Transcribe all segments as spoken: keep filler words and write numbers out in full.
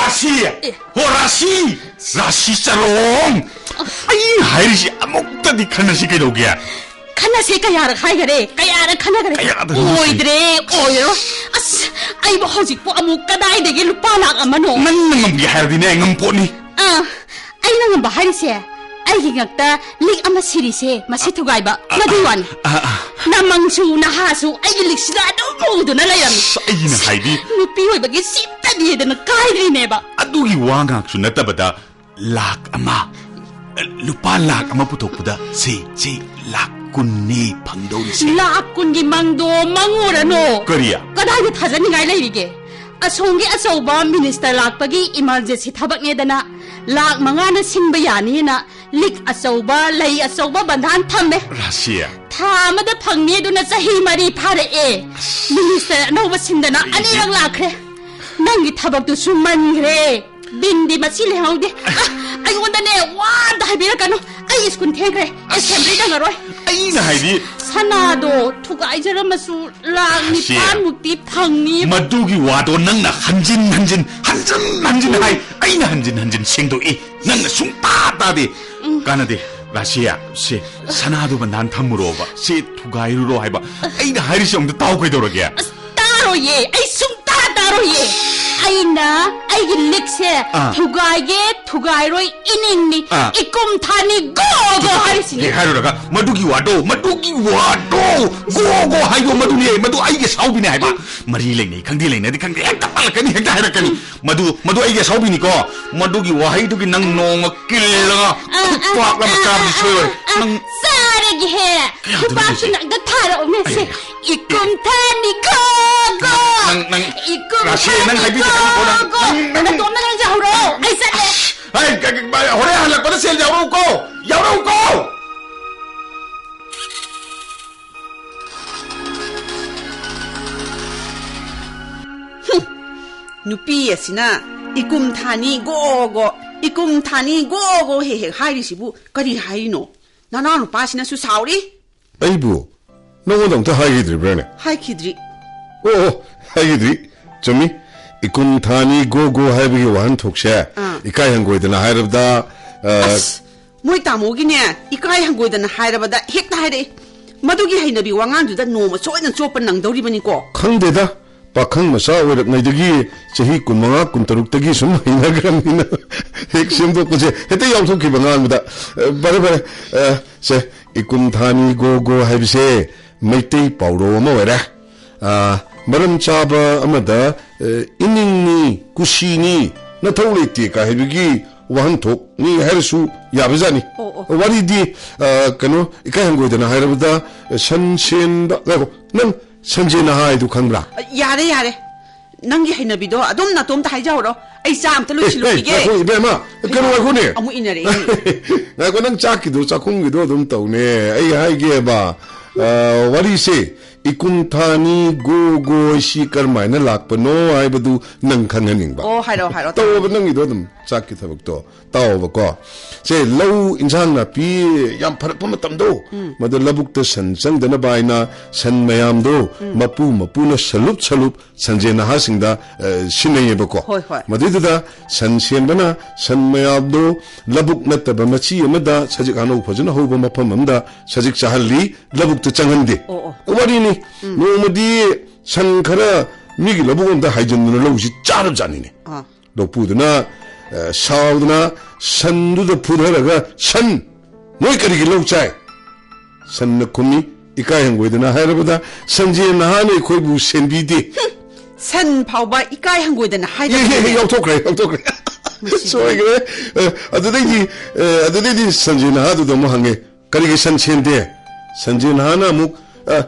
ꯔꯥꯁꯤ! ꯑꯦ꯫ ꯍꯣ, ꯔꯥꯁꯤ! ꯔꯥꯁꯤ ꯆꯔꯣꯡ! ꯑꯩꯅ ꯍꯥꯏꯔꯤꯁꯤ ꯑꯃꯨꯛꯇꯗꯤ ꯈꯟꯅꯁꯤ ꯀꯩꯗꯧꯒꯦ? ꯈꯟꯅꯁꯦ ꯀꯌꯥꯔꯛ ꯍꯥꯏꯈꯔꯦ? ꯀꯌꯥꯔꯛ ꯈꯟꯅꯈꯔꯦ? ꯀꯌꯥꯗ ꯈꯟꯅꯁꯤ? ꯑꯣꯏꯗ꯭ꯔꯦ, ꯑꯣꯏꯔꯣꯏ꯫ ꯑꯁ, ꯑꯩꯕꯨ ꯍꯧꯖꯤꯛꯄꯨ ꯑꯃꯨꯛ ꯀꯗꯥꯏꯗꯒꯤ ꯂꯨꯄꯥ ꯂꯥꯛ ꯑꯃꯅꯣ? ꯅꯪꯅ ꯉꯝꯒꯦ ꯍꯥꯏꯔꯗꯤꯅꯦ, ꯉꯝꯄꯣꯠꯅꯤ꯫ ꯑꯥ, ꯑꯩꯅ ꯉꯝꯕ ꯍꯥꯏꯔꯤꯁꯦ, ꯑꯩꯒꯤ ꯉꯛꯇ ꯂꯤꯛ ꯑꯃ ꯁꯤꯔꯤꯁꯦ, ꯃꯁꯤ ꯊꯨꯒꯥꯏꯕ꯫ ꯑ, ꯃꯗꯨꯒꯤ ꯋꯥꯅꯤ꯫ ꯑ, ꯑ꯫ ꯅꯃꯪꯁꯨ ꯅꯍꯥꯁꯨ ꯑꯩꯒꯤ ꯂꯤꯛꯁꯤꯗ ꯑꯗꯨꯝ ꯎꯗꯨꯅ ꯂꯩꯔꯝꯃꯤ꯫ ꯑꯁ, ꯑꯩꯅ ꯍꯥꯏꯗꯤ꯫ ꯅꯨꯄꯤ ꯑꯣꯏꯕꯒꯤ ꯁꯤꯝꯇꯅꯤꯗꯅ ꯀꯥꯏꯔꯤꯅꯦꯕ꯫ ꯑꯗꯨꯒꯤ ꯋꯥ ꯉꯥꯛꯁꯨ ꯅꯠꯇꯕꯗ, ꯂꯥꯛ ꯑꯃ, ꯂꯨꯄꯥ ꯂꯥꯛ ꯑꯃ ꯄꯨꯊꯣꯛꯄꯗ ꯁꯤ, ꯁꯤ ꯂꯥꯛ ꯀꯨꯟꯅꯤ ꯐꯪꯗꯧꯔꯤꯁꯦ꯫ ꯂꯥꯛ ꯀꯨꯟꯒꯤ ꯃꯪꯗꯣ ꯃꯪꯉꯨꯔꯅꯣ꯫ ꯀꯔꯤ? ꯀꯗꯥꯏꯗ ꯊꯥꯖꯅꯤꯡꯉꯥꯏ ꯂꯩꯔꯤꯒꯦ? ꯑꯁꯣꯝꯒꯤ ꯑꯆꯧꯕ ꯃꯤꯅꯤꯁꯇꯔ ꯂꯥꯛꯄꯒꯤ ꯏꯃꯥꯔꯖꯦꯟꯁꯤ ꯊꯕꯛꯅꯦꯗꯅ ꯂꯥꯛ ꯃꯉꯥꯅ ꯁꯤꯟꯕ ꯌꯥꯅꯤꯅ ꯂꯤꯛ ꯑꯆꯧꯕ, ꯂꯩ ꯑꯆꯧꯕ ꯕꯟꯙꯥꯟ ꯊꯝꯃꯦ꯫ ꯔꯥꯁꯤ꯫ ꯊꯥ ꯑꯃꯗ ꯐꯪꯅꯤ ꯑꯗꯨꯅ ꯆꯍꯤ ꯃꯔꯤ ꯐꯥꯔꯛꯑꯦ꯫ ꯑꯁ꯫ ꯃꯤꯅꯤꯁꯇꯔ ꯑꯅꯧꯕ ꯁꯤꯟꯗꯅ ꯑꯩꯗꯤ ꯑꯅꯤꯔꯛ ꯂꯥꯛꯈ꯭ꯔꯦ꯫ ꯅꯪꯒꯤ ꯊꯕꯛꯇꯨꯁꯨ ꯃꯟꯈ꯭ꯔꯦ꯫ ꯕꯤꯟꯗꯤ ꯃꯁꯤ ꯂꯩꯍꯧꯗꯦ꯫ ꯑ, ꯑꯩꯉꯣꯟꯗꯅꯦ ꯋꯥꯗ ꯍꯥꯏꯕꯤꯔꯛꯀꯅꯨ꯫ ꯑꯩ ꯁ꯭ꯀꯨꯜ ꯊꯦꯡꯈ꯭ꯔꯦ꯫ ꯑꯁ, ꯑꯦꯁꯦꯝꯕ꯭ꯂꯤ ꯅꯪꯉꯔꯣꯏ꯫ ꯑꯩꯅ ꯍꯥꯏꯗꯤ ꯁꯅꯥꯗꯣ ꯊꯨꯒꯥꯏꯖꯔꯝꯃꯁꯨ ꯂꯥꯛ ꯁꯤ ꯅꯤꯄꯥꯟꯃꯨꯛꯇꯤ ꯐꯪꯅꯤ꯫ ꯃꯗꯨꯒꯤ ꯋꯥꯗꯣ ꯅꯪꯅ ꯍꯟꯖꯤꯟ ꯍꯟꯖꯤꯟ, ꯍꯟꯖꯤꯟ ꯍꯟꯖꯤꯟ ꯍꯥꯏ꯫ ꯑꯩꯅ ꯍꯟꯖꯤꯟ ꯍꯟꯖꯤꯟ ꯁꯦꯡꯗꯣꯛꯏ꯫ ꯅꯪꯅ ꯁꯨꯡꯇꯥ ꯇꯥꯗꯦ꯫ ꯎꯝ꯫ ꯀꯥꯟꯅꯗꯦ꯫ ꯔꯥꯁꯤꯌꯥ, ꯁꯦ, ꯁꯅꯥꯗꯣ ꯕꯟꯙꯥꯟ ꯊꯝꯃꯨꯔꯣꯕ꯫ ꯁꯦ, ꯊꯨꯒꯥꯏꯔꯨꯔꯣ ꯍꯥꯏꯕ꯫ ꯑꯩꯅ ꯍꯥꯏꯔꯤꯁꯦ ꯑꯃꯨꯛꯇ ꯇꯥꯎ ꯀꯩꯗꯧꯔꯒꯦ? ꯑꯁ, ꯇꯥꯔꯣꯏꯌꯦ꯫ ꯑꯩ ꯁꯨꯡꯇꯥ ꯇꯥꯔꯣꯏꯌꯦ꯫ ꯑꯩꯅ ꯑꯩꯒꯤ ꯂꯤꯛꯁꯦ ꯑꯥ꯫ ꯊꯨꯒꯥꯏꯒꯦ, ꯊꯨꯒꯥꯏꯔꯣꯏ ꯏꯅꯤꯡꯅꯤ꯫ ꯑꯥ꯫ ꯏꯀꯨꯝ ꯊꯥꯅꯤ ꯒꯣ ꯒꯣ ꯍꯥꯏꯔꯤꯁꯤꯅꯤ꯫ ꯍꯦꯛ ꯍꯥꯏꯔꯨꯔꯒ, ꯃꯗꯨꯒꯤ ꯋꯥꯗꯣ, ꯃꯗꯨꯒꯤ ꯋꯥꯗꯣ, ꯒꯣ ꯒꯣ ꯍꯥꯏꯗꯣ ꯃꯗꯨꯅꯦ, ꯃꯗꯨ ꯑꯩꯒꯤ ꯑꯁꯥꯎꯕꯤꯅꯦ ꯍꯥꯏꯕ꯫ ꯃꯔꯤ ꯂꯩꯅꯩ ꯈꯪꯗꯦ, ꯂꯩꯅꯗꯦ ꯈꯪꯗꯦ, ꯍꯦꯛꯇ ꯄꯜꯂꯛꯀꯅꯤ, ꯍꯦꯛꯇ ꯍꯥꯏꯔꯛꯀꯅꯤ꯫ ꯃꯗꯨ, ꯃꯗꯨ ꯑꯩꯒꯤ ꯑꯁꯥꯎꯕꯤꯅꯤꯀꯣ꯫ ꯃꯗꯨꯒꯤ ꯋꯥꯍꯩꯗꯨꯒꯤ ꯅꯪ ꯅꯣꯡꯃ ꯀꯤꯜꯂꯒ ꯑ, ꯑ, ꯈꯨꯄꯥꯛ ꯑꯃ ꯑ, ꯆꯥꯕꯗꯤ ꯑ, ꯁꯣꯏꯔꯣꯏ꯫ ꯑ, ꯅꯪ ꯆꯥꯔꯒꯦꯍꯦ꯫ ꯀꯌꯥꯗꯅꯣ ꯈꯨꯄꯥꯛꯁꯨ ꯍꯥꯏꯁꯦ? ꯅꯪꯗ ꯊꯥꯔꯛꯎꯅꯦ ꯁꯦ꯫ ꯑꯩ ꯏꯀꯨꯝ ꯊꯥꯅꯤ ꯒꯣ ꯒꯣ꯫ ꯅꯪ, ꯅꯪ, ꯏꯀꯨꯝ ꯔꯥꯁꯤ, ꯊꯥꯅꯤ ꯅꯪ ꯍꯥꯏꯕꯤꯗꯦ, ꯒꯣ ꯅꯪ, ꯒꯣ꯫ ꯅꯪ, ꯅꯪ ꯅꯇꯣꯝꯇ ꯉꯥꯡꯖꯍꯧꯔꯣ꯫ ꯑꯩ ꯆꯠꯂꯦ꯫ ꯍꯩ, ꯀ-, ꯀ-, ꯍꯣꯔꯦꯟ ꯍꯜꯂꯛꯄꯗ ꯁꯦꯜ ꯌꯥꯎꯔꯛꯎꯀꯣ꯫ ꯌꯥꯎꯔꯛꯎꯀꯣ꯫ ꯍꯨꯝ, ꯅꯨꯄꯤ ꯑꯁꯤꯅ ꯏꯀꯨꯝ ꯊꯥꯅꯤ ꯒꯣ ꯒꯣ, ꯏꯀꯨꯝ ꯊꯥꯅꯤ ꯒꯣ ꯒꯣ ꯍꯦꯛ ꯍꯦꯛ ꯍꯥꯏꯔꯤꯁꯤꯕꯨ ꯀꯔꯤ ꯍꯥꯏꯔꯤꯅꯣ? ꯅꯅꯥꯎ ꯅꯨꯄꯥꯁꯤꯅꯁꯨ ꯁꯥꯎꯔꯤ꯫ ꯑꯩꯕꯨ ꯅꯉꯣꯟꯗ ꯑꯝꯇ ꯍꯥꯏꯈꯤꯗ꯭ꯔꯤꯕ꯭ꯔꯥꯅꯦ? ꯍꯥꯏꯈꯤꯗ꯭ꯔꯤ꯫ ꯑꯣ, ꯑꯣ, ꯍꯥꯏꯈꯤꯗ꯭ꯔꯤ꯫ ꯆꯨꯝꯃꯤ꯫ ꯏꯀꯨꯝ ꯊꯥꯅꯤ ꯒꯣ ꯒꯣ ꯍꯥꯏꯕꯒꯤ ꯋꯥꯍꯟꯊꯣꯛꯁꯦ, ꯑꯥ꯫ ꯏꯀꯥꯏ ꯍꯪꯒꯣꯏꯗꯅ ꯍꯥꯏꯔꯕꯗ, ꯑ, ꯑꯁ, ꯃꯣꯏ ꯇꯥꯃꯣꯒꯤꯅꯦ, ꯏꯀꯥꯏ ꯍꯪꯒꯣꯏꯗꯅ ꯍꯥꯏꯔꯕꯗ ꯍꯦꯛꯇ ꯍꯥꯏꯔꯛꯏ꯫ ꯃꯗꯨꯒꯤ ꯍꯩꯅꯕꯤ ꯋꯥꯉꯥꯡꯗꯨꯗ ꯅꯣꯡꯃ ꯁꯣꯏꯗꯅ ꯆꯣꯞꯄ ꯅꯪꯗꯧꯔꯤꯕꯅꯤꯀꯣ꯫ ꯈꯪꯗꯦꯗ, ꯄꯥꯈꯪ ꯃꯆꯥ ꯑꯣꯏꯔꯛꯉꯩꯗꯒꯤ ꯆꯍꯤ ꯀꯨꯟꯃꯉꯥ, ꯀꯨꯟꯇꯔꯨꯛꯇꯒꯤ ꯁꯨꯝ ꯍꯩꯅꯈ꯭ꯔꯕꯅꯤꯅ ꯍꯦꯛ ꯁꯦꯝꯗꯣꯛꯄꯁꯦ ꯍꯦꯛꯇ ꯌꯥꯎꯊꯣꯛꯈꯤꯕ ꯉꯥꯡꯕꯗ꯫ ꯑ, ꯐꯔꯦ, ꯐꯔꯦ꯫ ꯑ, ꯁꯦ, ꯏꯀꯨꯝ ꯊꯥꯅꯤ ꯒꯣ ꯒꯣ ꯍꯥꯏꯕꯁꯦ ꯃꯩꯇꯩ ꯄꯥꯎꯔꯧ ꯑꯃ ꯑꯣꯏꯔꯦ꯫ ꯑ, ꯃꯔꯝ ꯆꯥꯕ ꯑꯃꯗ, ꯑ, "ꯏꯅꯤꯡꯅꯤ, ꯀꯨꯁꯤꯅꯤ, ꯅꯊꯧ ꯂꯩꯇꯦ" ꯀꯥ ꯍꯥꯏꯕꯒꯤ ꯋꯥꯍꯟꯊꯣꯛꯅꯤ ꯍꯥꯏꯔꯁꯨ ꯌꯥꯕꯖꯥꯠꯅꯤ꯫ ꯑꯣ, ꯑꯣ꯫ ꯋꯥꯔꯤꯗꯤ, ꯑ, ꯀꯩꯅꯣ, ꯏꯀꯥꯏ ꯍꯪꯒꯣꯏꯗꯅ ꯍꯥꯏꯔꯕꯗ, ꯑ, ꯁꯟ ꯁꯦꯟꯕ, ꯉꯥꯏꯈꯣ, ꯅꯪ ꯁꯟꯖꯦ ꯅꯍꯥ ꯍꯥꯏꯗꯨ ꯈꯪꯕ꯭ꯔꯥ? ꯑ, ꯌꯥꯔꯦ, ꯌꯥꯔꯦ꯫ ꯅꯪꯒꯤ ꯍꯩꯅꯕꯤꯗꯣ ꯑꯗꯨꯝ ꯅꯇꯣꯝꯇ ꯍꯥꯏꯖꯍꯧꯔꯣ꯫ ꯑꯩ ꯆꯥ ꯑꯝꯇ ꯑꯦ, ꯑꯦ, ꯂꯣꯏꯁꯤꯜꯂꯨꯈꯤꯒꯦ꯫ ꯉꯥꯏꯈꯣ, ꯏꯕꯦꯝꯃ, ꯀꯩꯅꯣ ꯍꯩꯃꯥ, ꯉꯥꯏꯈꯣꯅꯦ꯫ ꯑꯃꯨꯛ ꯏꯟꯅꯔꯛꯑꯦ꯫ ꯉꯥꯏꯈꯣ, ꯅꯪ ꯆꯥꯛꯀꯤꯗꯣ, ꯆꯥꯛꯈꯨꯝꯒꯤꯗꯣ ꯑꯗꯨꯝ ꯇꯧꯅꯦ꯫ ꯑꯩ ꯍꯥꯏꯒꯦꯕ, ꯑ, ꯋꯥꯔꯤꯁꯦ ꯏꯀꯨꯝ ꯊꯥꯅꯤ ꯒꯣ ꯒꯣ ꯁꯤ ꯀꯔꯝꯍꯥꯏꯅ ꯂꯥꯛꯄꯅꯣ ꯍꯥꯏꯕꯗꯨ ꯅꯪ ꯈꯪꯍꯟꯅꯤꯡꯕ꯫ ꯑꯣ, ꯍꯥꯏꯔꯛꯑꯣ, ꯍꯥꯏꯔꯛꯑꯣ, ꯇꯧꯔꯣꯕ ꯇꯧꯔꯣ꯫ ꯅꯪꯒꯤꯗꯣ ꯑꯗꯨꯝ, ꯆꯥꯛꯀꯤ ꯊꯕꯛꯇꯣ꯫ ꯇꯥꯎꯑꯣꯕꯀꯣ꯫ ꯁꯦ, ꯂꯧ ꯏꯟꯁꯥꯡ ꯅꯥꯄꯤ ꯌꯥꯝ ꯐꯔꯛꯄ ꯃꯇꯝꯗꯣ, ꯎꯝ꯫ ꯃꯗꯨ ꯂꯧꯕꯨꯛꯇ ꯁꯟ ꯆꯪꯗꯅꯕ ꯍꯥꯏꯅ ꯁꯟ ꯃꯌꯥꯝꯗꯣ ꯎꯝ꯫ ꯃꯄꯨ ꯃꯄꯨꯅ ꯁꯂꯨꯞ ꯁꯂꯨꯞ ꯁꯟꯖꯦ ꯅꯍꯥꯁꯤꯡꯗ, ꯑ, ꯁꯤꯟꯅꯩꯌꯦꯕꯀꯣ꯫ ꯍꯣꯏ, ꯍꯣꯏ꯫ ꯃꯗꯨꯏꯗꯨꯗ ꯁꯟ ꯁꯦꯟꯕꯅ ꯁꯟ ꯃꯌꯥꯝꯗꯣ ꯂꯧꯕꯨꯛ ꯅꯠꯇꯕ ꯃꯆꯤ ꯑꯃꯗ ꯁꯖꯤꯛ ꯍꯅꯧ ꯐꯖꯅ ꯍꯧꯕ ꯃꯐꯝ ꯑꯃꯗ ꯁꯖꯤꯛ ꯆꯥꯍꯜꯂꯤ, ꯂꯧꯕꯨꯛꯇ ꯆꯪꯍꯟꯗꯦ꯫ ꯑꯣ, ꯑꯣ꯫ ꯋꯥꯔꯤꯅꯤ꯫ ꯎꯝ꯫ ꯅꯣꯡꯃꯗꯤ ꯁꯟ ꯈꯔ ꯃꯤꯒꯤ ꯂꯧꯕꯨꯛ ꯑꯃꯗ ꯍꯥꯏꯖꯤꯟꯗꯨꯅ ꯂꯧꯁꯤ ꯆꯥꯔꯕꯖꯥꯠꯅꯤꯅꯦ꯫ ꯑꯥ꯫ ꯂꯧꯄꯨꯗꯨꯅ, ꯑ, ꯁꯥꯎꯗꯅ ꯁꯟꯗꯨꯗ ꯐꯨꯊꯔꯒ, "ꯁꯟ, ꯅꯣꯏ ꯀꯔꯤꯒꯤ ꯂꯧ ꯆꯥꯏ?" ꯁꯟꯅ ꯈꯨꯝꯃꯤ, ꯏꯀꯥꯏ ꯍꯪꯒꯣꯏꯗꯅ ꯍꯥꯏꯔꯕꯗ, "ꯁꯟꯖꯦ ꯅꯍꯥꯅ ꯑꯩꯈꯣꯏꯕꯨ ꯁꯦꯟꯕꯤꯗꯦ"꯫ ꯁꯟ ꯐꯥꯎꯕ ꯏꯀꯥꯏ ꯍꯪꯒꯣꯏꯗꯅ ꯍꯦ, ꯍꯦ, ꯍꯦ, ꯍꯥꯏꯗꯕꯅꯤꯅꯦ꯫ ꯌꯥꯎꯊꯣꯛꯈ꯭ꯔꯦ, ꯌꯥꯎꯊꯣꯛꯈ꯭ꯔꯦ꯫ ꯃꯁꯤꯗꯤ꯫ ꯁꯣꯏꯈ꯭ꯔꯦ꯫ ꯑ, ꯑꯗꯨꯗꯩꯗꯤ, ꯑ, ꯑꯗꯨꯗꯩꯗꯤ ꯁꯟꯖꯦ ꯅꯍꯥꯗꯨꯗ ꯑꯃꯨꯛ ꯍꯪꯉꯦ, "ꯀꯔꯤꯒꯤ ꯁꯟ ꯁꯦꯟꯗꯦ?" ꯁꯟꯖꯦ ꯅꯍꯥꯅ ꯑꯃꯨꯛ, "ꯑ, ꯑ,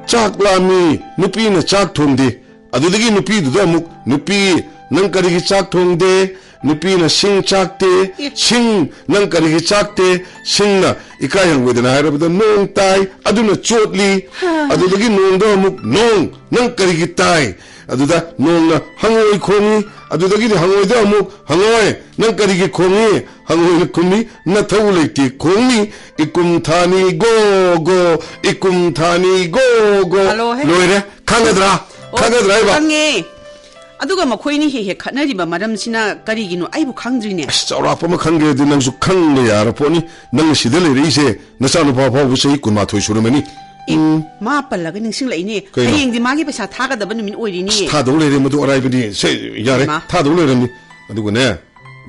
ꯆꯥꯛ ꯂꯥꯝꯃꯤ, ꯅꯨꯄꯤꯅ ꯆꯥꯛ ꯊꯣꯡꯗꯦ"꯫ ꯑꯗꯨꯗꯒꯤ ꯅꯨꯄꯤꯗꯨꯗ ꯑꯃꯨꯛ, "ꯅꯨꯄꯤ, ꯅꯪ ꯀꯔꯤꯒꯤ ꯆꯥꯛ ꯊꯣꯡꯗꯦ?" ꯅꯨꯄꯤꯅ, "ꯁꯤꯡ ꯆꯥꯛꯇꯦ"꯫ ꯑꯦ꯫ "ꯁꯤꯡ, ꯅꯪ ꯀꯔꯤꯒꯤ ꯆꯥꯛꯇꯦ?" ꯁꯤꯡꯅ, ꯏꯀꯥꯏ ꯍꯪꯒꯣꯏꯗꯅ ꯍꯥꯏꯔꯕꯗ, "ꯅꯣꯡ ꯇꯥꯏ, ꯑꯗꯨꯅ ꯆꯣꯠꯂꯤ"꯫ ꯍꯥ꯫ ꯑꯗꯨꯗꯒꯤ ꯅꯣꯡꯗ ꯑꯃꯨꯛ, "ꯅꯣꯡ, ꯅꯪ ꯀꯔꯤꯒꯤ ꯇꯥꯏ?" ꯑꯗꯨꯗ ꯅꯣꯡꯅ, "ꯍꯪꯉꯣꯏ ꯈꯣꯡꯉꯤ"꯫ ꯑꯗꯨꯗꯒꯤꯗꯤ ꯍꯪꯉꯣꯏꯗ ꯑꯃꯨꯛ, "ꯍꯪꯉꯣꯏ, ꯅꯪ ꯀꯔꯤꯒꯤ ꯈꯣꯡꯉꯤ?" ꯍꯪꯉꯣꯏꯅ ꯈꯨꯝꯃꯤ, "ꯅꯊꯧ ꯂꯩꯇꯦ ꯈꯣꯡꯅꯤ, ꯏꯀꯨꯝ ꯊꯥꯅꯤ ꯒꯣ ꯒꯣ, ꯏꯀꯨꯝ ꯊꯥꯅꯤ ꯒꯣ ꯒꯣ"꯫ ꯍꯜꯂꯣꯍꯦ꯫ ꯂꯣꯏꯔꯦ꯫ ꯈꯪꯒꯗ꯭ꯔꯥ? ꯑꯣ, ꯈꯪꯒꯗ꯭ꯔꯥ ꯍꯥꯏꯕ? ꯈꯪꯉꯦ꯫ ꯑꯗꯨꯒ ꯃꯈꯣꯏꯅꯤ ꯍꯦꯛ ꯍꯦꯛ ꯈꯠꯅꯔꯤꯕ ꯃꯔꯝꯁꯤꯅ ꯀꯔꯤꯒꯤꯅꯣ? ꯑꯩꯕꯨ ꯈꯪꯗ꯭ꯔꯤꯅꯦ꯫ ꯑꯁ, ꯆꯥꯎꯔꯥꯛꯄ ꯑꯃ ꯈꯪꯒꯦꯗꯤ ꯅꯪꯁꯨ ꯈꯪꯕ ꯌꯥꯔ ꯄꯣꯠꯅꯤ꯫ ꯅꯪ ꯁꯤꯗ ꯂꯩꯔꯛꯏꯁꯦ ꯅꯆꯥꯅꯨꯄꯥ ꯐꯥꯎꯕ ꯆꯍꯤ ꯀꯨꯟꯃꯥꯊꯣꯏ ꯁꯨꯔꯝꯃꯅꯤ꯫ ꯑꯦ, ꯎꯝ꯫ ꯃꯥ ꯄꯜꯂꯒ ꯅꯤꯡꯁꯤꯡꯂꯛꯏꯅꯦ꯫ ꯀꯩꯅꯣ? ꯍꯌꯦꯡꯗꯤ ꯃꯥꯒꯤ ꯄꯩꯁꯥ ꯊꯥꯒꯗꯕ ꯅꯨꯃꯤꯠ ꯑꯣꯏꯔꯤꯅꯦ꯫ ꯑꯁ, ꯊꯥꯗꯧ ꯂꯩꯔꯦ, ꯃꯗꯨ ꯑꯔꯥꯏꯕꯅꯤ꯫ ꯁꯦ, ꯌꯥꯔꯦ, ꯏꯃꯥ꯫ ꯊꯥꯗꯧ ꯂꯩꯔꯝꯅꯤ꯫ ꯑꯗꯨꯒꯅꯦ,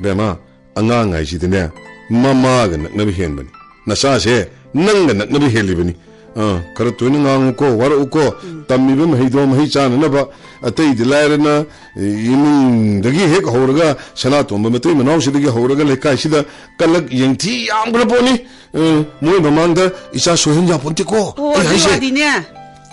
ꯕꯦꯝꯃ, ꯑꯉꯥꯡ ꯍꯥꯏꯁꯤꯗꯤꯅꯦ, ꯃꯃꯥꯒ ꯅꯛꯅꯕ ꯍꯦꯟꯕꯅꯤ꯫ ꯅꯆꯥꯁꯦ ꯅꯪꯒ ꯅꯛꯅꯕ ꯍꯦꯜꯂꯤꯕꯅꯤ꯫ ꯑꯥ, ꯈꯔ ꯇꯣꯏꯅ ꯉꯥꯡꯉꯨꯀꯣ, ꯋꯥꯔꯛꯎꯀꯣ꯫ ꯎꯝ꯫ ꯇꯝꯃꯤꯕ ꯃꯍꯩꯗꯣ ꯃꯍꯩ ꯆꯥꯅꯅꯕ꯫ ꯑꯇꯩꯗꯤ ꯂꯥꯏꯔꯅ, ꯏꯃꯨꯡꯗꯒꯤ ꯍꯦꯛ ꯍꯧꯔꯒ, ꯁꯅꯥꯇꯣꯝꯕ ꯃꯇꯩ ꯃꯅꯥꯎꯁꯤꯗꯒꯤ ꯍꯧꯔꯒ ꯂꯩꯀꯥꯏꯁꯤꯗ ꯀꯂꯛ ꯌꯦꯡꯊꯤ ꯌꯥꯝꯈ꯭ꯔ ꯄꯣꯠꯅꯤ꯫ ꯑ, ꯃꯣꯏ ꯃꯃꯥꯡꯗ ꯏꯆꯥ ꯁꯣꯏꯍꯟ ꯌꯥꯄꯣꯟꯇꯦꯀꯣ, ꯑꯣ, ꯑꯩ ꯑꯗꯨ ꯍꯥꯏꯁꯦ꯫ ꯋꯥꯗꯤꯅꯦ,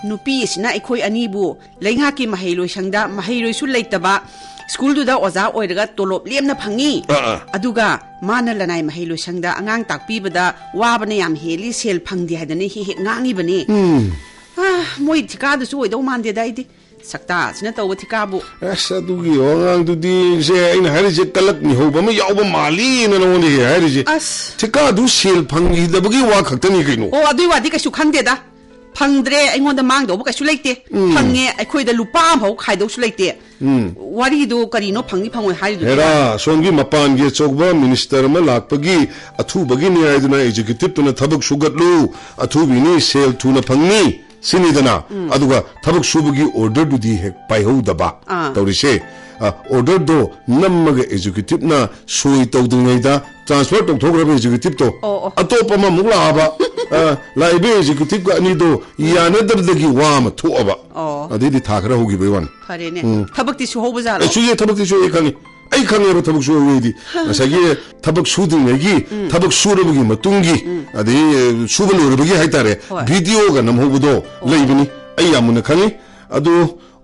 ꯅꯨꯄꯤ ꯑꯁꯤꯅ ꯑꯩꯈꯣꯏ ꯑꯅꯤꯕꯨ ꯂꯩꯉꯥꯛꯀꯤ ꯃꯍꯩꯂꯣꯏꯁꯪꯗ ꯃꯍꯩꯔꯣꯏꯁꯨ ꯂꯩꯇꯕ, ꯁ꯭ꯀꯨꯜꯗꯨꯗ ꯑꯣꯖꯥ ꯑꯣꯏꯔꯒ ꯇꯣꯂꯣꯞ ꯂꯦꯝꯅ ꯐꯪꯉꯤ꯫ ꯑꯥ, ꯑꯥ꯫ ꯑꯗꯨꯒ ꯃꯥꯅ ꯂꯅꯥꯏ ꯃꯍꯩꯂꯣꯏꯁꯪꯗ ꯑꯉꯥꯡ ꯇꯥꯛꯄꯤꯕꯗ ꯋꯥꯕꯅ ꯌꯥꯝ ꯍꯦꯜꯂꯤ, ꯁꯦꯜ ꯐꯪꯗꯦ ꯍꯥꯏꯗꯅ ꯍꯦꯛ ꯍꯦꯛ ꯉꯥꯡꯉꯤꯕꯅꯤ꯫ ꯎꯝ꯫ ꯑꯥ, ꯃꯣꯏ ꯊꯤꯀꯥꯗꯨꯁꯨ ꯑꯣꯏꯗꯧ ꯃꯥꯟꯗꯦꯗ ꯑꯩꯗꯤ꯫ ꯁꯛꯇꯥꯁꯤꯅ ꯇꯧꯕ ꯊꯤꯀꯥꯕꯨ꯫ ꯑꯁ, ꯑꯗꯨꯒꯤ ꯋꯥꯉꯥꯡꯗꯨꯗꯤ, ꯁꯦ, ꯑꯩꯅ ꯍꯥꯏꯔꯤꯁꯦ, ꯀꯂꯛ ꯃꯤꯍꯧꯕ ꯑꯃ ꯌꯥꯎꯕ ꯃꯥꯜꯂꯤꯅ ꯅꯉꯣꯟꯗ ꯍꯦꯛ ꯍꯥꯏꯔꯤꯁꯦ꯫ ꯑꯁ꯫ ꯊꯤꯀꯥꯗꯨ ꯁꯦꯜ ꯐꯪꯈꯤꯗꯕꯒꯤ ꯋꯥ ꯈꯛꯇꯅꯤ ꯀꯩꯅꯣ꯫ ꯑꯣ, ꯑꯗꯨꯏ ꯋꯥꯗꯤ ꯀꯩꯁꯨ ꯈꯟꯗꯦꯗ꯫ ꯐꯪꯗ꯭ꯔꯦ, ꯑꯩꯉꯣꯟꯗ ꯃꯥꯡꯗꯧꯕ ꯀꯩꯁꯨ ꯂꯩꯇꯦ꯫ ꯎꯝ꯫ ꯐꯪꯉꯦ, ꯑꯩꯈꯣꯏꯗ ꯂꯨꯄꯥ ꯑꯃꯐꯥꯎ ꯈꯥꯏꯗꯧꯁꯨ ꯂꯩꯇꯦ꯫ ꯎꯝ꯫ ꯋꯥꯔꯤꯗꯣ ꯀꯔꯤꯅꯣ ꯐꯪꯅꯤ ꯐꯪꯉꯣꯏ ꯍꯥꯏꯔꯤꯗꯨꯗꯤ? ꯍꯦꯔꯥ, ꯁꯣꯝꯒꯤ ꯃꯄꯥꯟꯒꯤ ꯑꯆꯧꯕ ꯃꯤꯅꯤꯁꯇꯔ ꯑꯃ ꯂꯥꯛꯄꯒꯤ ꯑꯊꯨꯕꯒꯤꯅꯤ ꯍꯥꯏꯗꯨꯅ ꯑꯦꯛꯖꯤꯀ꯭ꯌꯨꯇꯤꯞꯇꯨꯅ ꯊꯕꯛ ꯁꯨꯒꯠꯂꯨ, ꯑꯊꯨꯕꯤꯅꯤ, ꯁꯦꯜ ꯊꯨꯅ ꯐꯪꯅꯤ꯫ ꯁꯤꯅꯤꯗꯅ꯫ ꯎꯝ꯫ ꯑꯗꯨꯒ ꯊꯕꯛ ꯁꯨꯕꯒꯤ ꯑꯣꯔꯗꯔꯗꯨꯗꯤ ꯍꯦꯛ ꯄꯥꯏꯍꯧꯗꯕ꯫ ꯑꯥ꯫ ꯇꯧꯔꯤꯁꯦ꯫ ꯑ, ꯑꯣꯔꯗꯔꯗꯣ ꯅꯝꯃꯒ ꯑꯦꯛꯖꯤꯀ꯭ꯌꯨꯇꯤꯞꯅ ꯁꯣꯏ ꯇꯧꯗ꯭ꯔꯤꯉꯩꯗ ꯇ꯭ꯔꯥꯟꯁꯐꯔ ꯇꯧꯊꯣꯛꯈ꯭ꯔꯕ ꯑꯦꯛꯖꯤꯀ꯭ꯌꯨꯇꯤꯞꯇꯣ꯫ ꯑꯣ, ꯑꯣ꯫ ꯑꯇꯣꯞꯄ ꯑꯃꯃꯨꯛ ꯂꯥꯛꯑꯕ꯫ ꯑ, ꯂꯥꯛꯏꯕ ꯑꯦꯛꯖꯤꯀ꯭ꯌꯨꯇꯤꯞꯀ ꯑꯅꯤꯗꯣ ꯌꯥꯅꯗꯕꯗꯒꯤ ꯋꯥ ꯑꯃ ꯊꯣꯛꯑꯕ꯫ ꯑꯣ꯫ ꯑꯗꯩꯗꯤ ꯊꯥ ꯈꯔ ꯍꯧꯈꯤꯕꯩ ꯋꯥꯅꯤ꯫ ꯐꯔꯦꯅꯦ꯫ ꯎꯝ꯫ ꯊꯕꯛꯇꯤ ꯁꯨꯍꯧꯕꯖꯥꯠꯂꯣ? ꯑꯦ, ꯁꯨꯏꯌꯦ, ꯊꯕꯛꯇꯤ ꯁꯨꯏꯌꯦ, ꯈꯪꯉꯤ꯫ ꯑꯩ ꯈꯪꯉꯦꯕ ꯊꯕꯛ ꯁꯨꯕꯩꯗꯤ꯫ ꯉꯁꯥꯏꯒꯤ ꯊꯕꯛ ꯁꯨꯗ꯭ꯔꯤꯉꯩꯒꯤ, ꯎꯝ꯫ ꯊꯕꯛ ꯁꯨꯔꯕꯒꯤ ꯃꯇꯨꯡꯒꯤ, ꯎꯝ꯫ ꯑꯗꯩ, ꯑ, ꯁꯨꯕ ꯂꯣꯏꯔꯕꯒꯤ ꯍꯥꯏꯇꯥꯔꯦ, ꯍꯣꯏ꯫ ꯚꯤꯗꯤꯑꯣꯒ ꯅꯝꯍꯧꯕꯗꯣ ꯑꯣ꯫ ꯂꯩꯕꯅꯤ꯫ ꯑꯩ ꯌꯥꯝ ꯃꯨꯟꯅ ꯈꯪꯉꯤ꯫ ꯑꯗꯨ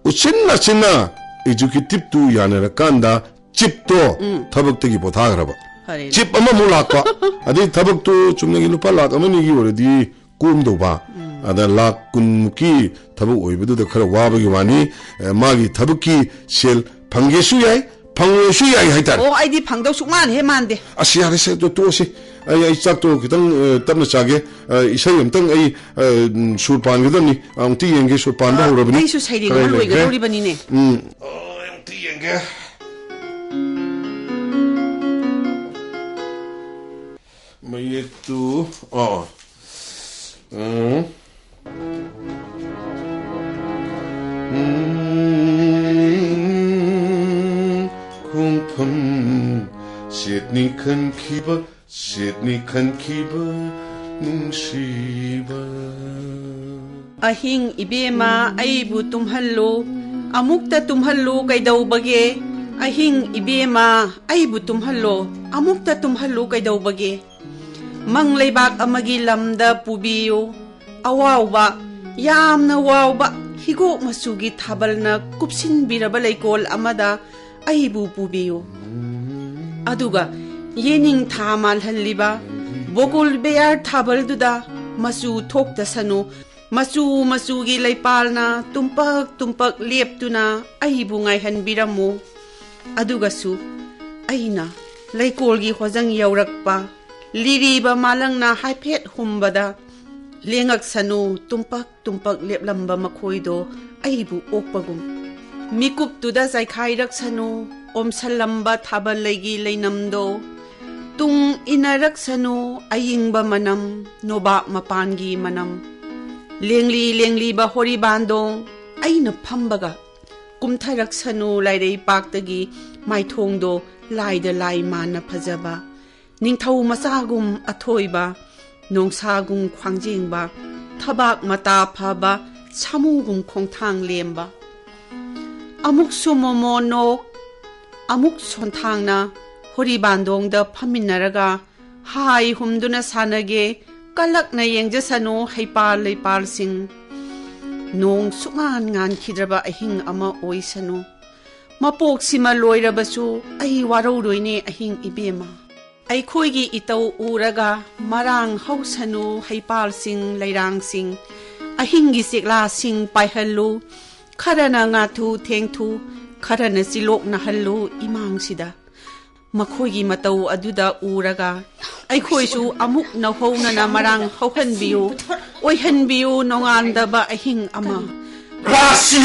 ꯎꯆꯤꯟ ꯅꯥꯆꯤꯟꯅ ꯑꯦꯛꯖꯤꯀ꯭ꯌꯨꯇꯤꯞꯇꯨ ꯌꯥꯅꯔꯀꯥꯟꯗ ꯆꯤꯞꯇꯣ ꯎꯝ꯫ ꯊꯕꯛꯇꯒꯤ ꯄꯣꯊꯥꯈ꯭ꯔꯕ꯫ ꯐꯔꯦꯅꯦ꯫ ꯆꯤꯞ ꯑꯃꯃꯨꯛ ꯂꯥꯛꯄ꯫ ꯑꯗꯩ ꯊꯕꯛꯇꯨ ꯆꯨꯝꯅꯒꯤ ꯂꯨꯄꯥ ꯂꯥꯛ ꯑꯃ ꯑꯅꯤꯒꯤ ꯑꯣꯏꯔꯗꯤ ꯀꯣꯝꯗꯧꯕ꯫ ꯎꯝ꯫ ꯑꯗ ꯂꯥꯛ ꯀꯨꯟꯃꯨꯛꯀꯤ ꯊꯕꯛ ꯑꯣꯏꯕꯗꯨꯗ ꯈꯔ ꯋꯥꯕꯒꯤ ꯋꯥꯅꯤ꯫ ꯑꯦ, ꯃꯥꯒꯤ ꯊꯕꯛꯀꯤ ꯁꯦꯜ ꯐꯪꯒꯦꯁꯨ ꯌꯥꯏ, ꯐꯪꯉꯣꯏꯁꯨ ꯌꯥꯏ ꯍꯥꯏꯇꯥꯔꯦ꯫ ꯑꯣ, ꯑꯩꯗꯤ ꯐꯪꯗꯧ ꯁꯨꯛꯃꯥꯟ ꯍꯦꯛ ꯃꯥꯟꯗꯦ꯫ ꯑꯁ, ꯌꯥꯔꯦꯁꯦ, ꯑꯗꯣ ꯇꯣꯛꯑꯁꯤ꯫ ꯑꯩ, ꯑꯩ ꯆꯥꯛꯇꯣ ꯈꯤꯇꯪ, ꯑ, ꯇꯞꯅ ꯆꯥꯒꯦ꯫ ꯑ, ꯏꯁꯩ ꯑꯝꯇꯪ ꯑꯩ, ꯑ, ꯎꯝ, ꯁꯨꯔ ꯄꯥꯟꯒꯗꯕꯅꯤ꯫ ꯑꯃꯨꯛꯇ ꯌꯦꯡꯒꯦ, ꯁꯨꯔ ꯄꯥꯟꯕ ꯑ, ꯍꯧꯔꯕꯅꯤ꯫ ꯑꯩꯁꯨ ꯁꯩꯔꯦꯡ ꯈꯔ ꯑꯃ ꯂꯩꯈ꯭ꯔꯦ꯫ ꯂꯣꯏꯒꯗꯧꯔꯤꯕꯅꯤꯅꯦ꯫ ꯎꯝ꯫ ꯌꯦꯡꯒꯦ꯫ ꯃꯌꯦꯛꯇꯨ, ꯑꯣ꯫ ꯎꯝ꯫ ꯎꯝ, ꯈꯣꯡꯐꯝ ꯁꯦꯠꯅꯤ ꯈꯟꯈꯤꯕ, ꯁꯦꯠꯅꯤ ꯈꯟꯈꯤꯕ ꯅꯨꯡꯁꯤꯕ꯫ ꯑꯍꯤꯡ ꯏꯕꯦꯝꯃ ꯑꯩꯕꯨ ꯇꯨꯝꯍꯜꯂꯨ, ꯑꯃꯨꯛꯇ ꯇꯨꯝꯍꯜꯂꯨ ꯀꯩꯗꯧꯕꯒꯦ? ꯑꯍꯤꯡ ꯏꯕꯦꯝꯃ ꯑꯩꯕꯨ ꯇꯨꯝꯍꯜꯂꯣ, ꯑꯃꯨꯛꯇ ꯇꯨꯝꯍꯜꯂꯨ ꯀꯩꯗꯧꯕꯒꯦ? ꯃꯪ ꯂꯩꯕꯥꯛ ꯑꯃꯒꯤ ꯂꯝꯗ ꯄꯨꯕꯤꯌꯨ, ꯑꯋꯥꯎꯕ, ꯌꯥꯝꯅ ꯋꯥꯎꯕ ꯍꯤꯒꯣꯛ ꯃꯆꯨꯒꯤ ꯊꯥꯕꯜꯅ ꯀꯨꯞꯁꯤꯟꯕꯤꯔꯕ ꯂꯩꯀꯣꯜ ꯑꯃꯗ ꯑꯩꯕꯨ ꯄꯨꯕꯤꯌꯨ꯫ ꯑꯗꯨꯒ ꯌꯦꯅꯤꯡꯊꯥ ꯃꯥꯜꯍꯜꯂꯤꯕ ꯕꯣꯀꯨꯜ ꯕꯦꯌꯥꯔ ꯊꯥꯕꯜꯗꯨꯗ ꯃꯆꯨ ꯊꯣꯛꯇꯁꯅꯨ, ꯃꯆꯨ ꯃꯆꯨꯒꯤ ꯂꯩꯄꯥꯜꯅ ꯇꯨꯝꯄꯛ ꯇꯨꯝꯄꯛ ꯂꯦꯞꯇꯨꯅ ꯑꯩꯕꯨ ꯉꯥꯏꯍꯟꯕꯤꯔꯝꯃꯨ꯫ ꯑꯗꯨꯒꯁꯨ ꯑꯩꯅ ꯂꯩꯀꯣꯜꯒꯤ ꯍꯣꯖꯪ ꯌꯧꯔꯛꯄ, ꯂꯤꯔꯤꯕ ꯃꯥꯂꯪꯅ ꯍꯥꯏꯐꯦꯠ ꯍꯨꯝꯕꯗ, ꯂꯦꯡꯉꯛꯁꯅꯨ, ꯇꯨꯝꯄꯛ ꯇꯨꯝꯄꯛ ꯂꯦꯞꯂꯝꯕ ꯃꯈꯣꯏꯗꯣ ꯑꯩꯕꯨ ꯑꯣꯛꯄꯒꯨꯝ꯫ ꯃꯤꯀꯨꯞꯇꯨꯗ ꯆꯥꯏꯈꯥꯏꯔꯛꯁꯅꯨ, ꯑꯣꯝꯁꯜꯂꯝꯕ ꯊꯥꯕꯜ ꯂꯩꯒꯤ ꯂꯩꯅꯝꯗꯣ꯫ ꯇꯨꯡ ꯏꯟꯅꯔꯛꯁꯅꯨ, ꯑꯌꯤꯡꯕ ꯃꯅꯝ, ꯅꯣꯕꯥꯞ ꯃꯄꯥꯟꯒꯤ ꯃꯅꯝ꯫ ꯂꯦꯡꯂꯤ ꯂꯦꯡꯂꯤꯕ ꯍꯣꯔꯤꯕꯥꯟꯗꯣꯡ ꯑꯩꯅ ꯐꯝꯕꯒ꯫ ꯀꯨꯝꯊꯔꯛꯁꯅꯨ ꯂꯥꯏꯔꯩꯄꯥꯛꯇꯒꯤ ꯃꯥꯏꯊꯣꯡꯗꯣ ꯂꯥꯏꯗ ꯂꯥꯏ ꯃꯥꯟꯅ ꯐꯖꯕ꯫ ꯅꯤꯡꯊꯧ ꯃꯆꯥꯒꯨꯝ ꯑꯊꯣꯏꯕ, ꯅꯣꯡꯁꯥꯒꯨꯝ ꯈ꯭ꯋꯥꯡꯖꯦꯡꯕ, ꯊꯕꯥꯛ ꯃꯇꯥ ꯐꯕ, ꯁꯥꯃꯨꯒꯨꯝ ꯈꯣꯡꯊꯥꯡ ꯂꯦꯝꯕ꯫ ꯑꯃꯨꯛꯁꯨ ꯃꯣꯃꯣ ꯅꯣꯛ, ꯑꯃꯨꯛ ꯁꯣꯟꯊꯥꯡꯅ ꯍꯣꯔꯤꯕꯥꯟꯗꯣꯡꯗ ꯐꯝꯃꯤꯟꯅꯔꯒ ꯍꯥꯏ ꯍꯨꯝꯗꯨꯅ ꯁꯥꯟꯅꯒꯦ, ꯀꯂꯛꯅ ꯌꯦꯡꯖꯁꯅꯨ ꯍꯩꯄꯥꯜ ꯂꯩꯄꯥꯜꯁꯤꯡ꯫ ꯅꯣꯡ ꯁꯨꯛꯉꯥꯟ ꯉꯥꯟꯈꯤꯗ꯭ꯔꯕ ꯑꯍꯤꯡ ꯑꯃ ꯑꯣꯏꯁꯅꯨ꯫ ꯃꯄꯣꯛꯁꯤꯃ ꯂꯣꯏꯔꯕꯁꯨ ꯑꯩ ꯋꯥꯔꯧꯔꯣꯏꯅꯦ ꯑꯍꯤꯡ ꯏꯕꯦꯝꯃ꯫ ꯑꯩꯈꯣꯏꯒꯤ ꯏꯇꯧ ꯎꯔꯒ ꯃꯔꯥꯡ ꯍꯧꯁꯅꯨ ꯍꯩꯄꯥꯜꯁꯤꯡ ꯂꯩꯔꯥꯡꯁꯤꯡ꯫ ꯑꯍꯤꯡꯒꯤ ꯆꯦꯛꯂꯥꯁꯤꯡ ꯄꯥꯏꯍꯜꯂꯨ꯫ ꯈꯔꯅ ꯉꯥꯊꯨ ꯊꯦꯡꯊꯨ, ꯈꯔꯅ ꯆꯤꯂꯣꯛꯅꯍꯜꯂꯨ ꯏꯃꯥꯡꯁꯤꯗ꯫ ꯃꯈꯣꯏꯒꯤ ꯃꯇꯧ ꯑꯗꯨꯗ ꯎꯔꯒ ꯑꯩꯈꯣꯏꯁꯨ ꯑꯃꯨꯛ ꯅꯧꯍꯧꯅꯅ ꯃꯔꯥꯡ ꯍꯧꯍꯟꯕꯤꯌꯨ, ꯑꯣꯏꯍꯟꯕꯤꯌꯨ ꯅꯣꯡꯉꯥꯟꯗꯕ ꯑꯍꯤꯡ ꯑꯃ꯫ ꯔꯥꯁꯤ!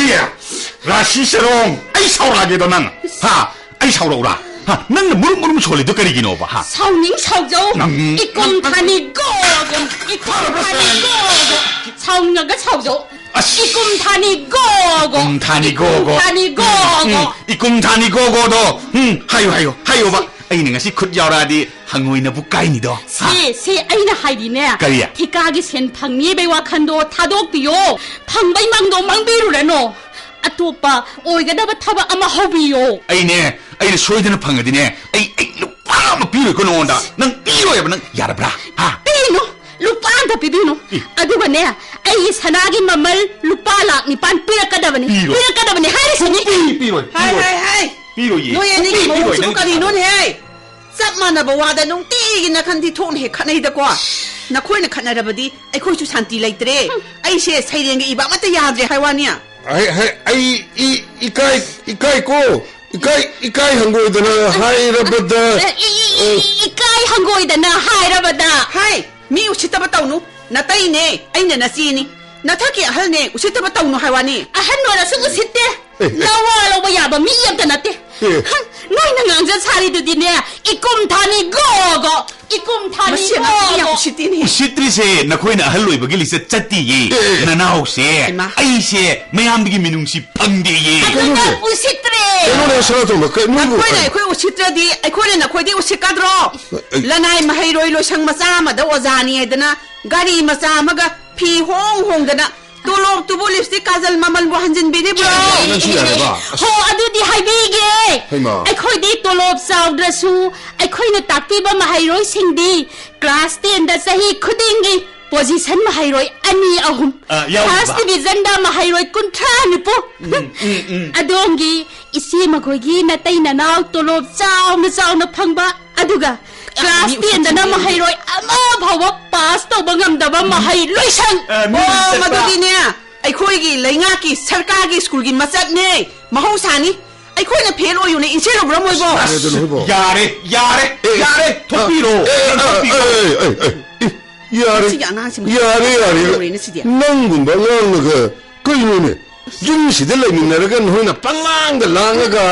ꯔꯥꯁꯤ ꯁꯦꯔꯣꯡ, ꯑꯩ ꯁꯥꯎꯔꯛꯑꯒꯦꯗꯣ ꯅꯪ꯫ ꯍꯥ? ꯑꯩ ꯁꯥꯎꯔꯛꯎꯔꯥ? ꯍꯥ? ꯅꯪꯅ ꯃꯨꯔꯨꯝ ꯃꯨꯔꯨꯝ ꯁꯣꯜꯂꯤꯗꯣ ꯀꯔꯤꯒꯤꯅꯣꯕ? ꯍꯥ? ꯁꯥꯎꯅꯤꯡ ꯁꯥꯎꯖꯧ꯫ ꯅꯪ, ꯏꯀꯨꯝ ꯅꯪ, ꯊꯥꯅꯤ ꯒꯣ ꯒꯣ꯫ ꯏꯀꯨꯝ ꯊꯥꯅꯤ ꯒꯣ ꯒꯣ꯫ ꯁꯥꯎꯅꯤꯡꯉꯒ ꯁꯥꯎꯖꯧ꯫ ꯑꯁ꯫ ꯏꯀꯨꯝ ꯊꯥꯅꯤ ꯒꯣ ꯒꯣ꯫ ꯏꯀꯨꯝ ꯊꯥꯅꯤ ꯒꯣ ꯒꯣ꯫ ꯏꯀꯨꯝ ꯊꯥꯅꯤ ꯒꯣ ꯎꯝ, ꯒꯣ꯫ ꯏꯀꯨꯝ ꯊꯥꯅꯤ ꯒꯣ ꯒꯣꯗꯣ꯫ ꯎꯝ, ꯍꯥꯏꯌꯨ, ꯍꯥꯏꯌꯨ, ꯍꯥꯏꯌꯨꯕ꯫ ꯑꯩꯅ ꯉꯁꯤ ꯈꯨꯠ ꯌꯥꯎꯔꯛꯑꯗꯤ ꯍꯪꯉꯣꯏꯅꯕꯨ ꯀꯥꯏꯅꯤꯗꯣ꯫ ꯍꯥ? ꯁꯦ, ꯁꯦ, ꯑꯩꯅ ꯍꯥꯏꯗꯤꯅꯦ꯫ ꯀꯔꯤ? ꯊꯤꯀꯥꯒꯤ ꯁꯦꯟ ꯐꯪꯅꯤꯕꯩ ꯋꯥꯈꯟꯗꯣ ꯊꯥꯗꯣꯛꯄꯤꯌꯣ꯫ ꯐꯪꯕꯩ ꯃꯪꯗꯣ ꯃꯪꯕꯤꯔꯨꯔꯅꯣ꯫ ꯑꯇꯣꯞꯄ ꯑꯣꯏꯒꯗꯕ ꯊꯕꯛ ꯑꯃ ꯍꯧꯕꯤꯌꯣ꯫ ꯑꯩꯅꯦ, ꯑꯩꯅ ꯁꯣꯏꯗꯅ ꯐꯪꯉꯗꯤꯅꯦ, ꯑꯩ, ꯑꯩ ꯂꯨꯄꯥ ꯑꯃ ꯄꯤꯔꯣꯏꯀꯣ ꯅꯉꯣꯟꯗ꯫ ꯅꯪ ꯄꯤꯔꯣꯏꯕ, ꯅꯪ ꯌꯥꯔꯕ꯭ꯔꯥ? ꯍꯥ? ꯄꯤꯅꯨ, ꯂꯨꯄꯥ ꯑꯝꯇ ꯄꯤꯕꯤꯅꯨ꯫ ꯏ꯫ ꯑꯗꯨꯒꯅꯦ, ꯑꯩꯒꯤ ꯁꯅꯥꯒꯤ ꯃꯃꯜ ꯂꯨꯄꯥ ꯂꯥꯛ ꯅꯤꯄꯥꯟ ꯄꯤꯔꯛꯀꯗꯕꯅꯤ꯫ ꯄꯤꯔꯣꯏ꯫ ꯄꯤꯔꯛꯀꯗꯕꯅꯤ ꯍꯥꯏꯔꯤꯁꯤꯅꯤ꯫ ꯁꯨꯡꯄꯤ ꯄꯤꯔꯣꯏ, ꯍꯥꯏ, ꯄꯤꯔꯣꯏ꯫ ꯍꯥꯏ, ꯍꯥꯏ꯫ ꯄꯤꯔꯣꯏꯌꯦ꯫ ꯅꯣꯏ ꯑꯅꯤꯒꯤ ꯁꯨꯡꯄꯤ ꯄꯤꯔꯣꯏ, ꯃꯑꯣꯡꯁꯤꯕꯨ ꯅꯪ ꯀꯔꯤꯅꯣꯅꯦꯍꯦ? ꯆꯞ ꯃꯥꯟꯅꯕ ꯋꯥꯗ ꯅꯨꯡꯇꯤꯒꯤ ꯅꯥꯀꯟ ꯊꯤ ꯊꯣꯛꯅ ꯍꯦꯛ ꯈꯠꯅꯩꯗꯀꯣ꯫ ꯅꯈꯣꯏꯅ ꯈꯠꯅꯔꯕꯗꯤ ꯑꯩꯈꯣꯏꯁꯨ ꯁꯥꯟꯇꯤ ꯂꯩꯇ꯭ꯔꯦ꯫ ꯑꯩꯁꯦ ꯁꯩꯔꯦꯡꯒ ꯏꯕ ꯑꯃꯠꯇ ꯌꯥꯗ꯭ꯔꯦ ꯍꯥꯏ ꯋꯥꯅꯤ꯫ ꯑꯩ, ꯑꯩ, ꯑꯩ ꯏ-, ꯏꯀꯥꯏ, ꯏꯀꯥꯏꯀꯣ꯫ ꯏꯀꯥꯏ, ꯏꯀꯥꯏ ꯍꯪꯒꯣꯏꯗꯅ ꯍꯥꯏꯔꯕꯗ꯫ ꯏ-, ꯏ-, ꯏ-, ꯏꯀꯥꯏ ꯍꯪꯒꯣꯏꯗꯅ ꯍꯥꯏꯔꯕꯗ꯫ ꯍꯥꯏ, ꯃꯤ ꯎꯁꯤꯠꯇꯕ ꯇꯧꯅꯨ꯫ ꯅꯇꯩꯅꯦ, ꯑꯩꯅ ꯅꯆꯦꯅꯤ꯫ ꯅꯊꯛꯀꯤ ꯑꯍꯜꯅꯦ, ꯎꯁꯤꯠꯇꯕ ꯇꯧꯅꯨ ꯍꯥꯏ ꯋꯥꯅꯤ꯫ ꯑꯍꯟ ꯑꯣꯏꯔꯁꯨ ꯎꯁꯤꯠꯇꯦ꯫ ꯑꯦ, ꯑꯦ꯫ ꯅꯋꯥ ꯂꯧꯕ ꯌꯥꯕ ꯃꯤ ꯑꯝꯇ ꯅꯠꯇꯦ꯫ ꯑꯦ꯫ ꯍꯪ, ꯅꯣꯏꯅ ꯉꯥꯡꯖ ꯁꯥꯔꯤꯗꯨꯗꯤꯅꯦ, ꯏꯀꯨꯝ ꯊꯥꯅꯤ ꯒꯣ ꯒꯣ, ꯏꯀꯨꯝ ꯊꯥꯅꯤ ꯃꯁꯤ ꯒꯣ ꯑꯉꯥꯡꯁꯤ ꯌꯥꯝ ꯒꯣ꯫ ꯎꯁꯤꯠꯇꯦꯅꯦ꯫ ꯎꯁꯤꯠꯇ꯭ꯔꯤꯁꯦ ꯅꯈꯣꯏꯅ ꯑꯍꯜ ꯑꯣꯏꯕꯒꯤ ꯂꯤꯆꯠ ꯆꯠꯇꯤꯌꯦ꯫ ꯑꯦ, ꯑꯦ꯫ ꯅꯅꯥꯎꯁꯦ, ꯍꯩꯃꯥ꯫ ꯑꯩꯁꯦ ꯃꯌꯥꯝꯗꯒꯤ ꯃꯤꯅꯨꯡꯁꯤ ꯐꯪꯗꯦꯌꯦ꯫ ꯑꯗꯨ ꯅꯪ ꯀꯩꯅꯣꯅꯦ? ꯎꯁꯤꯠꯇ꯭ꯔꯦ꯫ ꯀꯩꯅꯣꯅꯦ, ꯁꯅꯥꯇꯣꯝꯕ? ꯀꯩ-, ꯅꯣꯏꯕꯨ ꯅꯈꯣꯏꯅ ꯀꯩ- ꯑꯩꯈꯣꯏ ꯎꯁꯤꯠꯇ꯭ꯔꯗꯤ ꯑꯩꯈꯣꯏꯅ ꯅꯈꯣꯏꯗꯤ ꯎꯁꯤꯠꯀꯗ꯭ꯔꯣ? ꯑꯩ- ꯂꯅꯥꯏ ꯃꯍꯩꯔꯣꯏ ꯂꯣꯏꯁꯪ ꯃꯆꯥ ꯑꯃꯗ ꯑꯣꯖꯥꯅꯤ ꯍꯥꯏꯗꯅ ꯒꯥꯔꯤ ꯃꯆꯥ ꯑꯃꯒ ꯐꯤ ꯍꯣꯡ ꯍꯣꯡꯗꯅ ꯇꯣꯂꯣꯞꯇꯨꯕꯨ ꯂꯤꯞꯁꯇꯤꯛ ꯀꯥꯖꯜ ꯃꯃꯜꯕꯨ ꯍꯟꯖꯤꯟꯕꯤꯔꯤꯕ꯭ꯔꯣ? ꯅꯪꯁꯨ ꯌꯥꯔꯦꯕ꯫ ꯑꯁ꯫ ꯍꯣ, ꯑꯗꯨꯗꯤ ꯍꯥꯏꯕꯤꯒꯦ꯫ ꯍꯩꯃꯥ꯫ ꯑꯩꯈꯣꯏꯗꯤ ꯇꯣꯂꯣꯞ ꯆꯥꯎꯗ꯭ꯔꯁꯨ ꯑꯩꯈꯣꯏꯅ ꯇꯥꯛꯄꯤꯕ ꯃꯍꯩꯔꯣꯏꯁꯤꯡꯗꯤ ꯀ꯭ꯂꯥꯁ ꯇꯦꯟꯗ ꯆꯍꯤ ꯈꯨꯗꯤꯡꯒꯤ ꯄꯣꯖꯤꯁꯟ ꯃꯍꯩꯔꯣꯏ ꯑꯅꯤ ꯑꯍꯨꯝ, ꯑ, ꯌꯥꯎꯔꯤꯕ? ꯐꯥꯔꯁ ꯗꯤꯕꯤꯖꯟꯗ ꯃꯍꯩꯔꯣꯏ ꯀꯨꯟꯊ꯭ꯔꯥ ꯅꯤꯐꯨ꯫ ꯎꯝ, ꯎꯝ, ꯎꯝ꯫ ꯑꯗꯣꯝꯒꯤ ꯏꯆꯦ ꯃꯈꯣꯏꯒꯤ ꯅꯇꯩ ꯅꯅꯥꯎ ꯇꯣꯂꯣꯞ ꯆꯥꯎꯅ ꯆꯥꯎꯅ ꯐꯪꯕ, ꯑꯗꯨꯒ ꯑ, ꯀ꯭ꯂꯥꯁ ꯃꯤ ꯇꯦꯟꯗꯅ ꯎꯁꯤꯠꯇ꯭ꯔꯤꯅꯦ꯫ ꯃꯍꯩꯔꯣꯏ ꯑꯃ ꯐꯥꯎꯕ ꯄꯥꯁ ꯇꯧꯕ ꯉꯝꯗꯕ ꯃꯍꯩ ꯂꯣꯏꯁꯪ꯫ ꯑ, ꯃꯤ ꯑꯣ, ꯎꯁꯤꯠꯇꯕ꯫ ꯃꯗꯨꯗꯤꯅꯦ, ꯑꯩꯈꯣꯏꯒꯤ ꯂꯩꯉꯥꯛꯀꯤ ꯁꯔꯀꯥꯔꯒꯤ ꯁ꯭ꯀꯨꯜꯒꯤ ꯃꯆꯠꯅꯦ, ꯃꯍꯧꯁꯥꯅꯤ꯫ ꯑꯩꯈꯣꯏꯅ ꯐꯦꯜ ꯑꯣꯏꯌꯨꯅꯦ, ꯏꯟꯁꯤꯜꯂꯨꯕ꯭ꯔꯣ ꯃꯣꯏꯕꯣ? ꯌꯥꯔꯦꯗ ꯅꯣꯏꯕꯣ꯫ ꯌꯥꯔꯦ, ꯌꯥꯔꯦ, ꯑꯦ, ꯌꯥꯔꯦ, ꯑ, ꯊꯣꯛꯄꯤꯔꯣ, ꯑꯦ, ꯑ, ꯊꯣꯛꯄꯤꯔꯣ꯫ ꯑꯦ, ꯑꯦ, ꯑꯦ, ꯑꯦ, ꯏ, ꯌꯥꯔꯦ꯫ ꯁꯤꯒꯤ ꯑꯉꯥꯡꯁꯤꯃ ꯌꯥꯔꯦ, ꯌꯥꯔꯦ꯫ ꯂꯣꯏꯔꯦꯅꯦ ꯁꯤꯗꯤ꯫ ꯅꯪꯒꯨꯝꯕ ꯑꯉꯥꯡꯅꯒ ꯀꯩꯅꯣꯅꯦ? ꯌꯨꯝꯁꯤꯗ ꯂꯩꯃꯤꯟꯅꯔꯒ ꯅꯈꯣꯏꯅ ꯄꯪꯂꯥꯡꯗ ꯂꯥꯡꯉꯒ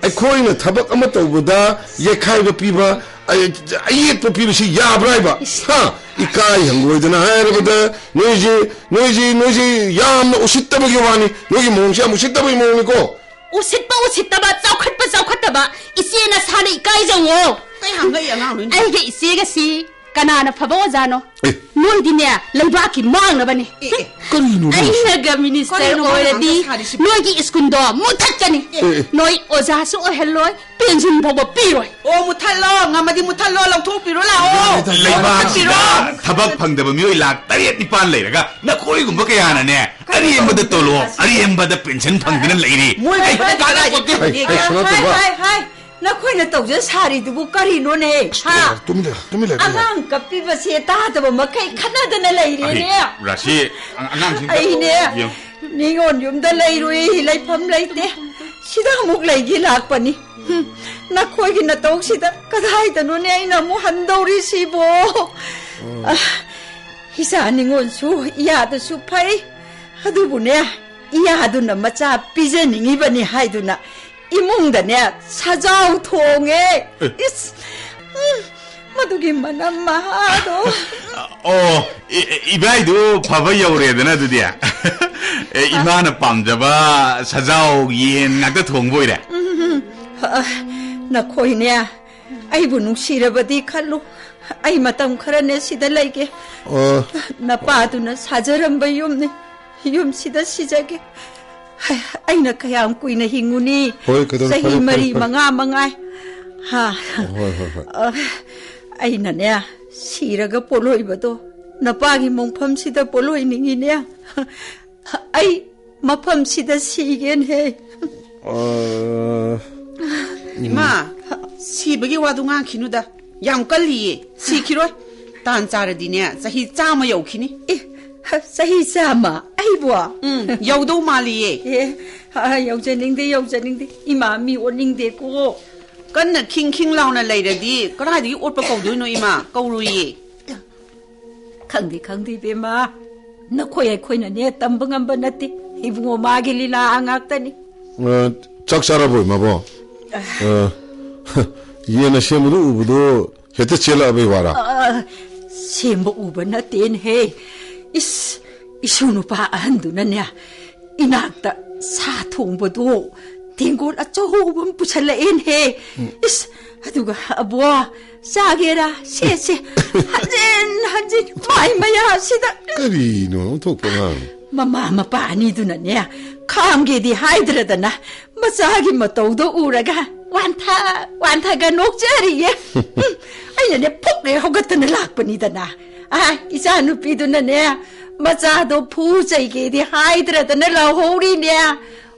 ꯑꯩꯈꯣꯏꯅ ꯊꯕꯛ ꯑꯃ ꯇꯧꯕꯗ ꯌꯩꯈꯥꯏꯕ ꯄꯤꯕ, ꯑ-, ꯑꯌꯦꯠꯄ ꯄꯤꯕꯁꯤ ꯌꯥꯕ꯭ꯔꯥ ꯍꯥꯏꯕ? ꯏꯁ꯫ ꯍꯥ? ꯏꯀꯥꯏ ꯍꯪꯒꯣꯏꯗꯅ ꯍꯥꯏꯔꯕꯗ ꯅꯣꯏꯁꯤ, ꯅꯣꯏꯁꯤ, ꯅꯣꯏꯁꯤ ꯌꯥꯝꯅ ꯎꯁꯤꯠꯇꯕꯒꯤ ꯋꯥꯅꯤ꯫ ꯅꯣꯏꯒꯤ ꯃꯑꯣꯡꯁꯤ ꯌꯥꯝ ꯎꯁꯤꯠꯇꯕꯒꯤ ꯃꯑꯣꯡꯅꯤꯀꯣ꯫ ꯎꯁꯤꯠꯄ ꯎꯁꯤꯠꯇꯕ, ꯆꯥꯎꯈꯠꯄ ꯆꯥꯎꯈꯠꯇꯕ, ꯏꯆꯦ ꯅꯁꯥꯅ ꯏꯀꯥꯏꯖꯧꯋꯣ꯫ ꯀꯩ ꯍꯪꯉꯛꯏ ꯑꯉꯥꯡꯅꯣ? ꯑꯩꯒ ꯏꯆꯦꯒꯁꯤ ꯀꯅꯥꯅ ꯐꯕ ꯑꯣꯖꯥꯅꯣ? ꯑꯦ꯫ ꯅꯣꯏꯗꯤꯅꯦ, ꯂꯩꯕꯥꯛꯀꯤ ꯃꯥꯡꯅꯕꯅꯦ꯫ ꯑꯦ, ꯑꯦ꯫ ꯀꯔꯤꯅꯣ ꯅꯪ? ꯑꯩꯅꯒ ꯃꯤꯅꯤꯁꯇꯔ ꯀꯔꯤꯅꯣ ꯅꯪ ꯑꯣꯏꯔꯗꯤ ꯉꯥꯡꯕ ꯁꯥꯔꯤꯁꯤꯕꯣ? ꯅꯣꯏꯒꯤ ꯁ꯭ꯀꯨꯜꯗꯣ ꯃꯨꯠꯊꯠꯀꯅꯤ꯫ ꯑꯦ, ꯑꯦ꯫ ꯅꯣꯏ ꯑꯣꯖꯥꯁꯨ ꯑꯣꯏꯍꯜꯂꯣꯏ, ꯄꯦꯟꯁꯤꯟ ꯐꯥꯎꯕ ꯄꯤꯔꯣꯏ꯫ ꯑꯣ, ꯃꯨꯠꯊꯠꯂꯣ, ꯉꯝꯃꯗꯤ ꯃꯨꯠꯊꯠꯂꯣ, ꯂꯧꯊꯣꯛꯄꯤꯔꯣ ꯂꯥꯛꯑꯣ꯫ ꯂꯩꯕꯥꯛꯁꯤꯗ ꯊꯕꯛ ꯐꯪꯗꯕ ꯃꯤꯑꯣꯏ ꯂꯥꯛ ꯇꯔꯦꯠ ꯅꯤꯄꯥꯟ ꯂꯩꯔꯒ ꯅꯈꯣꯏꯒꯨꯝꯕ ꯀꯌꯥꯅꯅꯦ, ꯑꯔꯦꯝꯕꯗ ꯇꯣꯂꯣꯞ, ꯑꯔꯦꯝꯕꯗ ꯄꯦꯟꯁꯤꯟ ꯐꯪꯗꯨꯅ ꯂꯩꯔꯤ꯫ ꯃꯣꯏ ꯀꯩ ꯀꯥꯟꯅꯕ ꯄꯣꯠꯇꯦ꯫ ꯍꯩ, ꯍꯩ, ꯁꯅꯥꯇꯣꯝꯕ꯫ ꯍꯥꯏ, ꯍꯥꯏ, ꯍꯥꯏ꯫ ꯅꯈꯣꯏꯅ ꯇꯧꯖ ꯁꯥꯔꯤꯗꯨꯕꯨ ꯀꯔꯤꯅꯣꯅꯦ? ꯍꯥ? ꯇꯨꯃꯤꯟ ꯂꯩꯌꯨ, ꯇꯨꯃꯤꯟ ꯂꯩꯌꯨ, ꯇꯨꯃꯤꯟ ꯂꯩꯌꯨ꯫ ꯑꯉꯥꯡ ꯀꯞꯄꯤꯕꯁꯦ ꯇꯥꯗꯕ ꯃꯈꯩ ꯈꯠꯅꯗꯅ ꯂꯩꯔꯦꯅꯦ꯫ ꯑꯩ, ꯔꯥꯁꯤ, ꯑꯉ-, ꯑꯉꯥꯡꯁꯤꯡ ꯑꯩꯅꯦ, ꯌꯦꯡꯉꯨ꯫ ꯅꯤꯉꯣꯜ ꯌꯨꯝꯗ ꯂꯩꯔꯨꯏ, ꯂꯩꯐꯝ ꯂꯩꯇꯦ꯫ ꯁꯤꯗ ꯑꯃꯨꯛ ꯂꯩꯒꯦ ꯂꯥꯛꯄꯅꯤ꯫ ꯍꯨꯝ, ꯅꯈꯣꯏꯒꯤ ꯅꯇꯧꯁꯤꯗ ꯀꯗꯥꯏꯗꯅꯣꯅꯦ ꯑꯩꯅ ꯑꯃꯨꯛ ꯍꯟꯗꯧꯔꯤꯁꯤꯕꯣ? ꯑ, ꯏꯆꯥ ꯅꯤꯉꯣꯜꯁꯨ ꯏꯌꯥꯗꯁꯨ ꯐꯩ꯫ ꯑꯗꯨꯕꯨꯅꯦ, ꯏꯌꯥꯗꯨꯅ ꯃꯆꯥ ꯄꯤꯖꯅꯤꯡꯉꯤꯕꯅꯤ ꯍꯥꯏꯗꯨꯅ ꯏꯃꯨꯡꯗꯅꯦ ꯁꯖꯥꯎ ꯊꯣꯡꯉꯦ꯫ ꯑꯦ꯫ ꯏꯁ, ꯎꯝ, ꯃꯗꯨꯒꯤ ꯃꯅꯝ ꯃꯍꯥꯗꯣ꯫ ꯑꯣ, ꯏ-, ꯏ-, ꯏꯕꯥꯏꯗꯨ ꯐꯕ ꯌꯧꯔꯦꯗꯅ ꯑꯗꯨꯗꯤ꯫ ꯑꯦ, ꯏꯃꯥꯅ ꯄꯥꯝꯖꯕ ꯁꯖꯥꯎ ꯌꯦꯟ ꯉꯥꯛꯇ ꯊꯣꯡꯕ ꯑꯣꯏꯔꯦ꯫ ꯎꯝ, ꯑ, ꯅꯈꯣꯏꯅꯦ ꯑꯩꯕꯨ ꯅꯨꯡꯁꯤꯔꯕꯗꯤ ꯈꯜꯂꯨ꯫ ꯑꯩ ꯃꯇꯝ ꯈꯔꯅꯦ ꯁꯤꯗ ꯂꯩꯒꯦ꯫ ꯑꯣ꯫ ꯅꯄꯥꯗꯨꯅ ꯁꯥꯖꯔꯝꯕ ꯌꯨꯝꯅꯤ꯫ ꯌꯨꯝꯁꯤꯗ ꯁꯤꯖꯒꯦ꯫ ꯍꯩ, ꯑꯩꯅ ꯀꯌꯥꯝ ꯀꯨꯏꯅ ꯍꯤꯡꯉꯨꯅꯤ? ꯍꯣꯏ, ꯀꯩꯗꯧꯔꯦ? ꯆꯍꯤ ꯐꯔꯦ, ꯐꯔꯦ, ꯃꯔꯤ, ꯐꯔꯦ꯫ ꯃꯉꯥ ꯃꯉꯥꯏ꯫ ꯍꯥ? ꯍꯣꯏ, ꯍꯣꯏ, ꯍꯣꯏ꯫ ꯑ, ꯑꯩꯅꯅꯦ, ꯁꯤꯔꯒ ꯄꯣꯠꯂꯣꯏꯕꯗꯣ ꯅꯄꯥꯒꯤ ꯃꯣꯡꯐꯝꯁꯤꯗ ꯄꯣꯠꯂꯣꯏꯅꯤꯡꯉꯤꯅꯦ꯫ ꯑꯩ ꯃꯐꯝꯁꯤꯗ ꯁꯤꯒꯦꯅꯦ꯫ ꯑ, ꯏꯃꯥ, ꯁꯤꯕꯒꯤ ꯋꯥꯗꯨ ꯉꯥꯡꯈꯤꯅꯨꯗ꯫ ꯌꯥꯝ ꯀꯜꯂꯤꯌꯦ꯫ ꯁꯤꯈꯤꯔꯣꯏ꯫ ꯇꯥꯟ ꯆꯥꯔꯗꯤꯅꯦ, ꯆꯍꯤ ꯆꯥꯝꯃ ꯌꯧꯈꯤꯅꯤ꯫ ꯑꯦ, ꯆꯍꯤ ꯆꯥꯝꯃ? ꯑꯩꯕꯨ? ꯎꯝ, ꯌꯧꯗꯧ ꯃꯥꯜꯂꯤꯌꯦ꯫ ꯑꯦ, ꯑ, ꯌꯧꯖꯅꯤꯡꯗꯦ, ꯌꯧꯖꯅꯤꯡꯗꯦ꯫ ꯏꯃꯥ ꯃꯤ ꯑꯣꯟꯅꯤꯡꯗꯦꯀꯣ꯫ ꯀꯟꯅ ꯈꯤꯡ ꯈꯤꯡ ꯂꯥꯎꯅ ꯂꯩꯔꯗꯤ ꯀꯗꯥꯏꯗꯒꯤ ꯑꯣꯠꯄ ꯀꯧꯗꯣꯏꯅꯣ, ꯏꯃꯥ? ꯀꯧꯔꯨꯏꯌꯦ꯫ ꯈꯪꯗꯦ, ꯈꯪꯗꯦ, ꯏꯕꯦꯝꯃ꯫ ꯅꯈꯣꯏ ꯑꯩꯈꯣꯏꯅꯅꯦ ꯇꯝꯕ ꯉꯝꯕ ꯅꯠꯇꯦ꯫ ꯏꯕꯨꯡꯉꯣ, ꯃꯥꯒꯤ ꯂꯤꯂꯥ ꯉꯥꯛꯇꯅꯤ꯫ ꯑ, ꯆꯥꯛ ꯆꯥꯔꯕꯣ, ꯏꯃꯥꯕꯣ? ꯑ, ꯌꯦꯟꯅ ꯁꯦꯝꯕꯗꯨ ꯎꯕꯗꯣ ꯍꯦꯛꯇ ꯆꯦꯜꯂꯛꯑꯕꯩ ꯋꯥꯔꯥ? ꯑ, ꯁꯦꯝꯕ ꯎꯕ ꯅꯠꯇꯦꯅꯦꯍꯦ꯫ ꯏꯁ, ꯏꯁꯨ ꯅꯨꯄꯥ ꯑꯍꯟꯗꯨꯅꯅꯦ, ꯏꯅꯥꯛꯇ ꯁꯥ ꯊꯣꯡꯕꯗꯣ ꯇꯦꯡꯀꯣꯠ ꯑꯆꯧꯕ ꯑꯃ ꯄꯨꯁꯜꯂꯛꯑꯦꯅꯦꯍꯦ꯫ ꯎꯝ꯫ ꯏꯁ, ꯑꯗꯨꯒ, "ꯑꯕꯣ, ꯆꯥꯒꯦꯔꯥ? ꯁꯦ, ꯁꯦ, ꯍꯟꯖꯤꯟ ꯍꯟꯖꯤꯟ ꯃꯥꯏ ꯃꯌꯥꯁꯤꯗ!" ꯀꯔꯤꯅꯣ ꯑꯣꯟꯊꯣꯛꯄ ꯑꯉꯥꯡꯅꯣ? ꯃꯃꯥ ꯃꯄꯥ ꯑꯅꯤꯗꯨꯅꯅꯦ, ꯈꯥꯝꯒꯦꯗꯤ ꯍꯥꯏꯗ꯭ꯔꯗꯅ, ꯃꯆꯥꯒꯤ ꯃꯇꯧꯗꯣ ꯎꯔꯒ ꯋꯥꯟꯊ ꯋꯥꯟꯊꯒ ꯅꯣꯛꯆꯔꯤꯌꯦ꯫ ꯎꯝ, ꯑꯩꯅꯅꯦ, ꯐꯨꯛ ꯍꯦꯛ ꯍꯧꯒꯠꯇꯅ ꯂꯥꯛꯄꯅꯤꯗꯅ꯫ ꯑ, ꯏꯆꯥ ꯅꯨꯄꯤꯗꯨꯅꯅꯦ, ꯃꯆꯥꯗꯣ ꯐꯨ ꯆꯩꯒꯦꯗꯤ ꯍꯥꯏꯗ꯭ꯔꯗꯅ ꯂꯥꯎꯍꯧꯔꯤꯅꯦ꯫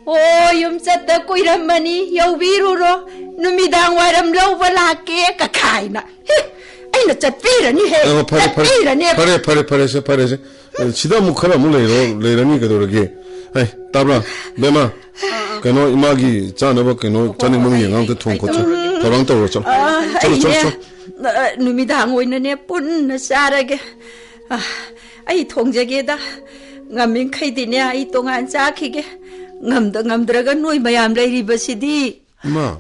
"ꯑꯣ, ꯌꯨꯝ ꯆꯠꯇ ꯀꯨꯏꯔꯝꯃꯅꯤ, ꯌꯧꯕꯤꯔꯨꯔꯣ, ꯅꯨꯃꯤꯗꯥꯡ ꯋꯥꯏꯔꯝ ꯂꯧꯕ ꯂꯥꯛꯀꯦ" ꯀꯈꯥꯏꯅ꯫ ꯍꯦ, ꯑꯩꯅ ꯆꯠꯄꯤꯔꯅꯤꯍꯦ, ꯑꯣ, ꯐꯔꯦ, ꯐꯔꯦ, ꯆꯠꯄꯤꯔꯅꯤꯕ꯫ ꯐꯔꯦ, ꯐꯔꯦ, ꯐꯔꯦꯁꯦ, ꯐꯔꯦꯁꯦ꯫ ꯑ, ꯁꯤꯗ ꯑꯃꯨꯛ ꯈꯔ ꯑꯃꯨꯛ ꯂꯩꯔꯣ, ꯂꯩꯔꯅꯤ ꯀꯩꯗꯧꯔꯒꯦ? ꯑꯦ, ꯇꯥꯕ꯭ꯔꯥ, ꯕꯦꯝꯃ? ꯀꯩꯅꯣ, ꯏꯃꯥꯒꯤ ꯆꯥꯅꯕ ꯀꯩꯅꯣ ꯍꯣꯏ, ꯆꯥꯅꯤꯡꯕ ꯍꯣꯏ, ꯃꯤ ꯑꯩ, ꯑꯉꯥꯡꯇ ꯊꯣꯡ ꯑꯩ ꯈꯣꯠꯁꯤ꯫ ꯇꯧꯔꯒꯦ꯫ ꯊꯧꯔꯥꯡ ꯇꯧꯔꯣ, ꯆꯠꯂꯣ꯫ ꯑ, ꯆꯠꯂꯣ, ꯆꯠꯂꯣ, ꯑꯩꯅꯦ, ꯆꯠꯂꯣ꯫ ꯑ, ꯅꯨꯃꯤꯗꯥꯡ ꯑꯣꯏꯅꯅꯦ ꯄꯨꯟꯅ ꯆꯥꯔꯒꯦ꯫ ꯑ, ꯑꯩ ꯊꯣꯡꯖꯒꯦꯗ꯫ ꯉꯝꯃꯤꯈꯩꯗꯤꯅꯦ ꯑꯩ ꯇꯣꯉꯥꯟ ꯆꯥꯈꯤꯒꯦ꯫ ꯉꯝꯗ ꯉꯝꯗ꯭ꯔꯒ ꯅꯣꯏ ꯃꯌꯥꯝ ꯂꯩꯔꯤꯕꯁꯤꯗꯤ꯫ ꯏꯃꯥ꯫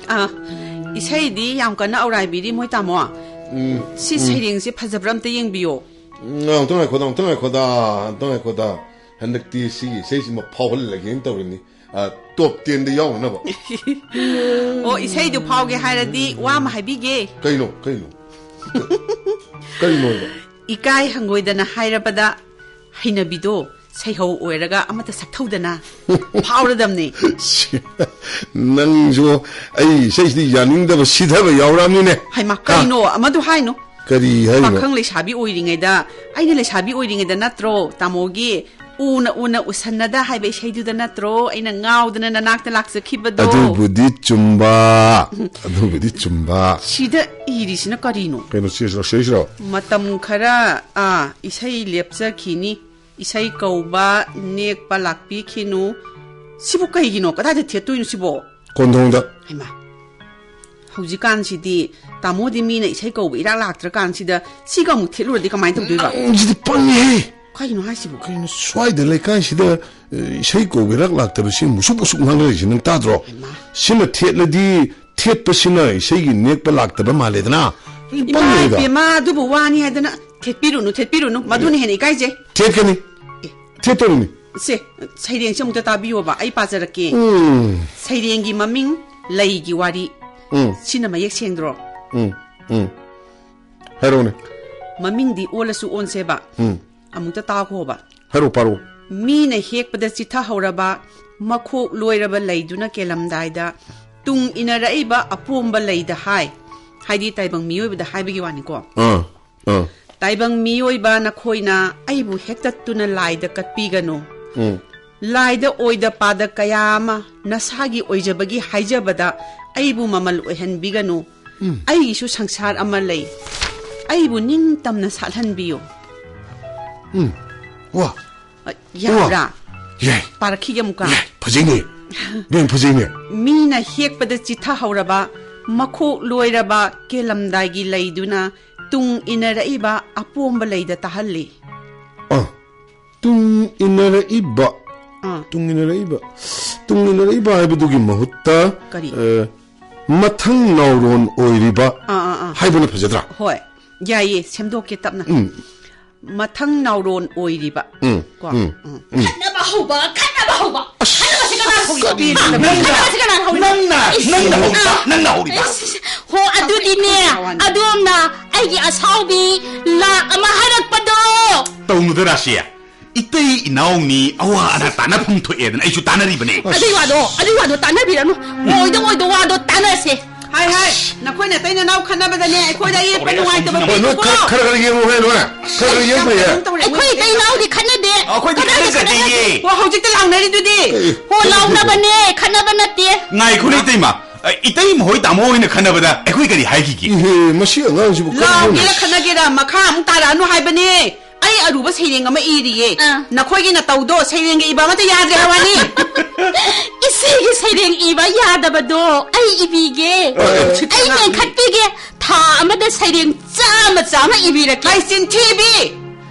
ꯑꯥ, ꯏꯁꯩꯗꯤ ꯌꯥꯝ ꯀꯟꯅ ꯑꯧꯔꯥꯏꯕꯤꯔꯤ ꯃꯣꯏ ꯇꯥꯃꯣ꯫ ꯎꯝ, ꯁꯤ ꯎꯝ꯫ ꯁꯩꯔꯦꯡꯁꯦ ꯐꯖꯕ꯭ꯔꯥ ꯑꯝꯇ ꯌꯦꯡꯕꯤꯌꯣ꯫ ꯎꯝ, ꯑꯃꯨꯛꯇ ꯉꯥꯏꯈꯣꯗ, ꯑꯃꯨꯛꯇ ꯉꯥꯏꯈꯣꯗ, ꯑꯃꯨꯛꯇ ꯉꯥꯏꯈꯣꯗ꯫ ꯍꯟꯗꯛꯇꯤ ꯁꯤꯒꯤ ꯏꯁꯩꯁꯤꯃ ꯐꯥꯎꯍꯜꯂꯒꯦꯅ ꯇꯧꯔꯤꯅꯤ꯫ ꯑ, top ten ꯗ ꯌꯥꯎꯅꯅꯕ꯫ ꯑꯣ, ꯏꯁꯩꯗꯨ ꯐꯥꯎꯒꯦ ꯍꯥꯏꯔꯗꯤ ꯋꯥ ꯑꯃ ꯍꯥꯏꯕꯤꯒꯦ꯫ ꯀꯩꯅꯣ, ꯀꯩꯅꯣ? ꯀꯩꯅꯣꯕ? ꯏꯀꯥꯏ ꯍꯪꯒꯣꯏꯗꯅ ꯍꯥꯏꯔꯕꯗ ꯍꯩꯅꯕꯤꯗꯣ ꯁꯩꯍꯧ ꯑꯣꯏꯔꯒ ꯑꯃꯠꯇ ꯁꯛꯊꯧꯗꯅ ꯐꯥꯎꯔꯗꯝꯅꯤ꯫ ꯁꯤ, ꯅꯪꯁꯨ ꯑꯩ ꯏꯁꯩꯁꯤꯗꯤ ꯌꯥꯅꯤꯡꯗꯕ ꯁꯤꯊꯕ ꯌꯥꯎꯔꯛꯑꯕꯅꯤꯅꯦ꯫ ꯍꯩꯃꯥ, ꯍꯥ? ꯀꯩꯅꯣ ꯑꯃꯗꯨ ꯍꯥꯏꯅꯣ? ꯀꯔꯤ ꯍꯥꯏꯔꯤꯅꯣ? ꯄꯥꯈꯪ ꯂꯩꯁꯥꯕꯤ ꯑꯣꯏꯔꯤꯉꯩꯗ, ꯑꯩꯅ ꯂꯩꯁꯥꯕꯤ ꯑꯣꯏꯔꯤꯉꯩꯗ ꯅꯠꯇ꯭ꯔꯣ ꯇꯥꯃꯣꯒꯤ "ꯎꯅ ꯎꯅ ꯎꯁꯟꯅꯗ" ꯍꯥꯏꯕ ꯏꯁꯩꯗꯨꯗ ꯅꯠꯇ꯭ꯔꯣ ꯑꯩꯅ ꯉꯥꯎꯗꯅ ꯅꯅꯥꯛꯇ ꯂꯥꯛꯆꯈꯤꯕꯗꯣ? ꯑꯗꯨꯕꯨꯗꯤ ꯆꯨꯝꯕ, ꯑꯗꯨꯕꯨꯗꯤ ꯆꯨꯝꯕ꯫ ꯁꯤꯗ ꯏꯔꯤꯁꯤꯅ ꯀꯔꯤꯅꯣ? ꯀꯩꯅꯣ, ꯁꯤꯁꯤꯔꯣ, ꯁꯤꯁꯤꯔꯣ? ꯃꯇꯝ ꯈꯔ, ꯑꯥ, ꯏꯁꯩ ꯂꯦꯞꯆꯈꯤꯅꯤ꯫ ꯏꯁꯩ ꯀꯧꯕ ꯅꯦꯛꯄ ꯂꯥꯛꯄꯤꯈꯤꯅꯨ꯫ ꯁꯤꯕꯨ ꯀꯩꯒꯤꯅꯣ? ꯀꯗꯥꯏꯗ ꯊꯦꯠꯇꯣꯏꯅꯣ ꯁꯤꯕꯣ? ꯀꯣꯟꯊꯣꯡꯗ꯫ ꯍꯩꯃꯥ, ꯍꯧꯖꯤꯛꯀꯥꯟꯁꯤꯗꯤ ꯇꯥꯃꯣꯗꯤ ꯃꯤꯅ ꯏꯁꯩ ꯀꯧꯕ ꯏꯔꯥꯛ ꯂꯥꯛꯇ꯭ꯔꯀꯥꯟꯁꯤꯗ ꯁꯤꯒ ꯑꯃꯨꯛ ꯊꯦꯠꯂꯨꯔꯗꯤ ꯀꯃꯥꯏꯅ ꯇꯧꯗꯣꯏꯕ? ꯅꯪꯁꯤꯗꯤ ꯄꯪꯉꯤꯍꯦ! ꯀꯩꯅꯣ ꯍꯥꯏꯁꯤꯕꯣ? ꯀꯩꯅꯣ ꯁ꯭ꯋꯥꯏꯗ ꯂꯩꯀꯥꯏꯁꯤꯗ, ꯑꯦ, ꯏꯁꯩ ꯀꯧꯕ ꯏꯔꯥꯛ ꯂꯥꯛꯇꯕꯁꯤ ꯃꯨꯁꯨꯛ ꯃꯨꯁꯨꯛ ꯉꯥꯡꯅꯔꯤꯁꯤ ꯅꯪ ꯇꯥꯗ꯭ꯔꯣ? ꯍꯩꯃꯥ꯫ ꯁꯤꯅ ꯊꯦꯠꯂꯗꯤ ꯊꯦꯠꯄꯁꯤꯅ ꯏꯁꯩꯒꯤ ꯅꯦꯛꯄ ꯂꯥꯛꯇꯕ ꯃꯥꯜꯂꯦꯗꯅ? ꯏꯃꯥ ꯄꯪꯉꯦꯗ꯫ ꯏꯕꯦꯝꯃ, ꯑꯗꯨꯕꯨ ꯋꯥꯅꯤ ꯍꯥꯏꯗꯅ ꯊꯦꯠꯄꯤꯔꯨꯅꯨ, ꯊꯦꯠꯄꯤꯔꯨꯅꯨ, ꯃꯗꯨꯅ ꯍꯦꯟꯅ ꯏꯀꯥꯏꯖꯩ꯫ ꯊꯦꯠꯀꯅꯤ꯫ ꯑꯦ꯫ ꯊꯦꯠꯇꯧꯔꯤꯅꯤ꯫ ꯁꯦ, ꯁꯩꯔꯦꯡꯁꯦ ꯑꯃꯨꯛꯇ ꯇꯥꯕꯤꯌꯣꯕ, ꯑꯩ ꯄꯥꯖꯔꯛꯀꯦ꯫ ꯎꯝ꯫ ꯁꯩꯔꯦꯡꯒꯤ ꯃꯃꯤꯡ "ꯂꯩꯒꯤ ꯋꯥꯔꯤ"꯫ ꯎꯝ꯫ ꯁꯤꯅ ꯃꯌꯦꯛ ꯁꯦꯡꯗ꯭ꯔꯣ? ꯎꯝ, ꯎꯝ꯫ ꯍꯥꯏꯔꯛꯎꯅꯦ꯫ ꯃꯃꯤꯡꯗꯤ ꯑꯣꯜꯂꯁꯨ ꯑꯣꯟꯁꯦꯕ꯫ ꯎꯝ꯫ ꯑꯃꯨꯛꯇ ꯇꯥꯈꯣꯕ꯫ ꯍꯥꯏꯔꯛꯑꯣ, ꯄꯥꯔꯛꯑꯣ꯫ ꯃꯤꯅ ꯍꯦꯛꯄꯗ ꯆꯤꯊꯍꯧꯔꯕ, ꯃꯈꯣꯛ ꯂꯣꯏꯔꯕ ꯂꯩꯗꯨꯅ ꯀꯦꯜꯂꯝꯗꯥꯏꯗ ꯇꯨꯡ ꯏꯟꯅꯔꯛꯏꯕ ꯑꯄꯣꯝꯕ ꯂꯩꯗ ꯍꯥꯏ, ꯍꯥꯏꯗꯤ ꯇꯥꯏꯕꯪ ꯃꯤꯑꯣꯏꯕꯗ ꯍꯥꯏꯕꯒꯤ ꯋꯥꯅꯤꯀꯣ꯫ ꯑꯥ, ꯑꯥ꯫ ꯇꯥꯏꯕꯪ ꯃꯤꯑꯣꯏꯕ ꯅꯈꯣꯏꯅ ꯑꯩꯕꯨ ꯍꯦꯛꯇꯠꯇꯨꯅ ꯂꯥꯏꯗ ꯀꯠꯄꯤꯒꯅꯨ꯫ ꯎꯝ꯫ ꯂꯥꯏꯗ ꯑꯣꯏꯗ ꯄꯥꯗ ꯀꯌꯥ ꯑꯃ ꯅꯁꯥꯒꯤ ꯑꯣꯏꯖꯕꯒꯤ ꯍꯥꯏꯖꯕꯗ ꯑꯩꯕꯨ ꯃꯃꯜ ꯑꯣꯏꯍꯟꯕꯤꯒꯅꯨ꯫ ꯎꯝ꯫ ꯑꯩꯒꯤꯁꯨ ꯁꯪꯁꯥꯔ ꯑꯃ ꯂꯩ꯫ ꯑꯩꯕꯨ ꯅꯤꯡꯇꯝꯅ ꯁꯥꯠꯍꯟꯕꯤꯌꯨ꯫ ꯎꯝ꯫ ꯋꯥ꯫ ꯑ, ꯌꯥꯕ꯭ꯔꯥ? ꯋꯥ꯫ ꯌꯥꯏ꯫ ꯄꯥꯔꯛꯈꯤꯒꯦ ꯑꯃꯨꯛꯀ꯫ ꯌꯥꯏ꯫ ꯐꯖꯩꯅꯦ꯫ ꯕꯦꯝ, ꯐꯖꯩꯅꯦ꯫ ꯃꯤꯅ ꯍꯦꯛꯄꯗ ꯆꯤꯊꯍꯧꯔꯕ, ꯃꯈꯣꯛ ꯂꯣꯏꯔꯕ ꯀꯦꯜꯂꯝꯗꯥꯏꯒꯤ ꯂꯩꯗꯨꯅ ꯇꯨꯡ ꯏꯟꯅꯔꯛꯏꯕ ꯑꯄꯣꯝꯕ ꯂꯩꯗ ꯇꯥꯍꯜꯂꯤ꯫ ꯑ, ꯇꯨꯡ ꯏꯟꯅꯔꯛꯏꯕ꯫ ꯑꯥ꯫ ꯇꯨꯡ ꯏꯟꯅꯔꯛꯏꯕ꯫ ꯇꯨꯡ ꯏꯟꯅꯔꯛꯏꯕ ꯍꯥꯏꯕꯗꯨꯒꯤ ꯃꯍꯨꯠꯇ, ꯀꯔꯤ? ꯑ, ꯃꯊꯪ ꯅꯥꯎꯔꯣꯟ ꯑꯣꯏꯔꯤꯕ ꯑꯥ, ꯑꯥ, ꯑꯥ꯫ ꯍꯥꯏꯕꯅ ꯐꯖꯗ꯭ꯔꯥ? ꯍꯣꯏ꯫ ꯌꯥꯏꯌꯦ, ꯁꯦꯝꯗꯣꯛꯀꯦ ꯇꯞꯅ꯫ ꯎꯝ꯫ ꯃꯊꯪ ꯅꯥꯎꯔꯣꯟ ꯑꯣꯏꯔꯤꯕ꯫ ꯎꯝ, ꯀꯣ? ꯎꯝ, ꯎꯝ꯫ ꯈꯠꯅꯕ ꯍꯧꯕ, ꯈꯠꯅꯕ ꯍꯧꯕ꯫ ꯑꯁ, ꯈꯠꯅꯕꯁꯤ ꯀꯅꯥꯅ ꯍꯧꯔꯤꯅꯣ? ꯀꯔꯤꯅꯣ? ꯈꯠꯅꯕꯁꯤ ꯀꯅꯥꯅ ꯍꯧꯔꯤꯅꯣ? ꯅꯪꯅ, ꯏꯁ, ꯅꯪꯅ ꯍꯧꯔꯤꯕ, ꯑꯥ꯫ ꯅꯪꯅ ꯍꯧꯔꯤꯕ꯫ ꯏꯁ, ꯍꯣ, ꯑꯗꯨꯗꯤꯅꯦ, ꯋꯥꯅꯤ꯫ ꯑꯗꯣꯝꯅ ꯑꯩꯒꯤ ꯑꯁꯥꯎꯕꯤ ꯂꯥꯛ ꯑꯃ ꯍꯥꯏꯔꯛꯄꯗꯣ꯫ ꯇꯧꯅꯨꯗ, ꯔꯥꯁꯤ꯫ ꯏꯇꯩ ꯏꯅꯥꯎꯅꯤ ꯑꯋꯥ ꯑꯅꯥ ꯇꯥꯟꯅꯐꯝ ꯊꯣꯛꯑꯦꯗꯅ ꯑꯩꯁꯨ ꯇꯥꯟꯅꯔꯤꯕꯅꯦ꯫ ꯑꯗꯨꯏ ꯋꯥꯗꯣ, ꯑꯗꯨꯏ ꯋꯥꯗꯣ ꯇꯥꯟꯅꯕꯤꯔꯅꯨ꯫ ꯑꯣꯏꯗ ꯑꯣꯏꯗ ꯋꯥꯗꯣ ꯇꯥꯟꯅꯁꯦ꯫ ꯍꯥꯏ, ꯍꯥꯏ, ꯅꯈꯣꯏ ꯅꯇꯩ ꯅꯅꯥꯎ ꯈꯠꯅꯕꯗꯅꯦ ꯑꯩꯈꯣꯏꯗ ꯑꯌꯦꯠꯄ ꯇꯧꯔꯦ, ꯅꯨꯡꯉꯥꯏꯇꯕ ꯁꯣꯝꯁꯤꯅ꯫ ꯍꯣꯏ, ꯅꯣꯏ ꯄꯤꯒꯅꯨꯀꯣ꯫ ꯈꯔ, ꯈꯔ ꯈꯔ ꯌꯦꯡꯉꯨ ꯍꯦ, ꯅꯣꯏ꯫ ꯈꯔ ꯈꯔ ꯌꯦꯡꯉꯨ ꯍꯦ꯫ ꯇꯧꯔꯦ, ꯑꯩꯈꯣꯏ ꯏꯇꯩ ꯏꯅꯥꯎꯗꯤ ꯈꯠꯅꯗꯦ꯫ ꯑꯩꯈꯣꯏꯗꯤ ꯀꯗꯥꯏꯗ ꯈꯠꯅꯖꯗꯤꯌꯦ꯫ ꯈꯠꯅꯒꯦ? ꯍꯣ, ꯍꯧꯖꯤꯛꯇ ꯂꯥꯎꯅꯔꯤꯗꯨꯗꯤ꯫ ꯑꯦ, ꯍꯣ, ꯂꯥꯎꯅꯕꯅꯦ, ꯈꯠꯅꯕ ꯅꯠꯇꯦ꯫ ꯉꯥꯏꯈꯣꯅꯦ, ꯏꯇꯩꯃ꯫ ꯑ, ꯏꯇꯩꯃ ꯍꯣꯏ ꯇꯥꯃꯣ ꯍꯣꯏꯅ ꯈꯠꯅꯕꯗ ꯑꯩꯈꯣꯏ ꯀꯔꯤ ꯍꯥꯏꯈꯤꯒꯦ? ꯏꯍꯦ, ꯃꯁꯤ ꯑꯉꯥꯡꯁꯤꯕꯨ ꯀꯔꯤꯅꯣꯅꯦ? ꯂꯥꯎꯒꯦꯔꯥ ꯈꯠꯅꯒꯦꯔꯥ, ꯃꯈꯥ ꯑꯃꯨꯛ ꯇꯥꯔꯛꯑꯅꯨ ꯍꯥꯏꯕꯅꯦ꯫ ꯑꯩ ꯑꯔꯨꯕ ꯁꯩꯔꯦꯡ ꯑꯃ ꯏꯔꯤꯌꯦ꯫ ꯑꯥ꯫ ꯅꯈꯣꯏꯒꯤ ꯅꯇꯧꯗꯣ ꯁꯩꯔꯦꯡꯒ ꯏꯕ ꯑꯃꯠꯇ ꯌꯥꯗ꯭ꯔꯦ ꯍꯥꯏꯕ ꯋꯥꯅꯤ꯫ ꯏꯆꯦꯒꯤ ꯁꯩꯔꯦꯡ ꯏꯕ ꯌꯥꯗꯕꯗꯣ ꯑꯩ ꯏꯕꯤꯒꯦ꯫ ꯑ, ꯑ, ꯑꯩ ꯃꯦꯟꯈꯠꯄꯤꯒꯦ꯫ ꯊꯥ ꯑꯃꯗ ꯁꯩꯔꯦꯡ ꯆꯥꯝꯃ ꯆꯥꯝꯃ ꯏꯕꯤꯔꯛꯀꯦ꯫ ꯍꯥꯏ, ꯆꯤꯟꯊꯤꯕꯤ!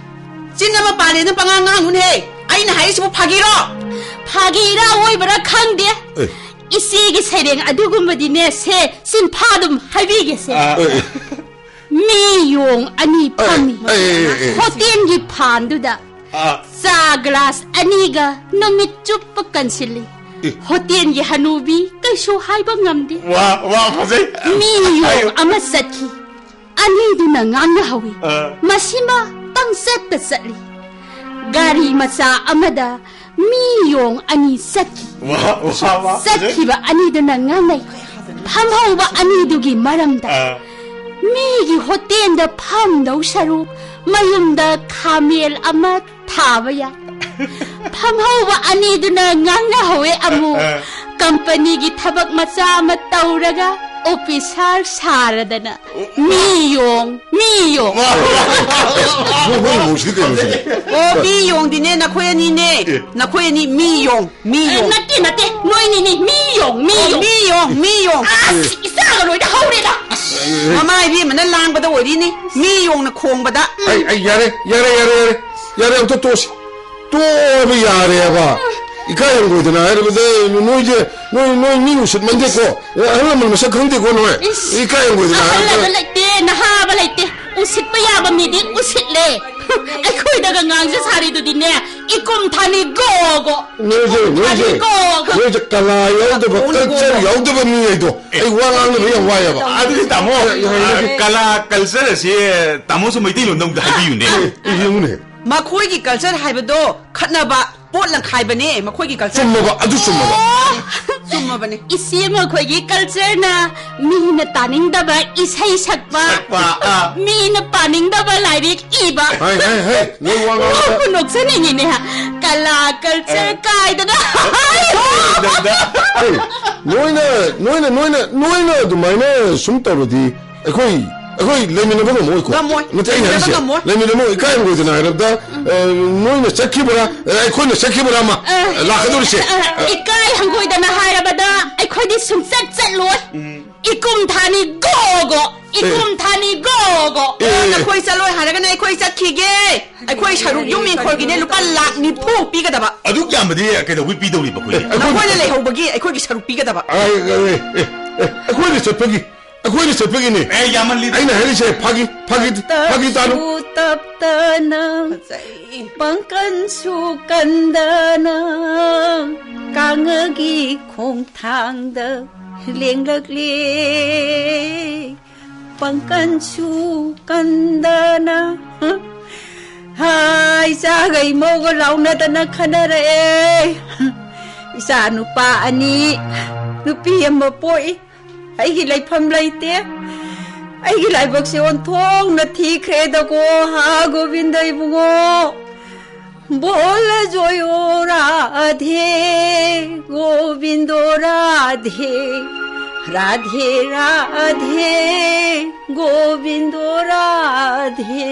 ꯆꯤꯟ ꯑꯃ ꯄꯥꯜꯂꯦꯅ ꯄꯉꯥꯡ ꯉꯥꯡꯅꯨꯅꯦꯍꯦ꯫ ꯑꯩꯅ ꯍꯥꯏꯔꯤꯁꯤꯕꯨ ꯐꯥꯒꯤꯔꯣ? ꯐꯥꯒꯤꯔꯥ ꯑꯣꯏꯕ꯭ꯔꯥ ꯈꯪꯗꯦ꯫ ꯑꯦ꯫ ꯏꯆꯦꯒꯤ ꯁꯩꯔꯦꯡ ꯑꯗꯨꯒꯨꯝꯕꯗꯤꯅꯦ, ꯁꯦ, ꯆꯤꯟꯐꯥ ꯑꯗꯨꯝ ꯍꯥꯏꯕꯤꯒꯦꯁꯦ꯫ ꯑ꯫ ꯑꯦ꯫ ꯃꯤ ꯌꯣꯡ ꯑꯅꯤ ꯐꯝꯃꯤ꯫ ꯑꯦ, ꯑꯦ, ꯑꯦ, ꯑꯦ꯫ ꯍꯣꯇꯦꯜꯒꯤ ꯐꯥꯟꯗꯨꯗ ꯑ꯫ ꯆꯥ ꯒ꯭ꯂꯥꯁ ꯑꯅꯤꯒ ꯅꯨꯃꯤꯠ ꯆꯨꯞꯄ ꯀꯟꯁꯤꯜꯂꯤ꯫ ꯑꯦ꯫ ꯍꯣꯇꯦꯜꯒꯤ ꯍꯅꯨꯕꯤ ꯀꯩꯁꯨ ꯍꯥꯏꯕ ꯉꯝꯗꯦ꯫ ꯋꯥ, ꯋꯥ, ꯐꯖꯩ꯫ ꯃꯤ ꯌꯣꯡ ꯍꯥꯏꯌꯨ꯫ ꯑꯃ ꯆꯠꯈꯤ꯫ ꯑꯅꯤꯗꯨꯅ ꯉꯥꯡꯅꯍꯧꯏ꯫ ꯑ꯫ ꯃꯁꯤꯃ ꯄꯪꯆꯠꯇ ꯆꯠꯂꯤ꯫ ꯒꯥꯔꯤ ꯃꯆꯥ ꯑꯃꯗ ꯃꯤ ꯌꯣꯡ ꯑꯅꯤ ꯆꯠꯈꯤ꯫ ꯋꯥ, ꯋꯥ, ꯋꯥ, ꯐꯖꯩ꯫ ꯆꯠꯈꯤꯕ ꯑꯅꯤꯗꯨꯅ ꯉꯥꯡꯅꯩ꯫ ꯐꯝꯍꯧꯕ ꯑꯅꯤꯗꯨꯒꯤ ꯃꯔꯝꯗ꯫ ꯑ꯫ ꯃꯤꯒꯤ ꯍꯣꯇꯦꯜꯗ ꯐꯝꯗꯧ ꯁꯔꯨꯛ ꯃꯌꯨꯝꯗ ꯈꯥꯃꯦꯜ ꯑꯃ ꯊꯥꯕ ꯌꯥꯏ꯫ ꯐꯝꯍꯧꯕ ꯑꯅꯤꯗꯨꯅ ꯉꯥꯡꯅꯍꯧꯋꯦ ꯑꯃꯨꯛ꯫ ꯑ, ꯑ꯫ ꯀꯝꯄꯅꯤꯒꯤ ꯊꯕꯛ ꯃꯆꯥ ꯑꯃ ꯇꯧꯔꯒ ꯑꯣꯐꯤꯁꯥꯔ ꯁꯥꯔꯗꯅ꯫ ꯃꯤ ꯌꯣꯡ, ꯃꯤ ꯌꯣꯡ꯫ ꯃꯣꯏ, ꯃꯣꯏ ꯃꯧꯁꯤꯗꯤ ꯀꯩꯅꯣ ꯁꯤꯗꯤ? ꯑꯣ, ꯃꯤ ꯌꯣꯡꯗꯤꯅꯦ, ꯅꯈꯣꯏ ꯑꯅꯤꯅꯦ꯫ ꯑꯦ꯫ ꯅꯈꯣꯏ ꯑꯅꯤ ꯃꯤ ꯌꯣꯡ, ꯃꯤ ꯑꯦ, ꯌꯣꯡ꯫ ꯅꯠꯇꯦ, ꯅꯠꯇꯦ, ꯅꯣꯏꯅꯤꯅꯦ, ꯃꯤ ꯌꯣꯡ, ꯃꯤ ꯑꯣ, ꯌꯣꯡ꯫ ꯃꯤ ꯌꯣꯡ, ꯃꯤ ꯌꯣꯡ꯫ ꯑꯁ, ꯏꯆꯥꯒ ꯂꯣꯏꯅ ꯍꯧꯔꯦꯗ꯫ ꯃꯃꯥ ꯏꯕꯦꯝꯃꯅ ꯂꯥꯡꯕꯗ ꯑꯣꯏꯔꯤꯅꯤ, ꯃꯤ ꯌꯣꯡꯅ ꯈꯣꯡꯕꯗ꯫ ꯑꯩ, ꯑꯩ, ꯌꯥꯔꯦ, ꯌꯥꯔꯦ, ꯌꯥꯔꯦ, ꯌꯥꯔꯦ꯫ ꯌꯥꯔꯦ, ꯑꯝꯇ ꯇꯣꯛꯑꯁꯤ꯫ ꯇꯣꯛꯑꯣ ꯍꯥꯏꯕ ꯌꯥꯔꯦꯕ꯫ ꯏꯀꯥꯏ ꯍꯪꯒꯣꯏꯗꯅ ꯍꯥꯏꯔꯕꯗ ꯅꯣꯏꯁꯦ, ꯅꯣꯏ, ꯅꯣꯏ ꯃꯤ ꯎꯁꯤꯠꯃꯟꯗꯦꯀꯣ꯫ ꯑꯍꯜ ꯂꯃꯟ ꯃꯁꯛ ꯈꯪꯗꯦꯀꯣ ꯅꯣꯏ꯫ ꯏꯁ, ꯏꯀꯥꯏ ꯍꯪꯒꯣꯏꯗꯅ ꯑꯍꯜ ꯍꯥꯏꯔꯕꯗ꯫ ꯍꯥꯏꯕ ꯂꯩꯇꯦ, ꯅꯍꯥ ꯍꯥꯏꯕ ꯂꯩꯇꯦ꯫ ꯎꯁꯤꯠꯄ ꯌꯥꯕ ꯃꯤꯗꯤ ꯎꯁꯤꯠꯂꯦ꯫ ꯑꯩꯈꯣꯏꯗꯒ ꯉꯥꯡꯖ ꯁꯥꯔꯤꯗꯨꯗꯤꯅꯦ, ꯏꯀꯨꯝ ꯊꯥꯅꯤ ꯒꯣ ꯒꯣ꯫ ꯅꯣꯏꯁꯦ, ꯏꯀꯨꯝ ꯊꯥꯅꯤ ꯅꯣꯏꯁꯦ, ꯒꯣ ꯒꯣ꯫ ꯅꯣꯏꯁꯦ ꯀꯂꯥ ꯌꯥꯎꯗꯕ, ꯒꯣ ꯒꯣ꯫ ꯀꯜꯆꯔ ꯌꯥꯎꯗꯕ ꯃꯤ ꯍꯥꯏꯗꯣ꯫ ꯑꯩ ꯋꯥ ꯉꯥꯡꯅꯕ ꯌꯥꯝ ꯋꯥꯏꯑꯦꯕ꯫ ꯑꯗꯨꯗꯤ ꯇꯥꯃꯣ, ꯑꯦ, ꯌꯥꯔꯦ꯫ ꯀꯂꯥ ꯀꯜꯆꯔ ꯑꯁꯤ ꯇꯥꯃꯣꯁꯨ ꯃꯩꯇꯩꯂꯣꯟꯗ ꯑꯝꯇ ꯍꯥꯏꯕꯤꯌꯨꯅꯦ꯫ ꯑꯦ, ꯑꯦ, ꯌꯦꯡꯉꯨꯅꯦ꯫ ꯃꯈꯣꯏꯒꯤ culture ꯍꯥꯏꯕꯗꯣ ꯈꯠꯅꯕ, ꯄꯣꯠ ꯂꯪꯈꯥꯏꯕꯅꯦ ꯃꯈꯣꯏꯒꯤ culture꯫ ꯆꯨꯝꯃꯕ, ꯑꯗꯨ ꯆꯨꯝꯃꯕ꯫ ꯑꯣ! ꯆꯨꯝꯃꯕꯅꯦ꯫ ꯏꯆꯦ, ꯃꯈꯣꯏꯒꯤ cultureꯅ ꯃꯤꯅ ꯇꯥꯅꯤꯡꯗꯕ ꯏꯁꯩ ꯁꯛꯄ, ꯁꯛꯄ, ꯑꯥ꯫ ꯃꯤꯅ ꯄꯥꯅꯤꯡꯗꯕ ꯂꯥꯏꯔꯤꯛ ꯏꯕ꯫ ꯍꯩ, ꯍꯩ, ꯍꯩ, ꯅꯣꯏ ꯋꯥ ꯉꯥꯡꯕꯗ ꯅꯣꯛꯄꯨ ꯅꯣꯛꯆꯅꯤꯡꯉꯤꯅꯦ꯫ ꯀꯂꯥ culture ꯑꯦ꯫ ꯀꯥꯏꯗꯅ꯫ ꯍꯩ, ꯅꯣꯏꯅ, ꯅꯣꯏꯅ, ꯅꯣꯏꯅ, ꯅꯣꯏꯅ ꯑꯗꯨꯃꯥꯏꯅ ꯁꯨꯝ ꯇꯧꯔꯗꯤ ꯑꯩꯈꯣꯏ, ꯑꯩꯈꯣꯏ ꯂꯩꯃꯤꯟꯅꯕ ꯉꯝꯃꯣꯏꯀꯣ꯫ ꯉꯝꯃꯣꯏ꯫ ꯅꯠꯇꯦ, ꯑꯩꯅ ꯂꯩꯃꯤꯟꯅꯕ ꯍꯥꯏꯔꯤꯁꯦ, ꯉꯝꯃꯣꯏ꯫ ꯂꯩꯃꯤꯟꯅꯕ ꯉꯝꯃꯣꯏ꯫ ꯏꯀꯥꯏ ꯍꯪꯒꯣꯏꯗꯅ ꯍꯥꯏꯔꯕꯗ, ꯎꯝ꯫ ꯑ, ꯅꯣꯏꯅ ꯆꯠꯈꯤꯕꯔꯥ, ꯑ, ꯑꯩꯈꯣꯏꯅ ꯆꯠꯈꯤꯕꯔꯥ ꯑꯃ, ꯑ, ꯂꯥꯛꯀꯗꯧꯔꯤꯁꯦ꯫ ꯑ, ꯏꯀꯥꯏ ꯍꯪꯒꯣꯏꯗꯅ ꯍꯥꯏꯔꯕꯗ ꯑꯩꯈꯣꯏꯗꯤ ꯁꯨꯡꯆꯠ ꯆꯠꯂꯣꯏ꯫ ꯎꯝ꯫ ꯏꯀꯨꯝ ꯊꯥꯅꯤ ꯒꯣ ꯒꯣ, ꯑꯦ꯫ ꯏꯀꯨꯝ ꯊꯥꯅꯤ ꯒꯣ ꯒꯣ꯫ ꯑꯦ, ꯑꯦ, ꯑꯦ꯫ ꯅꯈꯣꯏ ꯆꯠꯂꯣꯏ ꯍꯥꯏꯔꯒꯅ ꯑꯩꯈꯣꯏ ꯆꯠꯈꯤꯒꯦ꯫ ꯑꯩꯈꯣꯏ ꯁꯔꯨꯛ ꯌꯨꯝ ꯏꯪꯈꯣꯜꯒꯤꯅꯦ ꯂꯨꯄꯥ ꯂꯥꯈ ꯅꯤꯐꯨ ꯄꯤꯒꯗꯕ꯫ ꯑꯗꯨꯛ ꯌꯥꯝꯕꯗꯤ ꯀꯩꯗꯧꯕꯩ ꯄꯤꯗꯧꯔꯤꯕ ꯑꯩꯈꯣꯏꯅ? ꯑꯦ, ꯑꯩꯈꯣꯏ ꯅꯈꯣꯏꯅ ꯂꯩꯍꯧꯕꯒꯤ ꯑꯩꯈꯣꯏꯒꯤ ꯁꯔꯨꯛ ꯄꯤꯒꯗꯕ꯫ ꯑꯦ, ꯑꯦ, ꯑꯦ, ꯑꯦ, ꯑꯩꯈꯣꯏꯅ ꯆꯠꯄꯒꯤ, ꯑꯩꯈꯣꯏꯅ ꯆꯠꯄꯒꯤꯅꯦ꯫ ꯑꯦ, ꯌꯥꯝꯃꯜꯂꯤꯗ꯫ ꯑꯩꯅ ꯍꯥꯏꯔꯤꯁꯦ ꯐꯥꯒꯤ, ꯐꯥꯒꯤ, ꯐꯥꯒꯤ ꯇꯥꯅꯨ꯫ ꯇꯞꯁꯨ ꯇꯞꯇꯅ ꯐꯖꯩ꯫ ꯄꯥꯡꯀꯟꯁꯨ ꯀꯟꯗꯅ ꯀꯥꯡꯉꯒꯤ ꯈꯣꯡꯊꯥꯡꯗ ꯂꯦꯡꯂꯛꯂꯦ꯫ ꯄꯥꯡꯀꯟꯁꯨ ꯀꯟꯗꯅ, ꯍꯥ, ꯏꯆꯥꯒ ꯏꯃꯧꯒ ꯂꯥꯎꯅꯗꯅ ꯈꯟꯅꯔꯛꯑꯦ꯫ ꯏꯆꯥ ꯅꯨꯄꯥ ꯑꯅꯤ, ꯅꯨꯄꯤ ꯑꯃ ꯄꯣꯛꯏ꯫ ꯑꯩꯒꯤ ꯂꯩꯐꯝ ꯂꯩꯇꯦ꯫ ꯑꯩꯒꯤ ꯂꯥꯏꯕꯛꯁꯦ ꯑꯣꯟꯊꯣꯛꯅ ꯊꯤꯈ꯭ꯔꯦꯗꯀꯣ, ꯍꯥ, ꯒꯣꯕꯤꯟꯗ ꯏꯕꯨꯡꯉꯣ꯫ बोल जो ओ राधे, गोविंदो राधे, राधे राधे, गोविंदो राधे।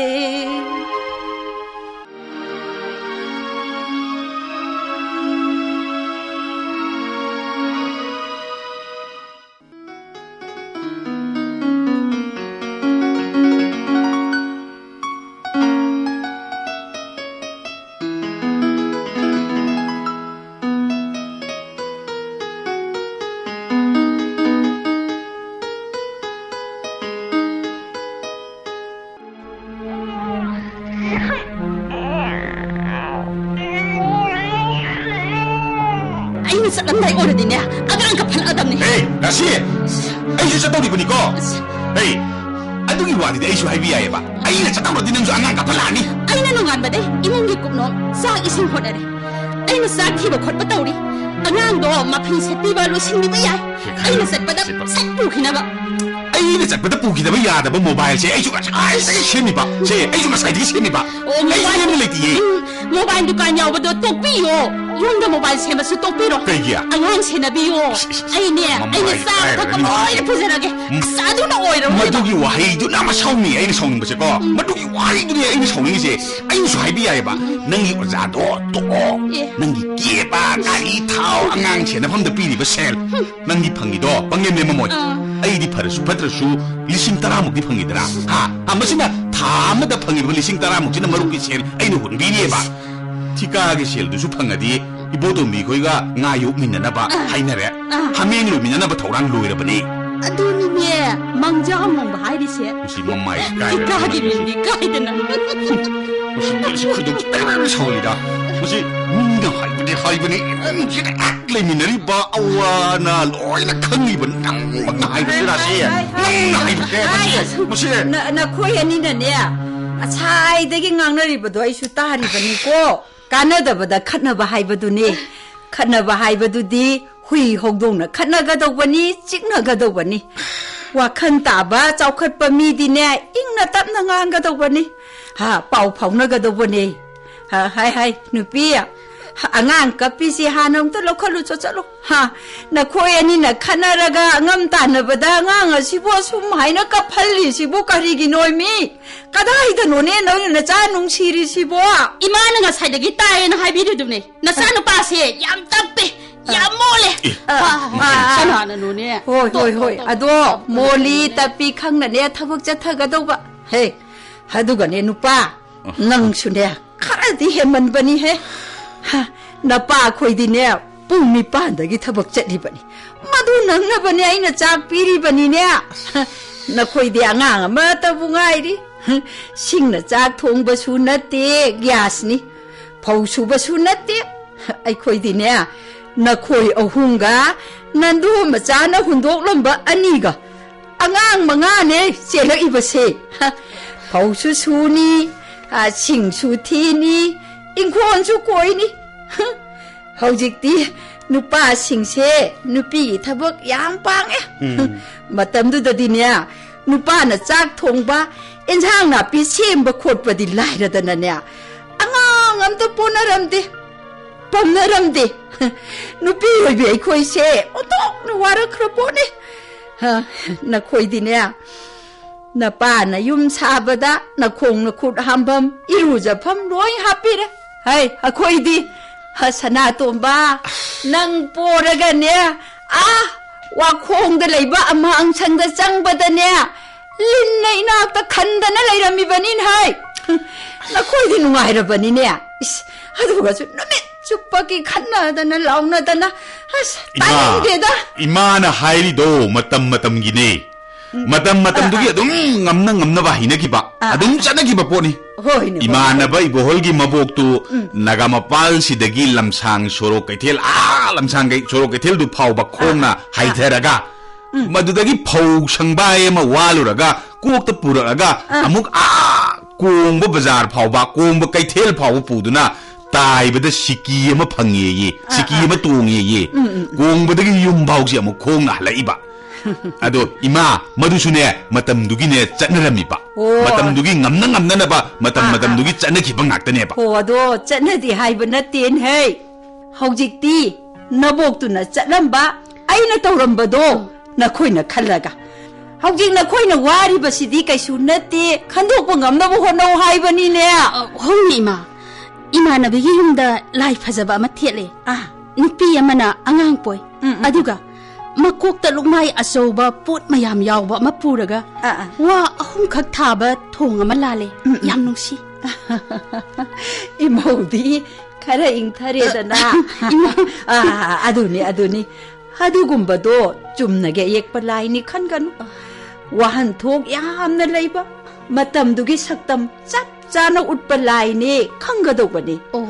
ꯑꯩꯅ ꯆꯠꯂꯝꯗꯥꯏ ꯑꯣꯏꯔꯗꯤꯅꯦ, ꯑꯉꯥꯡꯒ ꯐꯠꯂꯛꯑꯗꯕꯅꯤ꯫ ꯑꯦ, ꯔꯥꯁꯤ! ꯑꯩꯁꯨ ꯆꯠꯇꯧꯔꯤꯕꯅꯤꯀꯣ꯫ ꯑꯁ꯫ ꯑꯦ, ꯑꯗꯨꯒꯤ ꯋꯥꯗꯨꯗꯤ ꯑꯩꯁꯨ ꯍꯥꯏꯕ ꯌꯥꯏꯌꯦꯕ꯫ ꯑꯩꯅ ꯆꯠꯇꯧꯔꯗꯤ ꯅꯪꯁꯨ ꯑꯉꯥꯡ ꯀꯥꯈꯠꯂꯛꯑꯅꯤ꯫ ꯑꯩꯅ ꯅꯣꯡꯉꯥꯟꯕꯗꯩ ꯏꯃꯨꯡꯒꯤ ꯀꯨꯞꯅꯣꯝ, ꯆꯥꯛ ꯏꯁꯤꯡ ꯍꯣꯠꯅꯔꯦ꯫ ꯑꯩꯅ ꯆꯥꯛ ꯊꯤꯕ ꯈꯣꯠꯄ ꯇꯧꯔꯤ꯫ ꯑꯉꯥꯡꯗꯣ ꯃꯐꯤ ꯁꯦꯠꯄꯤꯕ, ꯂꯣꯏꯁꯤꯟꯕꯤꯕ ꯌꯥꯏ꯫ ꯑꯩꯅ ꯆꯠꯄꯗ ꯁꯦꯠꯄ꯫ ꯁꯠ ꯄꯨꯈꯤꯅꯕ꯫ ꯑꯩꯅ ꯆꯠꯄꯗ ꯄꯨꯈꯤꯗꯕ ꯌꯥꯗꯕ ꯃꯣꯕꯥꯏꯜꯁꯦ ꯑꯩꯁꯨ ꯉꯁꯥꯏꯗꯒꯤ ꯁꯦꯝꯃꯤꯕ꯫ ꯁꯦ, ꯑꯩꯁꯨ ꯉꯁꯥꯏꯗꯒꯤ ꯁꯦꯝꯃꯤꯕ꯫ ꯑꯣ, ꯑꯩ ꯃꯣꯕꯥꯏꯜ ꯁꯦꯝꯕ ꯂꯩꯇꯤꯌꯦ꯫ ꯎꯝ, ꯃꯣꯕꯥꯏꯜ ꯗꯨꯀꯥꯟ ꯌꯥꯎꯕꯗꯣ ꯇꯣꯛꯄꯤꯌꯣ꯫ ꯌꯨꯝꯗ ꯃꯣꯕꯥꯏꯜ ꯁꯦꯝꯕꯁꯨ ꯇꯣꯛꯄꯤꯔꯣ꯫ ꯀꯩꯒꯤ? ꯑꯉꯥꯡ ꯁꯦꯟꯅꯕꯤꯌꯣ꯫ ꯏꯁ, ꯏꯁ, ꯏꯁ, ꯑꯩꯅꯦ, ꯃꯃꯥꯏ ꯑꯩꯅ ꯆꯥꯕ ꯊꯛꯄ ꯀꯥꯏꯔꯅꯤ꯫ ꯂꯣꯏꯅ ꯄꯨꯖꯔꯒꯦ꯫ ꯎꯝ꯫ ꯑꯁ, ꯑꯗꯨꯅ ꯑꯣꯏꯔꯔꯣꯏꯕ꯫ ꯃꯗꯨꯒꯤ ꯋꯥꯍꯩꯗꯨꯅ ꯑꯃ ꯁꯥꯎꯅꯤꯡꯉꯦ ꯑꯩꯅ ꯁꯥꯎꯅꯤꯡꯕꯁꯦꯀꯣ꯫ ꯎꯝ꯫ ꯃꯗꯨꯒꯤ ꯋꯥꯍꯩꯗꯨꯅꯦ ꯑꯩꯅ ꯁꯥꯎꯅꯤꯡꯉꯤꯁꯦ꯫ ꯑꯩꯅꯁꯨ ꯍꯥꯏꯕ ꯌꯥꯏꯌꯦꯕ, "ꯅꯪꯒꯤ ꯑꯣꯖꯥꯗꯣ ꯇꯣꯛꯑꯣ꯫ ꯑꯦ꯫ ꯅꯪꯒꯤ ꯀꯦꯕ, ꯒꯥꯔꯤ ꯊꯥꯎ, ꯑꯉꯥꯡ ꯁꯦꯟꯅꯐꯝꯗ ꯄꯤꯔꯤꯕ ꯁꯦꯜ, ꯅꯪꯒꯤ ꯐꯪꯉꯤꯗꯣ ꯄꯪꯂꯦꯝ ꯂꯦꯝꯃꯝꯃꯣꯏ꯫ ꯑꯥ꯫ ꯑꯩꯗꯤ ꯐꯔꯁꯨ ꯐꯠꯇ꯭ꯔꯁꯨ ꯂꯤꯁꯤꯡ ꯇꯔꯥꯃꯨꯛꯇꯤ ꯐꯪꯉꯤꯗꯅ꯫ ꯍꯥ? ꯑꯥ, ꯃꯁꯤꯅ ꯊꯥ ꯑꯃꯗ ꯐꯪꯉꯤꯕ ꯂꯤꯁꯤꯡ ꯇꯔꯥꯃꯨꯛꯁꯤꯅ ꯃꯔꯨꯞꯀꯤ ꯁꯦꯜ ꯑꯩꯅ ꯍꯨꯟꯕꯤꯔꯤꯑꯕ꯫ ꯊꯤꯀꯥꯒꯤ ꯁꯦꯜꯗꯨꯁꯨ ꯐꯪꯉꯗꯤ ꯏꯕꯣꯇꯣꯝꯕꯤ ꯈꯣꯏꯒ ꯉꯥ ꯌꯣꯛꯃꯤꯟꯅꯅꯕ ꯑꯥ꯫ ꯍꯥꯏꯅꯔꯦ꯫ ꯑꯥ꯫ ꯍꯥꯃꯦꯡ ꯂꯣꯏꯃꯤꯟꯅꯅꯕ ꯊꯧꯔꯥꯡ ꯂꯣꯏꯔꯕꯅꯤ꯫" ꯑꯗꯨꯅꯤꯅꯦ, ꯃꯪꯖꯥ ꯑꯃꯣꯡꯕ ꯍꯥꯏꯔꯤꯁꯦ꯫ ꯃꯁꯤ ꯃꯃꯥꯏ ꯀꯥꯏꯔꯦ꯫ ꯊꯤꯀꯥꯒꯤ ꯃꯤꯡꯗꯤ ꯀꯥꯏꯗꯅ꯫ ꯃꯁꯤ, ꯃꯁꯤ ꯈꯣꯏꯗꯧ ꯈꯤꯇꯪ ꯁꯥꯎꯍꯜꯂꯤꯗ꯫ ꯃꯁꯤ ꯃꯤꯅ ꯍꯥꯏꯕꯗꯤ ꯍꯥꯏꯕꯅꯤ, ꯏꯃꯨꯡꯁꯤꯗ ꯍꯦꯛ ꯂꯩꯃꯤꯟꯅꯔꯤꯕ ꯑꯋꯥ ꯑꯅꯥ ꯂꯣꯏꯅ ꯈꯪꯉꯤꯕ ꯅꯪꯃꯛꯅ ꯍꯥꯏꯕꯁꯤꯔ ꯁꯤ? ꯍꯥꯏ, ꯍꯥꯏ, ꯍꯥꯏ꯫ ꯅꯪꯅ ꯍꯥꯏꯕꯁꯦ, ꯍꯥꯏ, ꯃꯁꯤ, ꯃꯁꯤ꯫ ꯅ-, ꯅꯈꯣꯏ ꯑꯅꯤꯅꯅꯦ, ꯉꯁꯥꯏꯗꯒꯤ ꯉꯥꯡꯅꯔꯤꯕꯗꯣ ꯑꯩꯁꯨ ꯇꯥꯔꯤꯕꯅꯤꯀꯣ꯫ ꯀꯥꯟꯅꯗꯕꯗ ꯈꯠꯅꯕ ꯍꯥꯏꯕꯗꯨꯅꯦ꯫ ꯈꯠꯅꯕ ꯍꯥꯏꯕꯗꯨꯗꯤ ꯍꯨꯏ ꯍꯧꯗꯣꯡꯅ ꯈꯠꯅꯒꯗꯧꯕꯅꯤ, ꯆꯤꯛꯅꯒꯗꯧꯕꯅꯤ꯫ ꯋꯥꯈꯜ ꯇꯥꯕ, ꯆꯥꯎꯈꯠꯄ ꯃꯤꯗꯤꯅꯦ, ꯏꯪꯅ ꯇꯞꯅ ꯉꯥꯡꯒꯗꯧꯕꯅꯤ꯫ ꯍꯥ, ꯄꯥꯎ ꯐꯥꯎꯅꯒꯗꯧꯕꯅꯦ꯫ ꯍꯥ, ꯍꯥꯏ, ꯍꯥꯏ, ꯅꯨꯄꯤ, ꯑꯉꯥꯡ ꯀꯞꯄꯤꯁꯤ ꯍꯥꯟꯅ ꯑꯝꯇ ꯂꯧꯈꯠꯂꯨꯆꯣ, ꯆꯠꯂꯣ꯫ ꯍꯥ, ꯅꯈꯣꯏ ꯑꯅꯤꯅ ꯈꯠꯅꯔꯒ ꯑꯉꯝ ꯇꯥꯟꯅꯕꯗ ꯑꯉꯥꯡ ꯑꯁꯤꯕꯨ ꯑꯁꯨꯝ ꯍꯥꯏꯅ ꯀꯞꯍꯜꯂꯤꯁꯤꯕꯨ ꯀꯔꯤꯒꯤꯅꯣ, ꯃꯤ? ꯀꯗꯥꯏꯗꯅꯣꯅꯦ ꯅꯣꯏꯅ ꯅꯆꯥ ꯅꯨꯡꯁꯤꯔꯤꯁꯤꯕꯣ? ꯏꯃꯥꯅ ꯉꯁꯥꯏꯗꯒꯤ ꯇꯥꯏꯌꯦꯅ ꯍꯥꯏꯕꯤꯔꯤꯗꯨꯅꯦ꯫ ꯅꯆꯥꯅꯨꯄꯥꯁꯦ ꯌꯥꯝ ꯇꯞꯄꯦ, ꯌꯥꯝ ꯃꯣꯜꯂꯦ꯫ ꯑꯦ, ꯑꯥ, ꯃꯥ ꯑꯥ꯫ ꯀꯅꯥꯅꯅꯣꯅꯦ? ꯍꯣꯏ, ꯇꯣ, ꯍꯣꯏ, ꯇꯣ, ꯍꯣꯏ꯫ ꯇꯣ, ꯑꯗꯣ ꯇꯣ, ꯃꯣꯂꯤ ꯇꯣ꯫ ꯇꯞꯄꯤ ꯈꯪꯅꯅꯦ ꯊꯕꯛ ꯆꯠꯊꯒꯗꯧꯕ꯫ ꯍꯦ, ꯑꯗꯨꯒꯅꯦ ꯅꯨꯄꯥ, ꯑ꯫ ꯅꯪꯁꯨꯅꯦ ꯈꯔꯗꯤ ꯍꯦꯟꯃꯟꯕꯅꯤꯍꯦ꯫ ꯍꯥ, ꯅꯄꯥ ꯑꯩꯈꯣꯏꯗꯤꯅꯦ ꯄꯨꯡ ꯅꯤꯄꯥꯟꯗꯒꯤ ꯊꯕꯛ ꯆꯠꯂꯤꯕꯅꯤ꯫ ꯃꯗꯨ ꯅꯪꯅꯕꯅꯦ ꯑꯩꯅ ꯆꯥꯛ ꯄꯤꯔꯤꯕꯅꯤꯅꯦ꯫ ꯅꯈꯣꯏꯗꯤ ꯑꯉꯥꯡ ꯑꯃꯠꯇꯕꯨ ꯉꯥꯏꯔꯤ꯫ ꯁꯤꯡꯅ ꯆꯥꯛ ꯊꯣꯡꯕꯁꯨ ꯅꯠꯇꯦ, ꯒ꯭ꯌꯥꯁꯅꯤ꯫ ꯐꯧ ꯁꯨꯕꯁꯨ ꯅꯠꯇꯦ꯫ ꯑꯩꯈꯣꯏꯗꯤꯅꯦ, ꯅꯈꯣꯏ ꯑꯍꯨꯝꯒ ꯅꯟꯗꯣ ꯃꯆꯥꯅ ꯍꯨꯟꯗꯣꯛꯂꯝꯕ ꯑꯅꯤꯒ ꯑꯉꯥꯡ ꯃꯉꯥꯅꯦ ꯆꯦꯜꯂꯛꯏꯕꯁꯦ꯫ ꯐꯧꯁꯨ ꯁꯨꯅꯤ, ꯑ, ꯁꯤꯡꯁꯨ ꯊꯤꯅꯤ, ꯏꯪꯈꯣꯜꯁꯨ ꯀꯣꯏꯅꯤ꯫ ꯍꯧꯖꯤꯛꯇꯤ ꯅꯨꯄꯥꯁꯤꯡꯁꯦ ꯅꯨꯄꯤꯒꯤ ꯊꯕꯛ ꯌꯥꯝ ꯄꯥꯡꯉꯦ꯫ ꯎꯝ꯫ ꯃꯇꯝꯗꯨꯗꯗꯤꯅꯦ, ꯅꯨꯄꯥꯅ ꯆꯥꯛ ꯊꯣꯡꯕ, ꯏꯟꯁꯥꯡ ꯅꯥꯄꯤ ꯁꯦꯝꯕ ꯈꯣꯠꯄꯗꯤ ꯂꯥꯏꯔꯗꯅꯅꯦ, ꯑꯉꯥꯡ ꯑꯝꯇ ꯄꯣꯟꯅꯔꯝꯗꯦ, ꯄꯝꯅꯔꯝꯗꯦ꯫ ꯅꯨꯄꯤ ꯑꯣꯏꯕꯤ ꯑꯩꯈꯣꯏꯁꯦ ꯑꯣꯟꯊꯣꯛꯅ ꯋꯥꯔꯛꯈ꯭ꯔ ꯄꯣꯠꯅꯤ꯫ ꯍ, ꯅꯈꯣꯏꯗꯤꯅꯦ, ꯅꯄꯥꯅ ꯌꯨꯝ ꯁꯥꯕꯗ ꯅꯈꯣꯡ ꯅꯈꯨꯠ ꯍꯥꯝꯐꯝ, ꯏꯔꯨꯖꯐꯝ ꯂꯣꯏ ꯍꯥꯞꯄꯤꯔꯦ꯫ ꯍꯩ, ꯑꯩꯈꯣꯏꯗꯤ, ꯍ, ꯁꯅꯥꯇꯣꯝꯕ, ꯅꯪ ꯄꯣꯔꯒꯅꯦ, ꯑꯥ, ꯋꯥꯈꯣꯡꯗ ꯂꯩꯕ ꯑꯃꯥꯡꯁꯪꯗ ꯆꯪꯕꯗꯅꯦ, ꯂꯤꯟꯅ ꯏꯅꯥꯛꯇ ꯈꯟꯗꯅ ꯂꯩꯔꯝꯃꯤꯕꯅꯤꯅ ꯍꯩ꯫ ꯅꯈꯣꯏꯗꯤ ꯅꯨꯡꯉꯥꯏꯔꯕꯅꯤꯅꯦ꯫ ꯏꯁ, ꯑꯗꯨꯒꯁꯨ ꯅꯨꯃꯤꯠ ꯆꯨꯞꯄꯒꯤ ꯈꯠꯅꯗꯅ ꯂꯥꯎꯅꯗꯅ, ꯑꯁ, ꯏꯃꯥ, ꯇꯥꯅꯤꯡꯗꯦꯗ꯫ ꯏꯃꯥꯅ ꯍꯥꯏꯔꯤꯗꯣ ꯃꯇꯝ ꯃꯇꯝꯒꯤꯅꯦ꯫ ꯎꯝ꯫ ꯃꯇꯝ ꯃꯇꯝꯗꯨꯒꯤ ꯑꯥ, ꯑꯥ꯫ ꯑꯗꯨꯝ ꯉꯝꯅ ꯉꯝꯅꯕ ꯍꯩꯅꯈꯤꯕ, ꯑꯥ, ꯑꯗꯨꯝ ꯑꯥ, ꯑꯥ꯫ ꯆꯠꯅꯈꯤꯕ ꯄꯣꯠꯅꯤ꯫ ꯍꯣꯏꯅꯦ, ꯍꯣꯏꯅꯦ, ꯏꯃꯥꯟꯅꯕ ꯍꯣꯏꯅꯦ꯫ ꯏꯕꯣꯍꯜꯒꯤ ꯃꯕꯣꯛꯇꯨ ꯎꯝ꯫ ꯅꯥꯒꯥꯃꯄꯥꯜꯁꯤꯗꯒꯤ ꯂꯝꯁꯥꯡ ꯁꯣꯔꯣꯛ ꯀꯩꯊꯦꯜ, ꯑꯥ, ꯂꯝꯁꯥꯡ ꯀꯩ-, ꯁꯣꯔꯣꯛ ꯀꯩꯊꯦꯜꯗꯨ ꯐꯥꯎꯕ ꯈꯣꯡꯅ ꯑꯥ, ꯑꯥ꯫ ꯍꯥꯏꯊꯔꯒ ꯎꯝ꯫ ꯃꯗꯨꯗꯒꯤ ꯐꯧ ꯁꯪꯕꯥꯏ ꯑꯃ ꯋꯥꯜꯂꯨꯔꯒ ꯀꯣꯛꯇ ꯄꯨꯔꯛꯑꯒ ꯑꯥ꯫ ꯑꯃꯨꯛ ꯑꯥ ꯀꯣꯡꯕ ꯕꯖꯥꯔ ꯐꯥꯎꯕ, ꯀꯣꯡꯕ ꯀꯩꯊꯦꯜ ꯐꯥꯎꯕ ꯄꯨꯗꯨꯅ ꯇꯥꯏꯕꯗ ꯁꯤꯀꯤ ꯑꯃ ꯐꯪꯉꯦꯌꯦ, ꯑꯥ, ꯁꯤꯀꯤ ꯑꯥ꯫ ꯑꯃ ꯇꯣꯡꯉꯦꯌꯦ꯫ ꯎꯝ, ꯎꯝ, ꯎꯝ꯫ ꯀꯣꯡꯕꯗꯒꯤ ꯌꯨꯝ ꯐꯥꯎꯁꯦ ꯑꯃꯨꯛ ꯈꯣꯡꯅ ꯍꯜꯂꯛꯏꯕ꯫ ꯑꯗꯣ ꯏꯃꯥ, ꯃꯗꯨꯁꯨꯅꯦ, ꯃꯇꯝꯗꯨꯒꯤꯅꯦ ꯆꯠꯅꯔꯝꯃꯤꯕ꯫ ꯑꯣ꯫ ꯃꯇꯝꯗꯨꯒꯤ ꯉꯝꯅ ꯉꯝꯅꯅꯕ, ꯃꯇꯝ ꯑꯥ, ꯑꯥ, ꯃꯇꯝꯗꯨꯒꯤ ꯑꯥ꯫ ꯆꯠꯅꯈꯤꯕ ꯉꯥꯛꯇꯅꯦꯕ꯫ ꯍꯣ, ꯑꯗꯣ ꯆꯠꯅꯗꯦ ꯍꯥꯏꯕ ꯅꯠꯇꯦꯅꯦꯍꯦ꯫ ꯍꯧꯖꯤꯛꯇꯤ ꯅꯕꯣꯛꯇꯨꯅ ꯆꯠꯂꯝꯕ, ꯑꯩꯅ ꯇꯧꯔꯝꯕꯗꯣ ꯎꯝ꯫ ꯅꯈꯣꯏꯅ ꯈꯜꯂꯒ꯫ ꯍꯧꯖꯤꯛ ꯅꯈꯣꯏꯅ ꯋꯥꯔꯤꯕꯁꯤꯗꯤ ꯀꯩꯁꯨ ꯅꯠꯇꯦ, ꯈꯟꯗꯣꯛꯄ ꯉꯝꯅꯕ ꯍꯣꯠꯅꯧ ꯍꯥꯏꯕꯅꯤꯅꯦ꯫ ꯑ, ꯍꯣꯏꯅꯦ, ꯏꯃꯥ꯫ ꯏꯃꯥꯟꯅꯕꯤꯒꯤ ꯌꯨꯝꯗ ꯂꯥꯏ ꯐꯖꯕ ꯑꯃ ꯊꯦꯠꯂꯦ꯫ ꯑꯥ꯫ ꯅꯨꯄꯤ ꯑꯃꯅ ꯑꯉꯥꯡ ꯄꯣꯏ꯫ ꯎꯝ, ꯎꯝ꯫ ꯑꯗꯨꯒ ꯃꯀꯣꯛꯇ ꯂꯨꯛꯃꯥꯏ ꯑꯆꯧꯕ ꯄꯣꯠ ꯃꯌꯥꯝ ꯌꯥꯎꯕ ꯑꯃ ꯄꯨꯔꯒ ꯑꯥ, ꯑꯥ꯫ ꯋꯥ ꯑꯍꯨꯝꯈꯛ ꯊꯥꯕ ꯊꯣꯡ ꯑꯃ ꯂꯥꯜꯂꯦ꯫ ꯎꯝ, ꯎꯝ꯫ ꯌꯥꯝ ꯅꯨꯡꯁꯤ꯫ ꯏꯃꯧꯗꯤ ꯈꯔ ꯏꯪꯊꯔꯦꯗꯅ꯫ ꯏꯃꯥ꯫ ꯑꯥ, ꯑꯗꯨꯅꯤ, ꯑꯗꯨꯅꯤ꯫ ꯑꯗꯨꯒꯨꯝꯕꯗꯣ ꯆꯨꯝꯅꯒꯤ ꯑꯌꯦꯛꯄ ꯂꯥꯏꯅꯤ ꯈꯟꯒꯅꯨ꯫ ꯋꯥꯍꯟꯊꯣꯛ ꯌꯥꯝꯅ ꯂꯩꯕ, ꯃꯇꯝꯗꯨꯒꯤ ꯁꯛꯇꯝ ꯆꯞ ꯆꯥꯅ ꯎꯠꯄ ꯂꯥꯏꯅꯦ ꯈꯪꯒꯗꯧꯕꯅꯤ꯫ ꯑꯣ꯫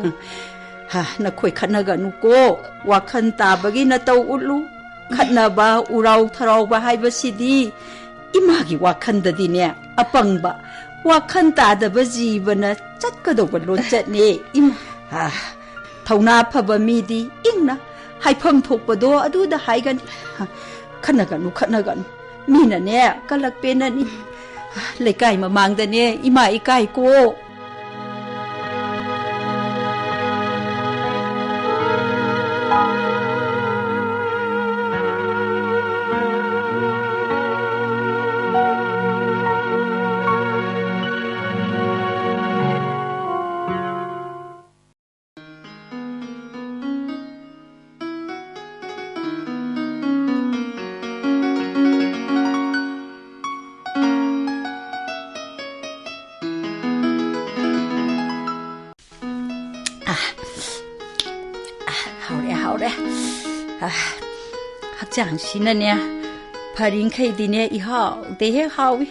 ꯍ, ꯅꯈꯣꯏ ꯈꯠꯅꯒꯅꯨꯀꯣ, ꯋꯥꯈꯜ ꯇꯥꯕꯒꯤ ꯅꯇꯧ ꯎꯠꯂꯨ꯫ ꯈꯠꯅꯕ, ꯎꯔꯥꯎ ꯊꯔꯥꯎꯕ ꯍꯥꯏꯕꯁꯤꯗꯤ ꯏꯃꯥꯒꯤ ꯋꯥꯈꯜꯗꯗꯤꯅꯦ, ꯑꯄꯪꯕ, ꯋꯥꯈꯜ ꯇꯥꯗꯕ ꯖꯤꯕꯅ ꯆꯠꯀꯗꯧꯕ ꯂꯣꯟꯆꯠꯅꯦ, ꯏꯃꯥ꯫ ꯑꯥ, ꯊꯧꯅꯥ ꯐꯕ ꯃꯤꯗꯤ ꯏꯪꯅ ꯍꯥꯏꯐꯝ ꯊꯣꯛꯄꯗꯣ ꯑꯗꯨꯗ ꯍꯥꯏꯒꯅꯤ꯫ ꯈꯠꯅꯒꯅꯨ, ꯈꯠꯅꯒꯅꯨ꯫ ꯃꯤꯅꯅꯦ ꯀꯂꯛ ꯄꯦꯟꯅꯅꯤ꯫ ꯂꯩꯀꯥꯏ ꯃꯃꯥꯡꯗꯅꯦ ꯏꯃꯥ ꯏꯀꯥꯏꯀꯣ꯫ ꯑꯥ, ꯑꯥ, ꯍꯥꯎꯔꯦ, ꯍꯥꯎꯔꯦ꯫ ꯑꯥ, ꯍꯛꯆꯥꯡꯁꯤꯅꯅꯦ, ꯐꯔꯤꯡꯈꯩꯗꯤꯅꯦ, ꯏꯍꯥꯎꯗ ꯍꯦꯛ ꯍꯥꯎꯏ꯫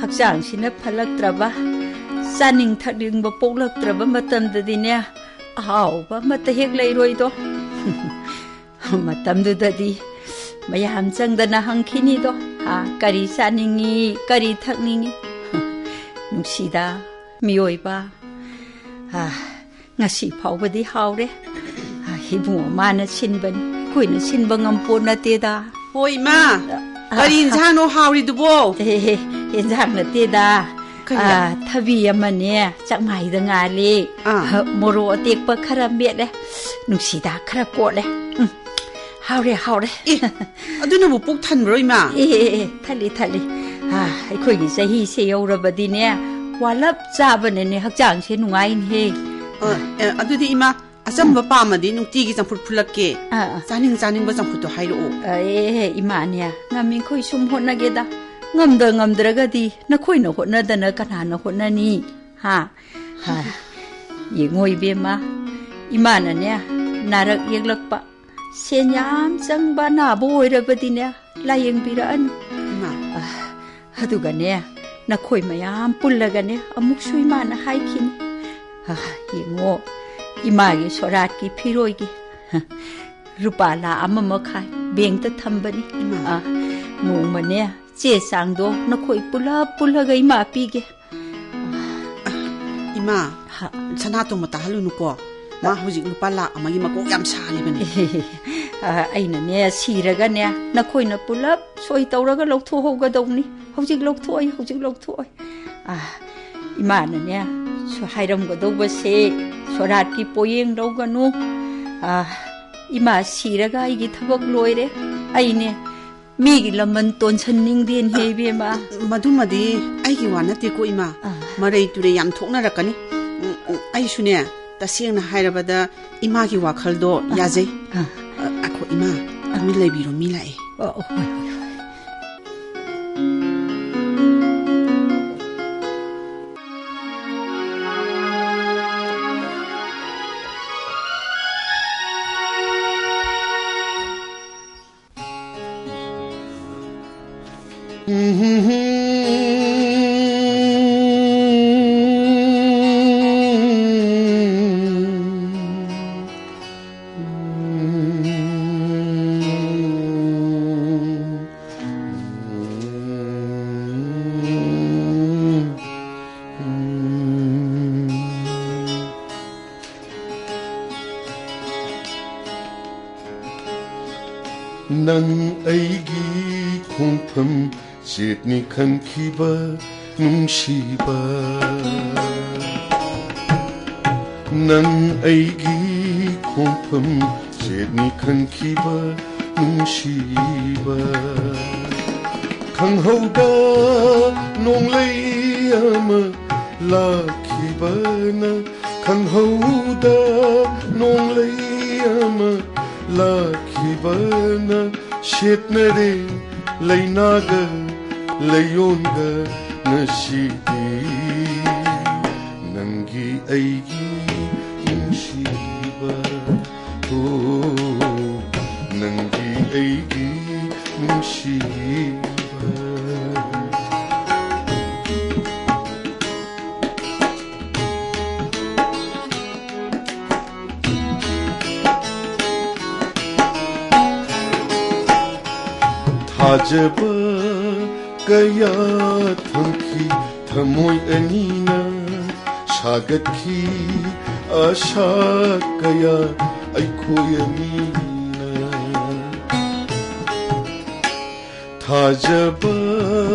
ꯍꯛꯆꯥꯡꯁꯤꯅ ꯐꯠꯂꯛꯇ꯭ꯔꯕ, ꯆꯥꯅꯤꯡ ꯊꯛꯅꯤꯡꯕ ꯄꯣꯛꯂꯛꯇ꯭ꯔꯕ ꯃꯇꯝꯗꯗꯤꯅꯦ, ꯑꯍꯥꯎꯕ ꯑꯃꯠꯇ ꯍꯦꯛ ꯂꯩꯔꯣꯏꯗꯣ꯫ ꯃꯇꯝꯗꯨꯗꯗꯤ ꯃꯌꯥꯝ ꯆꯪꯗꯅ ꯍꯪꯈꯤꯅꯤꯗꯣ, "ꯑꯥ, ꯀꯔꯤ ꯆꯥꯅꯤꯡꯉꯤ, ꯀꯔꯤ ꯊꯛꯅꯤꯡꯉꯤ?" ꯅꯨꯡꯁꯤꯗ ꯃꯤꯑꯣꯏꯕ, ꯑꯥ, ꯉꯁꯤ ꯐꯥꯎꯕꯗꯤ ꯍꯥꯎꯔꯦ꯫ ꯑꯥ, ꯏꯕꯨꯡꯉꯣ ꯃꯥꯅ ꯁꯤꯟꯕꯅꯤ, ꯑꯩꯈꯣꯏꯅ ꯁꯤꯟꯕ ꯉꯝꯄꯣꯠ ꯅꯠꯇꯦꯗ꯫ ꯍꯣꯏ, ꯏꯃꯥ꯫ ꯑꯥ, ꯀꯔꯤ ꯏꯟꯁꯥꯡꯅꯣ ꯍꯥꯎꯔꯤꯗꯨꯕꯣ? ꯑꯦ, ꯏꯟꯁꯥꯡ ꯅꯠꯇꯦꯗ꯫ ꯀꯔꯤ? ꯑꯥ, ꯊꯕꯤ ꯑꯃꯅꯦ, ꯆꯥꯛꯃꯥꯏꯗ ꯉꯥꯜꯂꯤ꯫ ꯑꯥ꯫ ꯍ, ꯃꯣꯔꯣꯛ ꯑꯇꯦꯛꯄ ꯈꯔ ꯃꯦꯠꯂꯦ꯫ ꯅꯨꯡꯁꯤꯗꯥꯛ ꯈꯔ ꯀꯣꯠꯂꯦ꯫ ꯎꯝ, ꯍꯥꯎꯔꯦ, ꯍꯥꯎꯔꯦ꯫ ꯑꯦ, ꯑꯗꯨꯅꯕꯨ ꯄꯨꯛ ꯊꯟꯕ꯭ꯔꯣ, ꯏꯃꯥ? ꯑꯦ, ꯑꯦ, ꯑꯦ, ꯊꯜꯂꯤ, ꯊꯜꯂꯤ꯫ ꯑꯥ, ꯑꯩꯈꯣꯏꯒꯤ ꯆꯍꯤꯁꯦ ꯌꯧꯔꯕꯗꯤꯅꯦ, ꯋꯥꯂꯞ ꯆꯥꯕꯅꯅꯦ ꯍꯛꯆꯥꯡꯁꯦ ꯅꯨꯡꯉꯥꯏꯅꯦꯍꯦ꯫ ꯑ, ꯑꯦ, ꯑꯗꯨꯗꯤ ꯏꯃꯥ, ꯑꯆꯝꯕ ꯄꯥꯝꯃꯗꯤ ꯅꯨꯡꯇꯤꯒꯤ ꯆꯝꯐꯨꯠ ꯐꯨꯜꯂꯛꯀꯦ꯫ ꯑꯥ, ꯑꯥ꯫ ꯆꯥꯅꯤꯡ ꯆꯥꯅꯤꯡꯕ ꯆꯝꯐꯨꯠꯇꯣ ꯍꯥꯏꯔꯛꯑꯣ꯫ ꯑꯦ, ꯏꯃꯥꯅꯦ, ꯉꯝꯃꯤꯈꯣꯏ ꯁꯨꯝ ꯍꯣꯠꯅꯒꯦꯗ꯫ ꯉꯝꯗ ꯉꯝꯗ꯭ꯔꯒꯗꯤ ꯅꯈꯣꯏꯅ ꯍꯣꯠꯅꯗꯅ ꯀꯅꯥꯅ ꯍꯣꯠꯅꯅꯤ? ꯍꯥ? ꯍꯥ? ꯌꯦꯡꯉꯣ ꯏꯕꯦꯝꯃ, ꯏꯃꯥꯅꯅꯦ, ꯅꯥꯔꯛ ꯌꯦꯛꯂꯛꯄ, ꯁꯦꯟ ꯌꯥꯝ ꯆꯪꯕ ꯑꯅꯥꯕ ꯑꯣꯏꯔꯕꯗꯤꯅꯦ, ꯂꯥꯌꯦꯡꯕꯤꯔꯛꯑꯅꯨ꯫ ꯏꯃꯥ꯫ ꯑꯥ, ꯑꯗꯨꯒꯅꯦ, ꯅꯈꯣꯏ ꯃꯌꯥꯝ ꯄꯨꯜꯂꯒꯅꯦ, ꯑꯃꯨꯛꯁꯨ ꯏꯃꯥꯅ ꯍꯥꯏꯈꯤꯅꯤ꯫ ꯑꯥ, ꯌꯦꯡꯉꯣ, ꯏꯃꯥꯒꯤ ꯁꯣꯔꯥꯠꯀꯤ ꯐꯤꯔꯣꯏꯒꯤ ꯂꯨꯄꯥ ꯂꯥꯈ ꯑꯃ ꯃꯈꯥꯏ ꯕꯦꯡꯇ ꯊꯝꯕꯅꯤ꯫ ꯏꯃꯥ꯫ ꯑꯥ, ꯅꯣꯡꯃꯅꯦ, ꯆꯦ ꯆꯥꯡꯗꯣ ꯅꯈꯣꯏ ꯄꯨꯂꯞ ꯄꯨꯜꯂꯒ ꯏꯃꯥ ꯄꯤꯒꯦ꯫ ꯏꯃꯥ, ꯍꯥ? ꯁꯅꯥꯇꯣꯝꯕ ꯇꯥꯍꯜꯂꯨꯅꯨꯀꯣ꯫ ꯃꯥ ꯍꯧꯖꯤꯛ ꯂꯨꯄꯥ ꯂꯥꯛ ꯑꯃꯒꯤ ꯃꯀꯣꯛ ꯌꯥꯝ ꯁꯥꯔꯤꯕꯅꯤ꯫ ꯑ, ꯑꯩꯅꯅꯦ, ꯁꯤꯔꯒꯅꯦ, ꯅꯈꯣꯏꯅ ꯄꯨꯂꯞ ꯁꯣꯏ ꯇꯧꯔꯒ ꯂꯧꯊꯣꯛꯍꯧꯒꯗꯧꯅꯤ꯫ ꯍꯧꯖꯤꯛ ꯂꯧꯊꯣꯛꯑꯣꯏ, ꯍꯧꯖꯤꯛ ꯂꯧꯊꯣꯛꯑꯣꯏ꯫ ꯑ, ꯏꯃꯥꯅꯅꯦ, ꯁꯨ-, ꯍꯥꯏꯔꯝꯒꯗꯧꯕꯁꯦ, ꯁꯣꯔꯥꯠꯀꯤ ꯄꯣꯌꯦꯡ ꯂꯧꯒꯅꯨ꯫ ꯑ, ꯏꯃꯥ ꯁꯤꯔꯒ ꯑꯩꯒꯤ ꯊꯕꯛ ꯂꯣꯏꯔꯦ꯫ ꯑꯩꯅꯦ, ꯃꯤꯒꯤ ꯂꯃꯟ ꯇꯣꯟꯁꯟꯅꯤꯡꯗꯦꯅꯦ, ꯏꯕꯦꯝꯃ꯫ ꯃꯗꯨꯃꯗꯤ ꯑꯩꯒꯤ ꯋꯥ ꯅꯠꯇꯦꯀꯣ, ꯏꯃꯥ꯫ ꯑꯥ꯫ ꯃꯔꯩ ꯇꯨꯔꯩ ꯌꯥꯝ ꯊꯣꯛꯅꯔꯛꯀꯅꯤ꯫ ꯎꯝ, ꯎꯝ, ꯑꯩꯁꯨꯅꯦ, ꯇꯁꯦꯡꯅ ꯍꯥꯏꯔꯕꯗ, ꯏꯃꯥꯒꯤ ꯋꯥꯈꯜꯗꯣ ꯑꯥ, ꯌꯥꯖꯩ꯫ ꯑꯥ꯫ ꯑ, ꯑꯈꯣ, ꯏꯃꯥ, ꯑꯥ꯫ ꯇꯨꯃꯤꯟ ꯂꯩꯕꯤꯔꯣ, ꯃꯤ ꯂꯥꯛꯑꯦ꯫ ꯑꯣ, ꯑꯣ, ꯍꯣꯏ, ꯍꯣꯏ, ꯍꯣꯏ꯫ ꯅꯪ ꯑꯩꯒꯤ ꯈꯣꯡꯐꯝ ꯆꯦꯠꯅꯤ ꯈꯟꯈꯤꯕ ꯅꯨꯡꯁꯤꯕ꯫ ꯅꯪ ꯑꯩꯒꯤ ꯈꯣꯡꯐꯝ ꯆꯦꯠꯅꯤ ꯈꯟꯈꯤꯕ ꯅꯨꯡꯁꯤꯕ꯫ ꯈꯪꯍꯧꯗ ꯅꯣꯡꯂꯩ ꯑꯃ ꯂꯥꯛꯈꯤꯕꯅ, ꯈꯪꯍꯧꯗ ꯅꯣꯡꯂꯩ ꯑꯃ ꯂꯥꯛꯈꯤꯕꯅ ꯁꯦꯠꯅꯔꯦ ꯂꯩꯅꯥꯒ ꯂꯩꯌꯣꯟꯒ ꯉꯁꯤꯗꯤ꯫ ꯅꯪꯒꯤ ꯑꯩꯒꯤ ꯅꯨꯡꯁꯤꯕ, ꯍꯣ, ꯅꯪꯒꯤ ꯑꯩꯒꯤ ꯅꯨꯡꯁꯤꯕ꯫ ꯊꯥꯖꯕ ꯀꯌꯥ ꯊꯝꯈꯤ ꯊꯃꯣꯏ ꯑꯅꯤꯅ, ꯁꯥꯒꯠꯈꯤ ꯑꯁꯥ ꯀꯌꯥ ꯑꯩꯈꯣꯏ ꯑꯅꯤꯅ꯫ ꯊꯥꯖꯕ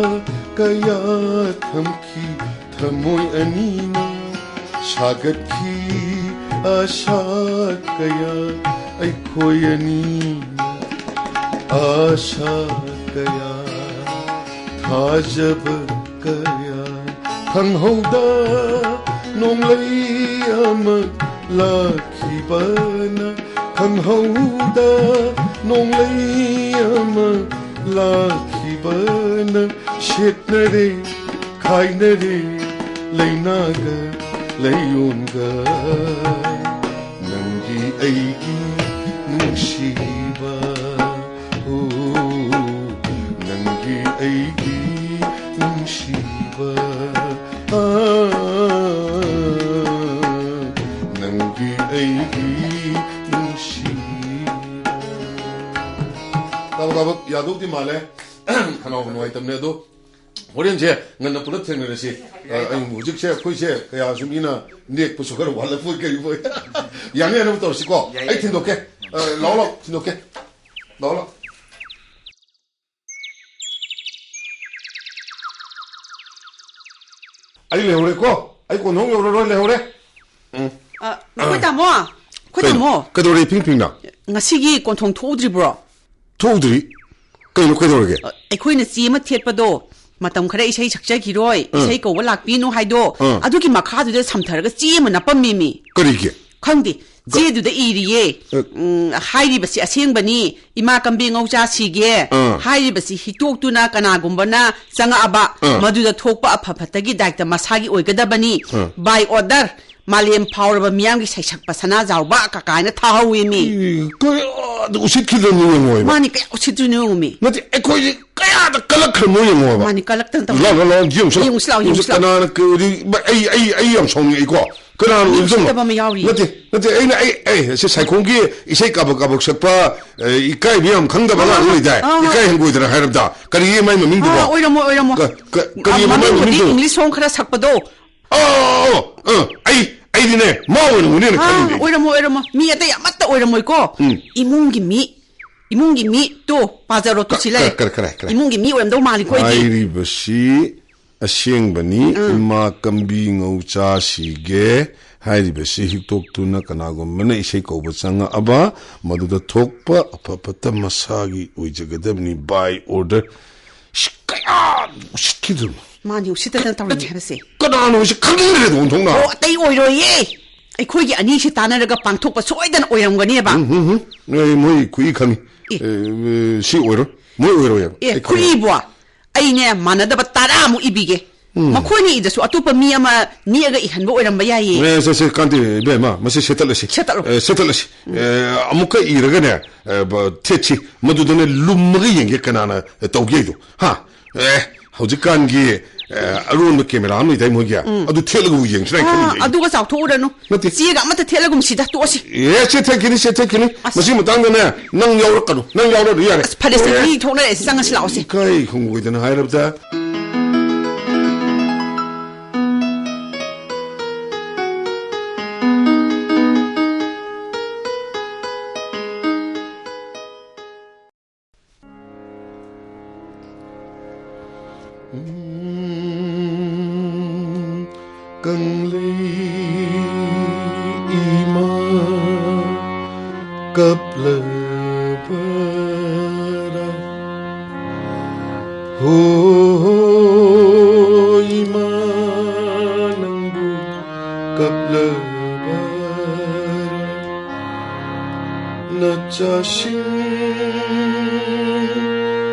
ꯀꯌꯥ ꯊꯝꯈꯤ ꯊꯃꯣꯏ ꯑꯅꯤꯅ, ꯁꯥꯒꯠꯈꯤ ꯑꯁꯥ ꯀꯌꯥ ꯑꯩꯈꯣꯏ ꯑꯅꯤꯅ꯫ ꯑꯁꯥ ꯀꯌꯥ, ꯊꯥꯖꯕ ꯀꯌꯥ, ꯈꯪꯍꯧꯗ ꯅꯣꯡꯂꯩ ꯑꯃ ꯂꯥꯛꯈꯤꯕꯅ, ꯈꯪꯍꯧꯗ ꯅꯣꯡꯂꯩ ꯑꯃ ꯂꯥꯛꯈꯤꯕꯅ, ꯁꯦꯠꯅꯔꯦ ꯈꯥꯏꯅꯔꯦ ꯂꯩꯅꯥꯒ ꯂꯩꯌꯣꯟꯒ꯫ ꯅꯪꯒꯤ ꯑꯩꯒꯤ ꯅꯨꯡꯁꯤꯕ, ꯍꯣ, ꯅꯪꯒꯤ ꯑꯩꯒꯤ ꯅꯨꯡꯁꯤꯕ, ꯑꯥ, ꯅꯪꯒꯤ ꯑꯩꯒꯤ ꯅꯨꯡꯁꯤꯕ꯫ ꯇꯥꯕ ꯇꯥꯕ ꯌꯥꯗꯧꯗꯤ ꯃꯥꯜꯂꯦ꯫ ꯈꯅꯥꯎ ꯅꯨꯡꯉꯥꯏꯇꯕꯅꯦ ꯑꯗꯣ꯫ ꯍꯣꯔꯦꯟꯁꯦ ꯉꯟꯅ ꯄꯨꯂꯞ ꯊꯦꯡꯅꯔꯁꯤ꯫ ꯑ, ꯑꯩ ꯍꯧꯖꯤꯛꯁꯦ ꯑꯩꯈꯣꯏꯁꯦ ꯀꯌꯥꯁꯨ ꯃꯤꯅ ꯅꯦꯛꯄꯁꯨ ꯈꯔ ꯋꯥꯠꯂꯛꯄꯣꯏ ꯀꯔꯤꯕꯣꯏ꯫ ꯌꯥꯅꯤ ꯌꯥꯅꯕ ꯇꯧꯔꯁꯤꯀꯣ꯫ ꯌꯥꯏ, ꯑꯩ ꯌꯥꯏ꯫ ꯊꯤꯟꯗꯣꯛꯀꯦ꯫ ꯑ, ꯂꯥꯛꯑꯣ, ꯂꯥꯛꯑꯣ, ꯊꯤꯟꯗꯣꯛꯀꯦ꯫ ꯂꯥꯛꯑꯣ, ꯂꯥꯛꯑꯣ꯫ ꯑꯩ ꯂꯩꯍꯧꯔꯦꯀꯣ꯫ ꯑꯩ ꯀꯣꯟꯊꯣꯡ ꯌꯧꯔꯔꯣꯏ, ꯂꯩꯍꯧꯔꯦ꯫ ꯎꯝ꯫ ꯑ, ꯑꯩꯈꯣꯏ ꯇꯥꯃꯣ, ꯑꯩꯈꯣꯏ ꯀꯩꯅꯣ? ꯇꯥꯃꯣ꯫ ꯀꯩꯗꯧꯔꯦ ꯏꯐꯤꯡ ꯐꯤꯡꯅ? ꯉꯁꯤꯒꯤ ꯀꯣꯟꯊꯣꯡ ꯊꯣꯛꯎꯗ꯭ꯔꯤꯕ꯭ꯔꯣ? ꯊꯣꯛꯎꯗ꯭ꯔꯤ꯫ ꯀꯩꯅꯣ, ꯀꯩꯗꯧꯔꯒꯦ? ꯑ, ꯑꯩꯈꯣꯏꯅ ꯆꯦ ꯑꯃ ꯊꯦꯠꯄꯗꯣ, ꯃꯇꯝ ꯈꯔ ꯏꯁꯩ ꯁꯛꯆꯈꯤꯔꯣꯏ, ꯑꯥ꯫ ꯏꯁꯩ ꯀꯧꯕ ꯂꯥꯛꯄꯤꯅꯨ ꯍꯥꯏꯗꯣ, ꯑꯥ꯫ ꯑꯗꯨꯒꯤ ꯃꯈꯥꯗꯨꯗ ꯁꯝꯊꯔꯒ ꯆꯦ ꯑꯃ ꯅꯞꯄꯝꯃꯤꯃꯤ꯫ ꯀꯔꯤꯒꯤ? ꯈꯪꯗꯦ꯫ ꯆꯦꯗꯨꯗ ꯏꯔꯤꯌꯦ꯫ ꯑ꯫ ꯎꯝ, ꯍꯥꯏꯔꯤꯕꯁꯤ ꯑꯁꯦꯡꯕꯅꯤ, ꯏꯃꯥ ꯀꯝꯕꯤ ꯉꯧꯆꯥ ꯁꯤꯒꯦ꯫ ꯑꯥ꯫ ꯍꯥꯏꯔꯤꯕꯁꯤ ꯍꯤꯇꯣꯛꯇꯨꯅ ꯀꯅꯥꯒꯨꯝꯕꯅ ꯆꯪꯉꯛꯑꯕ, ꯑꯥ꯫ ꯃꯗꯨꯗ ꯊꯣꯛꯄ ꯑꯐ ꯐꯠꯇꯒꯤ ꯗꯥꯏꯇ ꯃꯁꯥꯒꯤ ꯑꯣꯏꯒꯗꯕꯅꯤ꯫ ꯑꯥ꯫ By order, ꯃꯥꯂꯦꯝ ꯐꯥꯎꯔꯕ ꯃꯤꯌꯥꯝꯒꯤ ꯁꯩꯁꯛꯄ ꯁꯅꯥꯖꯥꯎꯕ ꯀꯀꯥꯏꯅ ꯊꯥꯍꯧꯋꯦꯃꯤ꯫ ꯏ, ꯀꯩ-, ꯑ, ꯑꯗꯨ ꯎꯁꯤꯠꯈꯤꯗ꯭ꯔꯕꯅꯤ ꯌꯦꯡꯉꯣꯏꯕ꯫ ꯃꯥꯅꯤ, ꯀꯌꯥ ꯎꯁꯤꯠꯇ꯭ꯔꯤꯅꯣ ꯌꯦꯡꯉꯨꯃꯤ꯫ ꯅꯠꯇꯦ, ꯑꯩꯈꯣꯏꯁꯦ ꯀꯌꯥꯗ ꯀꯜꯂꯛꯈ꯭ꯔꯕꯅꯣ ꯌꯦꯡꯉꯣꯕ꯫ ꯃꯥꯅꯤ, ꯀꯜꯂꯛꯇꯅ ꯇꯧꯔꯤ꯫ ꯂꯥꯎ, ꯂꯥꯎ, ꯂꯥꯎ, ꯌꯦꯡꯉꯨꯁꯤ ꯂꯥꯎ꯫ ꯌꯦꯡꯉꯨꯁꯤ ꯂꯥꯎ, ꯌꯦꯡꯉꯨꯁꯤ ꯂꯥꯎ꯫ ꯀꯅꯥꯅ ꯀꯔꯤ-, ꯑꯩ, ꯑꯩ, ꯑꯩ ꯌꯥꯝ ꯁꯥꯎꯅꯤꯡꯉꯛꯏꯀꯣ꯫ ꯀꯅꯥꯅ ꯃꯤ ꯑꯣꯏꯗꯣꯏꯅꯣ? ꯎꯁꯤꯠꯇꯕ ꯑꯃ ꯌꯥꯎꯔꯤ꯫ ꯅꯠꯇꯦ, ꯅꯠꯇꯦ, ꯑꯩꯅ, ꯑꯩ, ꯑꯩ, ꯁꯤ ꯁꯥꯏꯈꯣꯝꯒꯤ ꯏꯁꯩ ꯀꯥꯕꯛ ꯀꯥꯕꯛ ꯁꯛꯄ, ꯑꯦ, ꯏꯀꯥꯏꯕ ꯌꯥꯝ ꯈꯪꯗꯕ ꯑꯉꯥꯡ ꯑꯃ ꯂꯩꯗꯥꯏ? ꯑꯥ, ꯑꯥ꯫ ꯏꯀꯥꯏ ꯍꯪꯒꯣꯏꯗꯅ ꯍꯥꯏꯔꯕꯗ꯫ ꯀꯔꯤ ꯃꯥꯏ ꯃꯃꯤꯡꯗꯨꯕꯣ? ꯑꯥ, ꯑꯣꯏꯔꯝꯃꯣꯏ, ꯑꯣꯏꯔꯝꯃꯣꯏ꯫ ꯀ-, ꯀ-, ꯀꯔꯤ ꯑꯥ, ꯃꯥꯏ ꯃꯃꯤꯡꯕꯨꯗꯤ ꯃꯃꯤꯡꯗꯨ? English song ꯈꯔ ꯁꯛꯄꯗꯣ꯫ ꯑꯣ, ꯑꯣ, ꯑꯣ, ꯑ, ꯑꯩ, ꯑꯩꯗꯤꯅꯦ, ꯃꯥ ꯑꯣꯏꯅ ꯎꯅꯦꯅ ꯑꯥ, ꯈꯜꯂꯤꯅꯦ꯫ ꯑꯣꯏꯔꯝꯃꯣꯏ, ꯑꯣꯏꯔꯝꯃꯣꯏ꯫ ꯃꯤ ꯑꯇꯩ ꯑꯃꯠꯇ ꯑꯣꯏꯔꯝꯃꯣꯏꯀꯣ꯫ ꯎꯝ꯫ ꯏꯃꯨꯡꯒꯤ ꯃꯤ, ꯏꯃꯨꯡꯒꯤ ꯃꯤ, ꯇꯣ, ꯄꯥꯖꯔꯣ, ꯇꯨ, ꯁꯤ ꯂꯩꯔꯦ꯫ ꯀ-, ꯀ-, ꯀꯔꯦ, ꯀꯔꯦ꯫ ꯏꯃꯨꯡꯒꯤ ꯃꯤ ꯑꯣꯏꯔꯝꯗꯧ ꯃꯥꯜꯂꯤꯀꯣ ꯑꯩꯗꯤ꯫ ꯍꯥꯏꯔꯤꯕꯁꯤ ꯑꯁꯦꯡꯕꯅꯤ, ꯎꯝ꯫ ꯏꯃꯥ ꯀꯝꯕꯤ ꯉꯧꯆꯥꯁꯤꯒꯦ꯫ ꯍꯥꯏꯔꯤꯕꯁꯤ ꯍꯤꯛꯇꯣꯛꯇꯨꯅ ꯀꯅꯥꯒꯨꯝꯕꯅ ꯏꯁꯩ ꯀꯧꯕ ꯆꯪꯉꯛꯑꯕ, ꯃꯗꯨꯗ ꯊꯣꯛꯄ ꯑꯐ ꯐꯠꯇ ꯃꯁꯥꯒꯤ ꯑꯣꯏꯖꯒꯗꯕꯅꯤ, by order꯫ ꯁꯤ ꯀꯌꯥ ꯎꯁꯤꯠꯈꯤꯗ꯭ꯔꯕꯅꯣ? ꯃꯥꯅꯤ, ꯎꯁꯤꯠꯇꯗꯅ ꯇꯧꯔꯤꯅꯤ ꯍꯥꯏꯕꯁꯦ꯫ ꯀꯅꯥꯅꯣ ꯁꯤ ꯈꯪꯗ꯭ꯔꯦꯗ ꯑꯣꯟꯊꯣꯛꯅ꯫ ꯑꯣ, ꯑꯇꯩ ꯑꯣꯏꯔꯣꯏꯌꯦ꯫ ꯑꯩꯈꯣꯏꯒꯤ ꯑꯅꯤꯁꯤ ꯇꯥꯟꯅꯔꯒ ꯄꯥꯡꯊꯣꯛꯄ ꯁꯣꯏꯗꯅ ꯑꯣꯏꯔꯝꯒꯅꯦꯕ꯫ ꯎꯝ, ꯎꯝ, ꯎꯝ꯫ ꯑꯦ, ꯃꯣꯏ ꯈꯨꯏ ꯈꯪꯉꯤ꯫ ꯑꯦ꯫ ꯑꯦ, ꯁꯤ ꯑꯣꯏꯔꯣꯏ꯫ ꯃꯣꯏ ꯑꯣꯏꯔꯣꯏꯌꯦꯕ꯫ ꯑꯦ, ꯑꯩ ꯈꯪꯉꯤ꯫ ꯈꯨꯏꯕꯣ? ꯑꯩꯅꯦ, ꯃꯥꯟꯅꯗꯕ ꯇꯔꯥꯃꯨꯛ ꯏꯕꯤꯒꯦ꯫ ꯎꯝ꯫ ꯃꯈꯣꯏꯅ ꯏꯗꯁꯨ ꯑꯇꯣꯞꯄ ꯃꯤ ꯑꯃ ꯅꯦꯛꯑꯒ ꯏꯍꯟꯕ ꯑꯣꯏꯔꯝꯕ ꯌꯥꯏꯌꯦ꯫ ꯑꯦ, ꯁꯦ, ꯁꯦ, ꯀꯥꯟꯇꯦ, ꯏꯕꯦꯝꯃ, ꯃꯁꯤ ꯁꯦꯠꯇꯠꯂꯁꯤ꯫ ꯁꯦꯠꯇꯠꯂꯣ꯫ ꯑꯦ, ꯁꯦꯠꯇꯠꯂꯁꯤ꯫ ꯎꯝ꯫ ꯑꯦ, ꯑꯃꯨꯛꯀ ꯏꯔꯒꯅꯦ, ꯑꯦ, ꯕ-, ꯊꯦꯠꯁꯤ꯫ ꯃꯗꯨꯗꯅꯦ ꯂꯨꯝꯃꯒ ꯌꯦꯡꯒꯦ ꯀꯅꯥꯅ ꯇꯧꯒꯦ ꯍꯥꯏꯗꯣ꯫ ꯍꯥ? ꯑꯦ, ꯍꯧꯖꯤꯛꯀꯥꯟꯒꯤ, ꯑꯦ, ꯑꯔꯣꯟꯕ ꯀꯦꯃꯦꯔꯥ ꯑꯃ ꯂꯩꯗꯥꯏ ꯃꯣꯏꯒꯤ? ꯎꯝ꯫ ꯑꯗꯨ ꯊꯦꯠꯂꯒꯕꯨ ꯌꯦꯡꯁꯤꯔꯥ ꯍꯥꯏꯅ ꯑꯥ, ꯈꯜꯂꯤꯁꯦ ꯑꯩ꯫ ꯑꯗꯨꯒ ꯆꯥꯎꯊꯣꯛꯎꯔꯅꯨ꯫ ꯅꯠꯇꯦ꯫ ꯆꯦꯒ ꯑꯃꯠꯇ ꯊꯦꯠꯂꯒꯨꯝ ꯁꯤꯗ ꯇꯣꯛꯑꯁꯤ꯫ ꯑꯦ, ꯁꯦ ꯊꯦꯠꯈꯤꯅꯤ, ꯁꯦ ꯊꯦꯠꯈꯤꯅꯤ꯫ ꯑꯁ꯫ ꯃꯁꯤ ꯃꯇꯥꯡꯗꯅꯦ, ꯅꯪ ꯌꯥꯎꯔꯛꯀꯅꯨ, ꯅꯪ ꯌꯥꯎꯔꯛꯑꯅꯨ ꯌꯥꯔꯦ꯫ ꯑꯁ, ꯐꯔꯦꯁꯦ, ꯑꯦ꯫ ꯃꯤ ꯊꯣꯛꯅꯔꯛꯑꯦ, ꯆꯪꯉꯁꯤ ꯂꯥꯛꯑꯣꯁꯦ꯫ ꯏꯀꯥꯏ ꯈꯨꯝꯒꯣꯏꯗꯅ ꯍꯥꯏꯔꯕꯗ꯫ ꯀꯪꯂꯩ ꯏꯃꯥ ꯀꯞꯂꯕꯔꯥ? ꯍꯣ, ꯏꯃꯥ ꯅꯪꯕꯨ ꯀꯞꯂꯕꯔꯥ? ꯅꯆꯥꯁꯤꯡ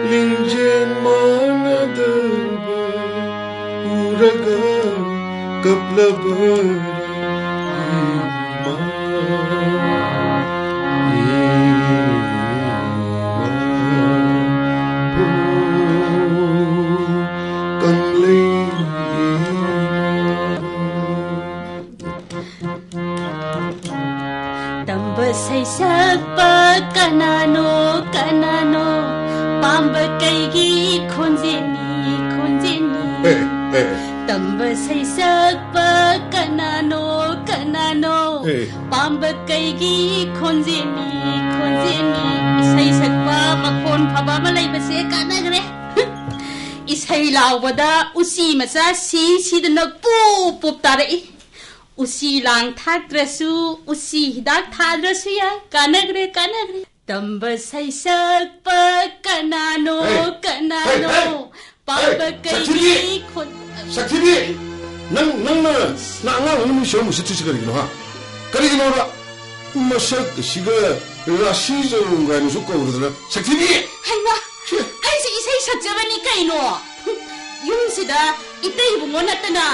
ꯂꯤꯡꯖꯦꯜ ꯃꯥꯟꯅꯗꯕ ꯎꯔꯒ ꯀꯞꯂꯕꯔꯥ ꯏꯃꯥ? ꯇꯝꯕ ꯁꯩꯁꯛꯄ ꯀꯅꯥꯅꯣ, ꯀꯅꯥꯅꯣ? ꯄꯥꯝꯕ ꯀꯩꯒꯤ ꯈꯣꯟꯖꯦꯜꯅꯤ, ꯈꯣꯟꯖꯦꯜꯅꯤ꯫ ꯑꯦ, ꯑꯦ꯫ ꯇꯝꯕ ꯁꯩꯁꯛꯄ ꯀꯅꯥꯅꯣ, ꯀꯅꯥꯅꯣ? ꯑꯦ꯫ ꯄꯥꯝꯕ ꯀꯩꯒꯤ ꯈꯣꯟꯖꯦꯜꯅꯤ, ꯈꯣꯟꯖꯦꯜꯅꯤ꯫ ꯏꯁꯩ ꯁꯛꯄ ꯃꯈꯣꯟ ꯐꯕ ꯑꯃ ꯂꯩꯕꯁꯦ ꯀꯥꯟꯅꯈ꯭ꯔꯦ꯫ ꯏꯁꯩ ꯂꯥꯎꯕꯗ ꯎꯆꯤ ꯃꯆꯥ ꯁꯤ ꯁꯤꯗꯅ ꯄꯨꯞ ꯄꯨꯞ ꯇꯥꯔꯛꯏ꯫ ꯎꯆꯤ ꯂꯥꯡ ꯊꯥꯛꯇ꯭ꯔꯁꯨ, ꯎꯆꯤ ꯍꯤꯗꯥꯛ ꯊꯥꯗ꯭ꯔꯁꯨ ꯌꯥꯏ꯫ ꯀꯥꯟꯅꯈ꯭ꯔꯦ, ꯀꯥꯟꯅꯈ꯭ꯔꯦ꯫ ꯇꯝꯕ ꯁꯩꯁꯛꯄ ꯀꯅꯥꯅꯣ, ꯍꯦ! ꯀꯅꯥꯅꯣ? ꯍꯦ! ꯍꯦ! ꯄꯥꯝꯕ ꯍꯦ! ꯀꯩꯒꯤ ꯁꯛꯊꯤꯕꯤ! ꯈꯣꯟ- ꯁꯛꯊꯤꯕꯤ! ꯅꯪ, ꯅꯪꯅ, ꯅꯪ ꯑꯉꯥꯡ ꯑꯃ ꯃꯤ ꯁꯦꯝꯕ ꯃꯨꯁꯤꯠ ꯊꯤꯁꯤ ꯀꯔꯤꯒꯤꯅꯣ, ꯍꯥ? ꯀꯔꯤꯒꯤꯅꯣꯕ? ꯃꯁꯛ ꯑꯁꯤꯒ ꯔꯥꯁꯤ ꯆꯔꯣꯡ ꯀꯥꯏꯅꯁꯨ ꯀꯧꯗꯅ, ꯁꯛꯊꯤꯕꯤ! ꯍꯩꯃꯥ! ꯁꯤ! ꯑꯩꯁꯦ ꯏꯁꯩ ꯁꯛꯆꯕꯅꯤ ꯀꯩꯅꯣ꯫ ꯌꯨꯝꯁꯤꯗ ꯏꯇꯩ ꯏꯕꯨꯡꯉꯣ ꯅꯠꯇꯅ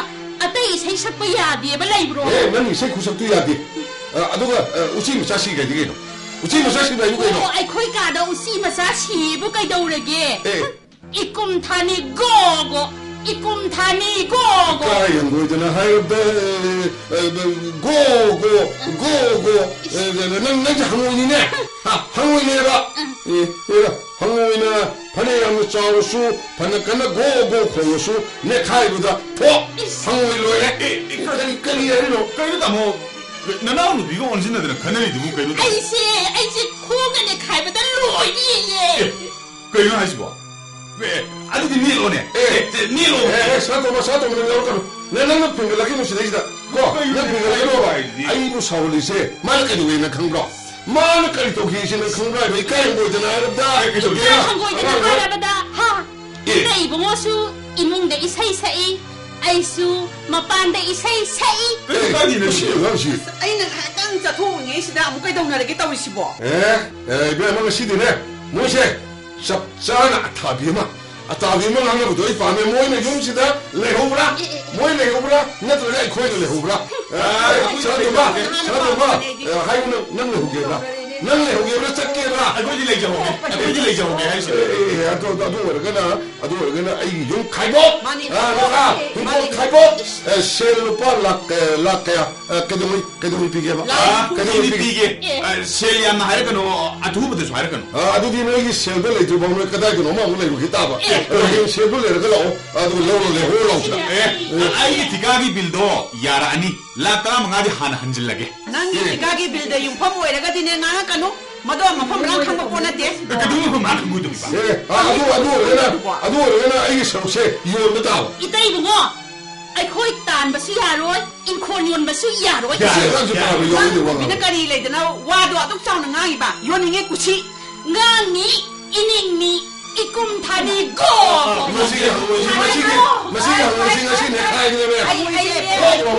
ꯑꯇꯩ ꯏꯁꯩ ꯁꯛꯄ ꯌꯥꯗꯦꯕ ꯂꯩꯕ꯭ꯔꯣ? ꯑꯦ, ꯅꯪ ꯏꯁꯩ ꯈꯨꯁꯛꯇꯨ ꯌꯥꯗꯦ꯫ ꯑ, ꯑꯗꯨꯒ, ꯑ, ꯎꯆꯤ ꯃꯆꯥ ꯁꯤꯈ꯭ꯔꯗꯤ ꯀꯩꯅꯣ? ꯎꯆꯤ ꯃꯆꯥ ꯁꯤꯕ ꯍꯥꯏꯕꯨ ꯀꯩꯅꯣ? ꯑꯣ, ꯑꯩꯈꯣꯏ ꯀꯥꯗ ꯎꯆꯤ ꯃꯆꯥ ꯁꯤꯕꯨ ꯀꯩꯗꯧꯔꯒꯦ? ꯑꯦ꯫ ꯏꯀꯨꯝ ꯊꯥꯅꯤ ꯒꯣ ꯒꯣ, ꯏꯀꯨꯝ ꯊꯥꯅꯤ ꯒꯣ ꯒꯣ꯫ ꯏꯀꯥꯏ ꯍꯪꯒꯣꯏꯗꯅ ꯍꯥꯏꯔꯕꯗ, ꯑ, ꯑ, ꯒꯣ ꯒꯣ, ꯒꯣ ꯒꯣ꯫ ꯑ, ꯅꯪ, ꯅꯪꯁꯦ ꯍꯪꯉꯣꯏꯅꯤꯅꯦ꯫ ꯍꯥ, ꯍꯪꯉꯣꯏꯅꯦꯕ꯫ ꯑꯦ, ꯑꯦ, ꯍꯪꯉꯣꯏꯅ ꯐꯅ ꯌꯥꯝꯅ ꯆꯥꯎꯔꯁꯨ, ꯐꯅ ꯀꯟꯅ ꯒꯣ ꯒꯣ ꯈꯣꯡꯉꯁꯨ, ꯅꯦꯠꯈꯥꯏꯕꯗ ꯐꯣꯛ! ꯏꯁ! ꯍꯪꯉꯣꯏ ꯂꯣꯏꯔꯦ꯫ ꯑꯦ, ꯑꯦ, ꯀꯔꯤ, ꯀꯔꯤ ꯍꯥꯏꯔꯤꯅꯣ? ꯀꯩꯅꯣ ꯇꯥꯃꯣ? ꯅꯅꯥꯎ ꯅꯨꯄꯤꯒ ꯑꯣꯟꯁꯤꯟꯅꯗꯅ ꯈꯟꯅꯔꯤꯗꯨꯕꯨ ꯀꯩꯅꯣ ꯇꯥꯃꯣ? ꯑꯩꯁꯦ, ꯑꯩꯁꯦ ꯈꯣꯡꯒ ꯅꯦꯠꯈꯥꯏꯕꯗ ꯂꯣꯏꯔꯦꯌꯦ꯫ ꯑꯦ, ꯀꯩꯅꯣ ꯍꯥꯏꯁꯤꯕꯣ? ꯑꯦ, ꯑꯗꯨꯗꯤ ꯅꯦꯠꯂꯣꯅꯦ꯫ ꯑꯦ, ꯑꯦ, ꯅꯦꯠꯂꯣ꯫ ꯑꯦ, ꯑꯦ, ꯁꯅꯥꯇꯣꯝꯕ, ꯁꯅꯥꯇꯣꯝꯕ, ꯅꯪ ꯌꯥꯎꯔꯛꯀꯅꯨ꯫ ꯅꯪ, ꯅꯪꯅ ꯐꯤꯡꯒꯠꯂꯛꯈꯤꯅꯨ ꯁꯤꯗꯩꯁꯤꯗ꯫ ꯀꯣ, ꯀꯩꯅꯣ ꯅꯪ ꯐꯤꯡꯒꯠꯂꯛꯀꯅꯣꯕ꯫ ꯍꯥꯏꯁꯤꯗꯤ? ꯑꯩꯕꯨ ꯁꯥꯎꯍꯜꯂꯤꯁꯦ ꯃꯥꯅ ꯀꯩꯗꯧꯋꯦꯅ ꯈꯪꯕ꯭ꯔꯣ? ꯃꯥꯅ ꯀꯔꯤ ꯇꯧꯈꯤ ꯁꯤ ꯅꯪ ꯈꯪꯕ꯭ꯔꯥ ꯍꯥꯏꯕ? ꯏꯀꯥꯏ ꯍꯪꯒꯣꯏꯗꯅ ꯍꯥꯏꯔꯕꯗ꯫ ꯑꯦ, ꯀꯩꯗꯧꯒꯦ? ꯏꯀꯥꯏ ꯍꯪꯒꯣꯏꯗꯅ ꯑꯉꯥꯡ ꯍꯥꯏꯔꯕꯗ, ꯍꯥ? ꯑꯦ꯫ ꯏꯇꯩ ꯏꯕꯨꯡꯉꯣꯁꯨ ꯏꯃꯨꯡꯗ ꯏꯁꯩ ꯁꯛꯏ, ꯑꯩꯁꯨ ꯃꯄꯥꯟꯗ ꯏꯁꯩ ꯁꯛꯏ꯫ ꯀꯔꯤ ꯀꯥꯏꯗꯦꯅꯦ? ꯃꯁꯤ ꯑꯉꯥꯡꯁꯤ꯫ ꯑꯁ, ꯑꯩꯅ ꯉꯥꯏꯍꯥꯛꯇꯪ ꯆꯠꯊꯣꯛꯎꯔꯤꯉꯩꯁꯤꯗ ꯑꯃꯨꯛ ꯀꯩꯗꯧꯅꯔꯒꯦ ꯇꯧꯔꯤꯁꯤꯕꯣ? ꯑꯦ, ꯑꯦ, ꯏꯕꯦꯝꯃ, ꯉꯁꯤꯗꯤꯅꯦ, ꯃꯣꯏꯁꯦ ꯆꯞ ꯆꯥꯅ ꯑꯊꯥꯕꯤ ꯑꯃ, ꯑꯇꯥꯕꯤ ꯑꯃ ꯉꯥꯡꯅꯕꯗꯣ ꯑꯩ ꯄꯥꯝꯃꯦ꯫ ꯃꯣꯏꯅ ꯌꯨꯝꯁꯤꯗ ꯂꯩꯍꯧꯕ꯭ꯔꯥ? ꯑꯦ, ꯑꯦ, ꯑꯦ꯫ ꯃꯣꯏ ꯂꯩꯍꯧꯕ꯭ꯔꯥ? ꯅꯠꯇ꯭ꯔꯒ ꯑꯩꯈꯣꯏꯅ ꯂꯩꯍꯧꯕ꯭ꯔꯥ? ꯑꯦ, ꯁꯅꯥꯇꯣꯝꯕ, ꯁꯅꯥꯇꯣꯝꯕ, ꯑꯦ, ꯍꯥꯏꯌꯨ ꯅꯪ, ꯅꯪ ꯂꯩꯍꯧꯒꯦꯕ꯭ꯔꯥ? ꯅꯪ ꯂꯩꯍꯧꯒꯦꯕ꯭ꯔꯥ, ꯆꯠꯀꯦꯕ꯭ꯔꯥ? ꯑꯩꯈꯣꯏꯗꯤ ꯂꯩꯖꯍꯧꯒꯦ, ꯑꯩꯈꯣꯏꯗꯤ ꯂꯩꯖꯍꯧꯒꯦ ꯍꯥꯏꯁꯤꯅꯦ꯫ ꯑꯦ, ꯑꯦ, ꯑꯗꯨ, ꯑꯗꯨ ꯑꯣꯏꯔꯒꯅ, ꯑꯗꯨ ꯑꯣꯏꯔꯒꯅ ꯑꯩꯒꯤ ꯌꯨꯝ ꯈꯥꯏꯗꯣꯛ꯫ ꯃꯥꯅꯤ꯫ ꯑ, ꯅꯨꯄꯥ, ꯍꯤꯡꯒꯣꯜ ꯃꯥꯅꯤ꯫ ꯈꯥꯏꯗꯣꯛ꯫ ꯑꯦ, ꯁꯦꯜ ꯂꯨꯄꯥ ꯂꯥꯛ, ꯑꯦ, ꯂꯥꯛ ꯀꯌꯥ? ꯑꯦ, ꯀꯩꯗꯧꯉꯩ, ꯀꯩꯗꯧꯉꯩ ꯄꯤꯒꯦꯕ? ꯂꯥꯛ ꯑ, ꯀꯩꯗꯧꯉꯩ ꯍꯨꯝꯐꯨꯗꯤ ꯄꯤꯒꯦ? ꯄꯤꯒꯦ꯫ ꯑꯦ꯫ ꯑ, ꯁꯦꯜ ꯌꯥꯝꯅ ꯍꯥꯏꯔꯛꯀꯅꯨ, ꯑꯊꯨꯕꯗꯁꯨ ꯍꯥꯏꯔꯛꯀꯅꯨ꯫ ꯑ, ꯑꯗꯨꯗꯤ ꯅꯣꯏꯒꯤ ꯁꯦꯜꯗꯣ ꯂꯩꯇ꯭ꯔꯤꯐꯥꯎ ꯅꯣꯏ ꯀꯗꯥꯏꯗꯅꯣ ꯑꯃ ꯑꯃꯨꯛ ꯂꯩꯔꯨꯈꯤ ꯇꯥꯕ꯫ ꯑꯦ꯫ ꯑꯗꯣ ꯍꯌꯦꯡ ꯁꯦꯜꯗꯣ ꯂꯩꯔꯒ ꯂꯥꯛꯑꯣ꯫ ꯑꯗꯨꯒ ꯂꯧꯔꯣ, ꯂꯩꯍꯧꯔꯣ ꯂꯥꯎꯁꯤꯗ꯫ ꯑꯦ, ꯑꯩꯒꯤ ꯊꯤꯀꯥꯒꯤ ꯕꯤꯜꯗꯣ ꯌꯥꯔꯛꯑꯅꯤ꯫ ꯂꯥꯛ ꯇꯔꯥꯃꯉꯥꯗꯤ ꯍꯥꯟꯅ ꯍꯟꯖꯤꯜꯂꯒꯦ꯫ ꯅꯪꯒꯤ ꯊꯤꯀꯥꯒꯤ ꯕꯤꯜꯗ ꯌꯨꯝꯐꯝ ꯑꯣꯏꯔꯒꯗꯤꯅꯦ, ꯉꯥꯡꯉꯛꯀꯅꯨ꯫ ꯃꯗꯣ ꯃꯐꯝ ꯃꯔꯥꯡ ꯈꯪꯕ ꯄꯣꯠ ꯅꯠꯇꯦ꯫ ꯀꯩꯗꯧꯕꯩ ꯃꯐꯝ ꯃꯔꯥꯡ ꯈꯪꯉꯣꯏꯗꯧꯔꯤꯕ? ꯑꯦ, ꯑ, ꯑꯗꯨ, ꯑꯗꯨ ꯑꯣꯏꯔꯒꯅ, ꯑꯗꯨ ꯑꯣꯏꯔꯒꯅ ꯑꯩꯒꯤ ꯁꯔꯨꯛꯁꯦ ꯌꯣꯟꯕ ꯇꯥꯕ꯫ ꯏꯇꯩ ꯏꯕꯨꯡꯉꯣ, ꯑꯩꯈꯣꯏ ꯇꯥꯟꯕꯁꯨ ꯌꯥꯔꯣꯏ, ꯏꯪꯈꯣꯜ ꯌꯣꯟꯕꯁꯨ ꯌꯥꯔꯣꯏ꯫ ꯌꯥꯔꯣꯏ, ꯌꯥꯔꯣꯏ, ꯌꯥꯔꯣꯏ, ꯌꯥꯔꯣꯏ, ꯌꯥꯔꯣꯏ꯫ ꯅꯪ ꯅꯨꯄꯤꯅ ꯀꯔꯤ ꯂꯩꯗꯅ ꯋꯥꯗꯣ ꯑꯗꯨꯛ ꯆꯥꯎꯅ ꯉꯥꯡꯉꯤꯕ? ꯌꯣꯟꯅꯤꯡꯉꯦ ꯀꯨꯁꯤ꯫ ꯉꯥꯡꯅꯤ, ꯏꯅꯤꯡꯅꯤ, ꯏꯀꯨꯝ ꯊꯥꯅꯤ ꯒꯣ! ꯃꯁꯤꯒꯤ ꯍꯪꯉꯣꯏꯁꯤ, ꯃꯁꯤꯒꯤ, ꯃꯁꯤꯒꯤ ꯍꯪꯉꯣꯏꯁꯤ ꯉꯁꯤ ꯅꯦꯈꯥꯏꯒꯅꯦꯃꯦ꯫ ꯑꯩ, ꯑꯩꯅꯦ, ꯒꯣ!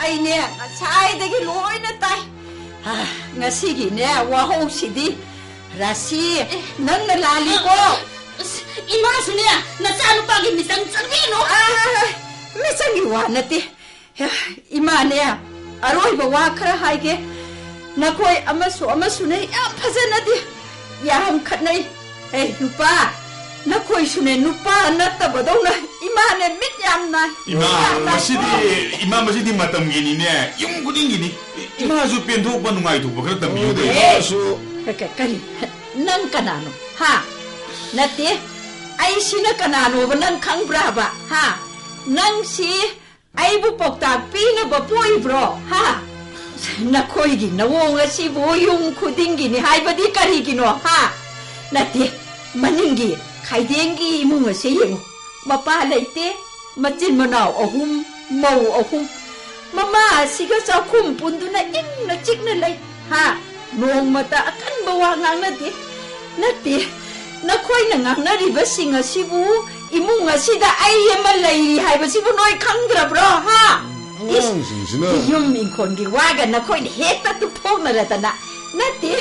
ꯑꯩꯅꯦ, ꯉꯁꯥꯏꯗꯒꯤ ꯂꯣꯏꯅ ꯇꯥꯏ꯫ ꯑ, ꯉꯁꯤꯒꯤꯅꯦ ꯋꯥꯍꯧꯁꯤꯗꯤ, ꯔꯥꯁꯤ, ꯅꯪꯅ ꯂꯥꯜꯂꯤꯀꯣ꯫ ꯑꯁ, ꯏꯃꯥꯁꯨꯅꯦ, ꯅꯆꯥꯅꯨꯄꯥꯒꯤ ꯃꯤꯆꯪ ꯆꯪꯕꯤꯅꯨ꯫ ꯑ, ꯃꯤꯆꯪꯒꯤ ꯋꯥ ꯅꯠꯇꯦ꯫ ꯍꯦ, ꯏꯃꯥꯅꯦ, ꯑꯔꯣꯏꯕ ꯋꯥ ꯈꯔ ꯍꯥꯏꯒꯦ꯫ ꯅꯈꯣꯏ ꯑꯃꯁꯨ ꯑꯃꯁꯨꯅꯦ ꯌꯥꯝ ꯐꯖꯅꯗꯤ ꯌꯥꯝ ꯈꯠꯅꯩ꯫ ꯑꯦ, ꯅꯨꯄꯥ, ꯅꯈꯣꯏꯁꯨꯅꯦ ꯅꯨꯄꯥ ꯅꯠꯇꯕꯗꯧꯅ ꯏꯃꯥꯅꯦ ꯃꯤꯠ ꯌꯥꯝ ꯅꯥꯏ꯫ ꯏꯃꯥ, ꯌꯥꯝ ꯅꯥꯏꯀꯣ꯫ ꯃꯁꯤꯗꯤ, ꯏꯃꯥ, ꯃꯁꯤꯗꯤ ꯃꯇꯝꯒꯤꯅꯤꯅꯦ, ꯌꯨꯝ ꯈꯨꯗꯤꯡꯒꯤꯅꯤ꯫ ꯏꯃꯥꯁꯨ ꯄꯦꯟꯊꯣꯛꯄ, ꯅꯨꯡꯉꯥꯏꯊꯣꯛꯄ ꯈꯔ ꯇꯝꯕꯤꯌꯨ ꯀꯩꯅꯣ꯫ ꯑꯦ, ꯏꯃꯥꯁꯨ꯫ ꯀ-, ꯀ-, ꯀꯔꯤ? ꯅꯪ ꯀꯅꯥꯅꯣ? ꯍꯥ? ꯅꯠꯇꯦ, ꯑꯩꯁꯤꯅ ꯀꯅꯥꯅꯣꯕ ꯅꯪ ꯈꯪꯕ꯭ꯔꯥꯕ? ꯍꯥ? ꯅꯪꯁꯤ ꯑꯩꯕꯨ ꯄꯥꯎꯇꯥꯛ ꯄꯤꯅꯕ ꯄꯣꯛꯏꯕ꯭ꯔꯣ? ꯍꯥ? ꯅꯈꯣꯏꯒꯤ ꯅꯑꯣꯡ ꯑꯁꯤꯕꯨ ꯌꯨꯝ ꯈꯨꯗꯤꯡꯒꯤꯅꯤ ꯍꯥꯏꯕꯗꯤ ꯀꯔꯤꯒꯤꯅꯣ? ꯍꯥ? ꯅꯠꯇꯦ, ꯃꯅꯤꯡꯒꯤ ꯈꯥꯏꯗꯦꯡꯒꯤ ꯏꯃꯨꯡ ꯑꯁꯦ ꯌꯦꯡꯉꯨ꯫ ꯃꯄꯥ ꯂꯩꯇꯦ, ꯃꯆꯤꯟ ꯃꯅꯥꯎ ꯑꯍꯨꯝ, ꯃꯧ ꯑꯍꯨꯝ꯫ ꯃꯃꯥ ꯑꯁꯤꯒ ꯆꯥꯛꯈꯨꯝ ꯄꯨꯟꯗꯨꯅ ꯏꯪꯅ ꯆꯤꯛꯅ ꯂꯩ꯫ ꯍꯥ? ꯅꯣꯡꯃꯇ ꯑꯀꯟꯕ ꯋꯥ ꯉꯥꯡꯅꯗꯦ꯫ ꯅꯠꯇꯦ, ꯅꯈꯣꯏꯅ ꯉꯥꯡꯅꯔꯤꯕꯁꯤꯡ ꯑꯁꯤꯕꯨ ꯏꯃꯨꯡ ꯑꯁꯤꯗ ꯑꯩ ꯑꯃ ꯂꯩꯔꯤ ꯍꯥꯏꯕꯁꯤꯕꯨ ꯅꯣꯏ ꯈꯪꯗ꯭ꯔꯕ꯭ꯔꯣ? ꯍꯥ? ꯏꯁ, ꯑꯉꯥꯡꯁꯤꯡꯁꯤꯅ꯫ ꯌꯨꯝ ꯏꯪꯈꯣꯜꯒꯤ ꯋꯥꯒ ꯅꯈꯣꯏꯅ ꯍꯦꯛꯇ ꯇꯨꯞꯊꯣꯛꯅꯔꯗꯅ꯫ ꯅꯠꯇꯦ,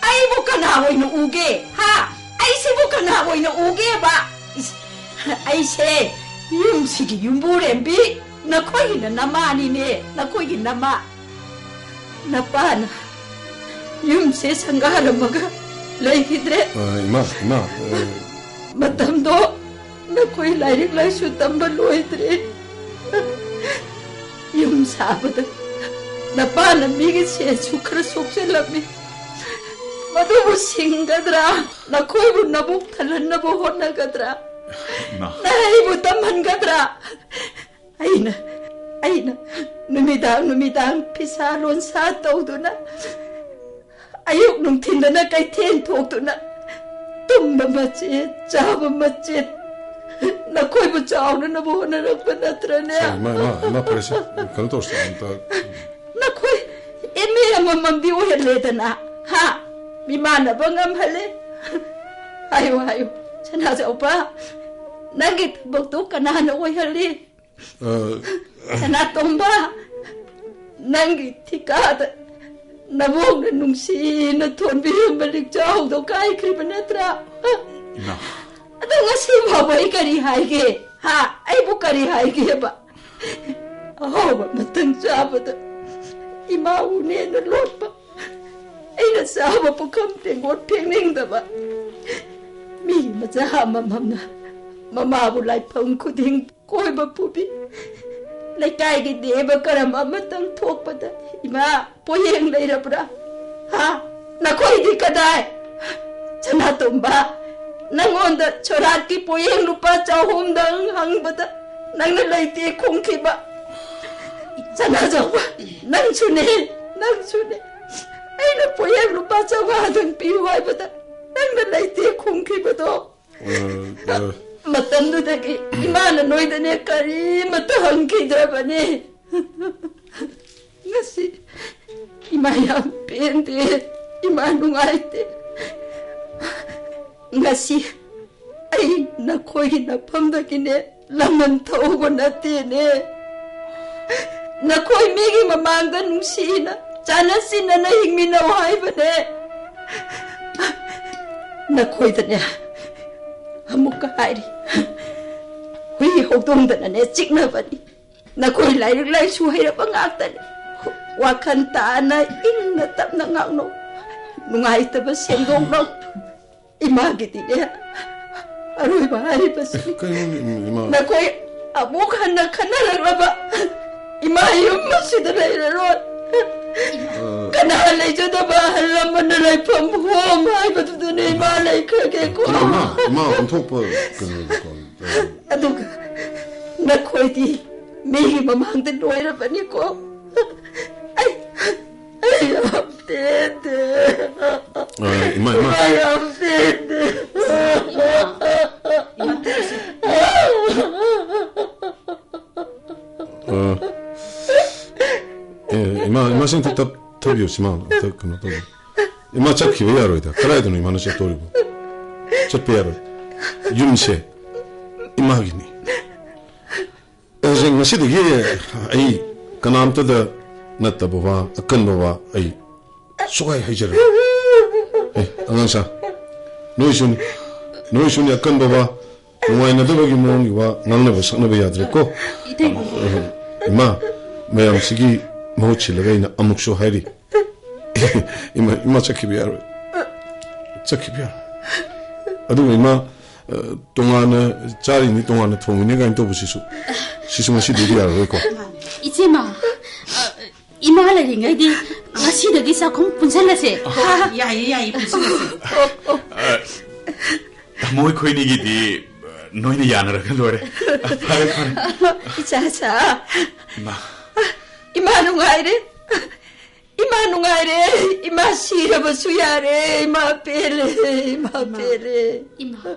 ꯑꯩꯕꯨ ꯀꯅꯥ ꯑꯣꯏꯅ ꯎꯒꯦ? ꯍꯥ? ꯑꯩꯁꯤꯕꯨ ꯀꯅꯥ ꯑꯣꯏꯅ ꯎꯒꯦꯕ? ꯏꯁ, ꯑꯩꯁꯦ ꯌꯨꯝꯁꯤꯒꯤ ꯌꯨꯝꯕꯨꯔꯦꯝꯕꯤ, ꯅꯈꯣꯏꯒꯤ ꯅꯃꯥꯅꯤꯅꯦ, ꯅꯈꯣꯏꯒꯤ ꯅꯃꯥ꯫ ꯅꯄꯥꯅ ꯌꯨꯝꯁꯦ ꯁꯪꯒꯥꯔꯝꯃꯒ ꯂꯩꯈꯤꯗ꯭ꯔꯦ꯫ ꯑ, ꯏꯃꯥ, ꯏꯃꯥ, ꯑ, ꯃꯇꯝꯗꯣ ꯅꯈꯣꯏ ꯂꯥꯏꯔꯤꯛ ꯂꯥꯏꯁꯨ ꯇꯝꯕ ꯂꯣꯏꯗ꯭ꯔꯦ꯫ ꯌꯨꯝ ꯁꯥꯕꯗ ꯅꯄꯥꯅ ꯃꯤꯒꯤ ꯁꯦꯟꯁꯨ ꯈꯔ ꯁꯣꯛꯆꯜꯂꯝꯃꯤ꯫ ꯃꯗꯨꯕꯨ ꯁꯤꯡꯒꯗ꯭ꯔꯥ? ꯅꯈꯣꯏꯕꯨ ꯅꯕꯨꯛ ꯊꯜꯍꯟꯅꯕ ꯍꯣꯠꯅꯒꯗ꯭ꯔꯥ? ꯏꯃꯥ꯫ ꯅꯍꯩꯕꯨ ꯇꯝꯍꯟꯒꯗ꯭ꯔꯥ? ꯑꯩꯅ, ꯑꯩꯅ ꯅꯨꯃꯤꯗꯥꯡ ꯅꯨꯃꯤꯗꯥꯡ ꯐꯤꯁꯥ ꯂꯣꯟꯁꯥ ꯇꯧꯗꯨꯅ, ꯑꯌꯨꯛ ꯅꯨꯡꯊꯤꯟꯗꯅ ꯀꯩꯊꯦꯜ ꯊꯣꯛꯇꯨꯅ, ꯇꯨꯝꯕ ꯃꯆꯦꯠ, ꯆꯥꯕ ꯃꯆꯦꯠ, ꯅꯈꯣꯏꯕꯨ ꯆꯥꯎꯅꯅꯕ ꯍꯣꯠꯅꯔꯛꯄ ꯅꯠꯇ꯭ꯔꯅꯦ? ꯁꯦ, ꯏꯃꯥ, ꯏꯃꯥ, ꯏꯃꯥ, ꯐꯔꯦꯁꯦ꯫ ꯀꯩꯅꯣ ꯇꯧꯔꯁꯤ, ꯑꯝꯇ꯫ ꯅꯈꯣꯏ ꯑꯦꯝ ꯑꯦ ꯑꯃꯃꯝꯗꯤ ꯑꯣꯏꯍꯜꯂꯦꯗꯅ, ꯍꯥ? ꯃꯤꯃꯥꯟꯅꯕ ꯉꯝꯍꯜꯂꯦ꯫ ꯍꯥꯏꯌꯨ, ꯍꯥꯏꯌꯨ, ꯁꯅꯥꯖꯥꯎꯕ, ꯅꯪꯒꯤ ꯊꯕꯛꯇꯣ ꯀꯅꯥꯅ ꯑꯣꯏꯍꯜꯂꯤ? ꯑ, ꯁꯅꯥꯇꯣꯝꯕ, ꯅꯪꯒꯤ ꯊꯤꯀꯥꯗ ꯅꯕꯣꯛꯅ ꯅꯨꯡꯁꯤꯅ ꯊꯣꯟꯕꯤꯔꯝꯕ ꯂꯤꯛꯆꯥꯎꯗꯣ ꯀꯥꯏꯈ꯭ꯔꯤꯕ ꯅꯠꯇ꯭ꯔꯥ? ꯏꯃꯥ꯫ ꯑꯗꯣ ꯉꯁꯤ ꯐꯥꯎꯕ ꯑꯩ ꯀꯔꯤ ꯍꯥꯏꯒꯦ? ꯍꯥ? ꯑꯩꯕꯨ ꯀꯔꯤ ꯍꯥꯏꯒꯦꯕ? ꯑꯍꯥꯎꯕ ꯑꯃꯇꯪ ꯆꯥꯕꯗ ꯏꯃꯥ ꯎꯅꯦꯅ ꯂꯣꯠꯄ, ꯑꯩꯅ ꯆꯥꯕ ꯄꯨꯈꯝ ꯇꯦꯡꯀꯣꯠ ꯐꯦꯡꯅꯤꯡꯗꯕ, ꯃꯤ ꯃꯆꯥ ꯑꯃꯃꯝꯅ ꯃꯃꯥꯕꯨ ꯂꯥꯏꯐꯝ ꯈꯨꯗꯤꯡ ꯀꯣꯏꯕ ꯄꯨꯕꯤ꯫ ꯂꯩꯀꯥꯏꯒꯤ ꯗꯦꯕ ꯀꯔꯝ ꯑꯃꯇꯪ ꯊꯣꯛꯄꯗ, "ꯏꯃꯥ, ꯄꯣꯌꯦꯡ ꯂꯩꯔꯕ꯭ꯔꯥ? ꯍꯥ? ꯅꯈꯣꯏꯗꯤ ꯀꯗꯥꯏ?" ꯁꯅꯥꯇꯣꯝꯕ, ꯅꯪꯉꯣꯟꯗ ꯁꯣꯔꯥꯠꯀꯤ ꯄꯣꯌꯦꯡ ꯂꯨꯄꯥ ꯆꯍꯨꯝꯗꯪ ꯍꯪꯕꯗ ꯅꯪꯅ ꯂꯩꯇꯦ ꯈꯨꯝꯈꯤꯕ꯫ ꯁꯅꯥꯖꯥꯎꯕ, ꯅꯪꯁꯨꯅꯦ, ꯅꯪꯁꯨꯅꯦ꯫ ꯑꯩꯅ ꯄꯣꯌꯦꯡ ꯂꯨꯄꯥ ꯆꯥꯝꯃꯉꯥꯗꯪ ꯄꯤꯌꯨ ꯍꯥꯏꯕꯗ ꯅꯪꯅ ꯂꯩꯇꯦ ꯈꯨꯝꯈꯤꯕꯗꯣ꯫ ꯑ, ꯑ꯫ ꯃꯇꯝꯗꯨꯗꯒꯤ ꯏꯃꯥꯅ ꯅꯣꯏꯗꯅꯦ ꯀꯔꯤꯃꯠꯇ ꯍꯪꯈꯤꯗ꯭ꯔꯕꯅꯦ꯫ ꯉꯁꯤ ꯏꯃꯥ ꯌꯥꯝ ꯄꯦꯟꯗꯦ, ꯏꯃꯥ ꯅꯨꯡꯉꯥꯏꯇꯦ꯫ ꯉꯁꯤ ꯑꯩ ꯅꯈꯣꯏꯒꯤ ꯅꯐꯝꯗꯒꯤꯅꯦ ꯂꯃꯟ ꯊꯧꯕ ꯅꯠꯇꯦꯅꯦ꯫ ꯅꯈꯣꯏ ꯃꯤꯒꯤ ꯃꯃꯥꯡꯗ ꯅꯨꯡꯁꯤꯅ ꯆꯥꯟꯅ ꯆꯤꯟꯅꯅ ꯍꯤꯡꯃꯤꯟꯅꯧ ꯍꯥꯏꯕꯅꯦ꯫ ꯅꯈꯣꯏꯗꯅꯦ ꯑꯃꯨꯛꯀ ꯍꯥꯏꯔꯤ, ꯍꯨꯏ ꯍꯧꯗꯣꯡꯗꯅꯅꯦ ꯆꯤꯛꯅꯕꯅꯤ꯫ ꯅꯈꯣꯏ ꯂꯥꯏꯔꯤꯛ ꯂꯥꯏꯁꯨ ꯍꯩꯔꯕ ꯉꯥꯛꯇꯅꯤ꯫ ꯋꯥꯈꯜ ꯇꯥꯅ ꯏꯪꯅ ꯇꯞꯅ ꯉꯥꯡꯅꯧ꯫ ꯅꯨꯡꯉꯥꯏꯇꯕ ꯁꯦꯡꯗꯣꯛꯅꯧ꯫ ꯏꯃꯥꯒꯤꯗꯤꯅꯦ, ꯑꯔꯣꯏꯕ ꯍꯥꯏꯔꯤꯕꯁꯤ꯫ ꯀꯩꯅꯣꯅꯦ, ꯏꯃꯥ? ꯅꯈꯣꯏ ꯑꯃꯨꯛ ꯍꯟꯅ ꯈꯟꯅꯔꯛꯂꯕ ꯏꯃꯥ ꯌꯨꯝ ꯑꯁꯤꯗ ꯂꯩꯔꯔꯣꯏ꯫ ꯑ, ꯀꯅꯥ ꯂꯩꯖꯗꯕ ꯑꯍꯜ ꯂꯃꯟꯅ ꯂꯩꯐꯝ ꯍꯣꯝ ꯍꯥꯏꯕꯗꯨꯗꯅꯦ ꯏꯃꯥ ꯂꯩꯈ꯭ꯔꯒꯦꯀꯣ꯫ ꯏꯃꯥ, ꯏꯃꯥ, ꯏꯃꯥ ꯑꯣꯟꯊꯣꯛꯄ ꯀꯩꯅꯣꯗꯀꯣ꯫ ꯑꯗꯨꯒ ꯅꯈꯣꯏꯗꯤ ꯃꯤꯒꯤ ꯃꯃꯥꯡꯗ ꯂꯣꯏꯔꯕꯅꯤꯀꯣ꯫ ꯑꯩ, ꯑꯩ ꯌꯥꯝ ꯄꯦꯟꯗꯦ꯫ ꯑ, ꯏꯃꯥ, ꯏꯃꯥ꯫ ꯑꯩ ꯌꯥꯝ ꯄꯦꯟꯗꯦ꯫ ꯏꯃꯥ, ꯏꯃꯥ, ꯇꯧꯔꯤꯁꯦ꯫ ꯑ, ꯑꯦ, ꯏꯃꯥ, ꯏꯃꯥꯁꯤꯡ ꯊꯛ-, ꯊꯛ-, ꯊꯛꯄꯤꯌꯨ, ꯁꯤꯃꯥ, ꯊꯛ-, ꯀꯩꯅꯣ ꯇꯧꯕꯤꯌꯨ꯫ ꯏꯃꯥ ꯆꯠꯈꯤꯕ ꯌꯥꯔꯣꯏꯗ꯫ ꯀꯗꯥꯏꯗꯅꯣ ꯏꯃꯥꯅ ꯆꯠꯇꯣꯔꯤꯕꯣ? ꯆꯠꯄ ꯌꯥꯔꯣꯏ꯫ ꯌꯨꯝꯁꯦ ꯏꯃꯥꯒꯤꯅꯤ꯫ ꯍꯧꯖꯤꯛ ꯉꯁꯤꯗꯒꯤ ꯑꯩ ꯀꯅꯥꯝꯇꯗ ꯅꯠꯇꯕ ꯋꯥ, ꯑꯀꯟꯕ ꯋꯥ ꯑꯩ ꯁꯨꯛꯍꯥꯏ ꯍꯥꯏꯖꯔꯣꯏ꯫ ꯑꯦ, ꯑꯉꯥꯡ ꯁꯥ, ꯅꯣꯏꯁꯨꯅꯤ, ꯅꯣꯏꯁꯨꯅꯤ ꯑꯀꯟꯕ ꯋꯥ, ꯅꯨꯡꯉꯥꯏꯅꯗꯕꯒꯤ ꯃꯑꯣꯡꯒꯤ ꯋꯥ ꯉꯥꯡꯅꯕ ꯁꯛꯅꯕ ꯌꯥꯗ꯭ꯔꯦꯀꯣ꯫ ꯏꯇꯩꯃ꯫ ꯏꯃꯥ, ꯃꯌꯥꯝꯁꯤꯒꯤ ꯃꯍꯨꯠ ꯁꯤꯜꯂꯒ ꯑꯩꯅ ꯑꯃꯨꯛꯁꯨ ꯍꯥꯏꯔꯤ꯫ ꯏꯃꯥ, ꯏꯃꯥ ꯆꯠꯈꯤꯕ ꯌꯥꯔꯣꯏ꯫ ꯆꯠꯈꯤꯕ ꯌꯥꯔꯣꯏ꯫ ꯑꯗꯨꯒ ꯏꯃꯥ, ꯑ, ꯇꯣꯉꯥꯟꯅ ꯆꯥꯔꯤꯅꯤ, ꯇꯣꯉꯥꯟꯅ ꯊꯣꯡꯉꯤꯅꯤ ꯀꯥꯏꯅ ꯇꯧꯕꯁꯤꯁꯨ, ꯁꯤꯁꯨ ꯉꯁꯤꯗꯩꯗꯤ ꯌꯥꯔꯔꯣꯏꯀꯣ꯫ ꯏꯆꯦꯃ, ꯑ, ꯏꯃꯥ ꯂꯩꯔꯤꯉꯩꯗꯤ ꯉꯁꯤꯗꯒꯤ ꯆꯥꯛꯈꯨꯝ ꯄꯨꯟꯁꯤꯜꯂꯁꯦ꯫ ꯍꯥ? ꯌꯥꯏꯌꯦ, ꯌꯥꯏꯌꯦ, ꯄꯨꯟꯁꯤꯜꯂꯁꯦ꯫ ꯑ, ꯇꯥꯃꯣ ꯑꯩꯈꯣꯏꯅꯤꯒꯤꯗꯤ, ꯑ, ꯅꯣꯏꯅ ꯌꯥꯅꯔꯒ ꯂꯣꯏꯔꯦ꯫ ꯐꯔꯦ, ꯐꯔꯦ꯫ ꯏꯆꯥ ꯁꯥ꯫ ꯏꯃꯥ꯫ ꯏꯃꯥ ꯅꯨꯡꯉꯥꯏꯔꯦ꯫ ꯏꯃꯥ ꯅꯨꯡꯉꯥꯏꯔꯦ, ꯏꯃꯥ ꯁꯤꯔꯕꯁꯨ ꯌꯥꯔꯦ, ꯏꯃꯥ ꯄꯦꯜꯂꯦ, ꯏꯃꯥ ꯏꯃꯥ꯫ ꯄꯦꯜꯂꯦ꯫ ꯏꯃꯥ꯫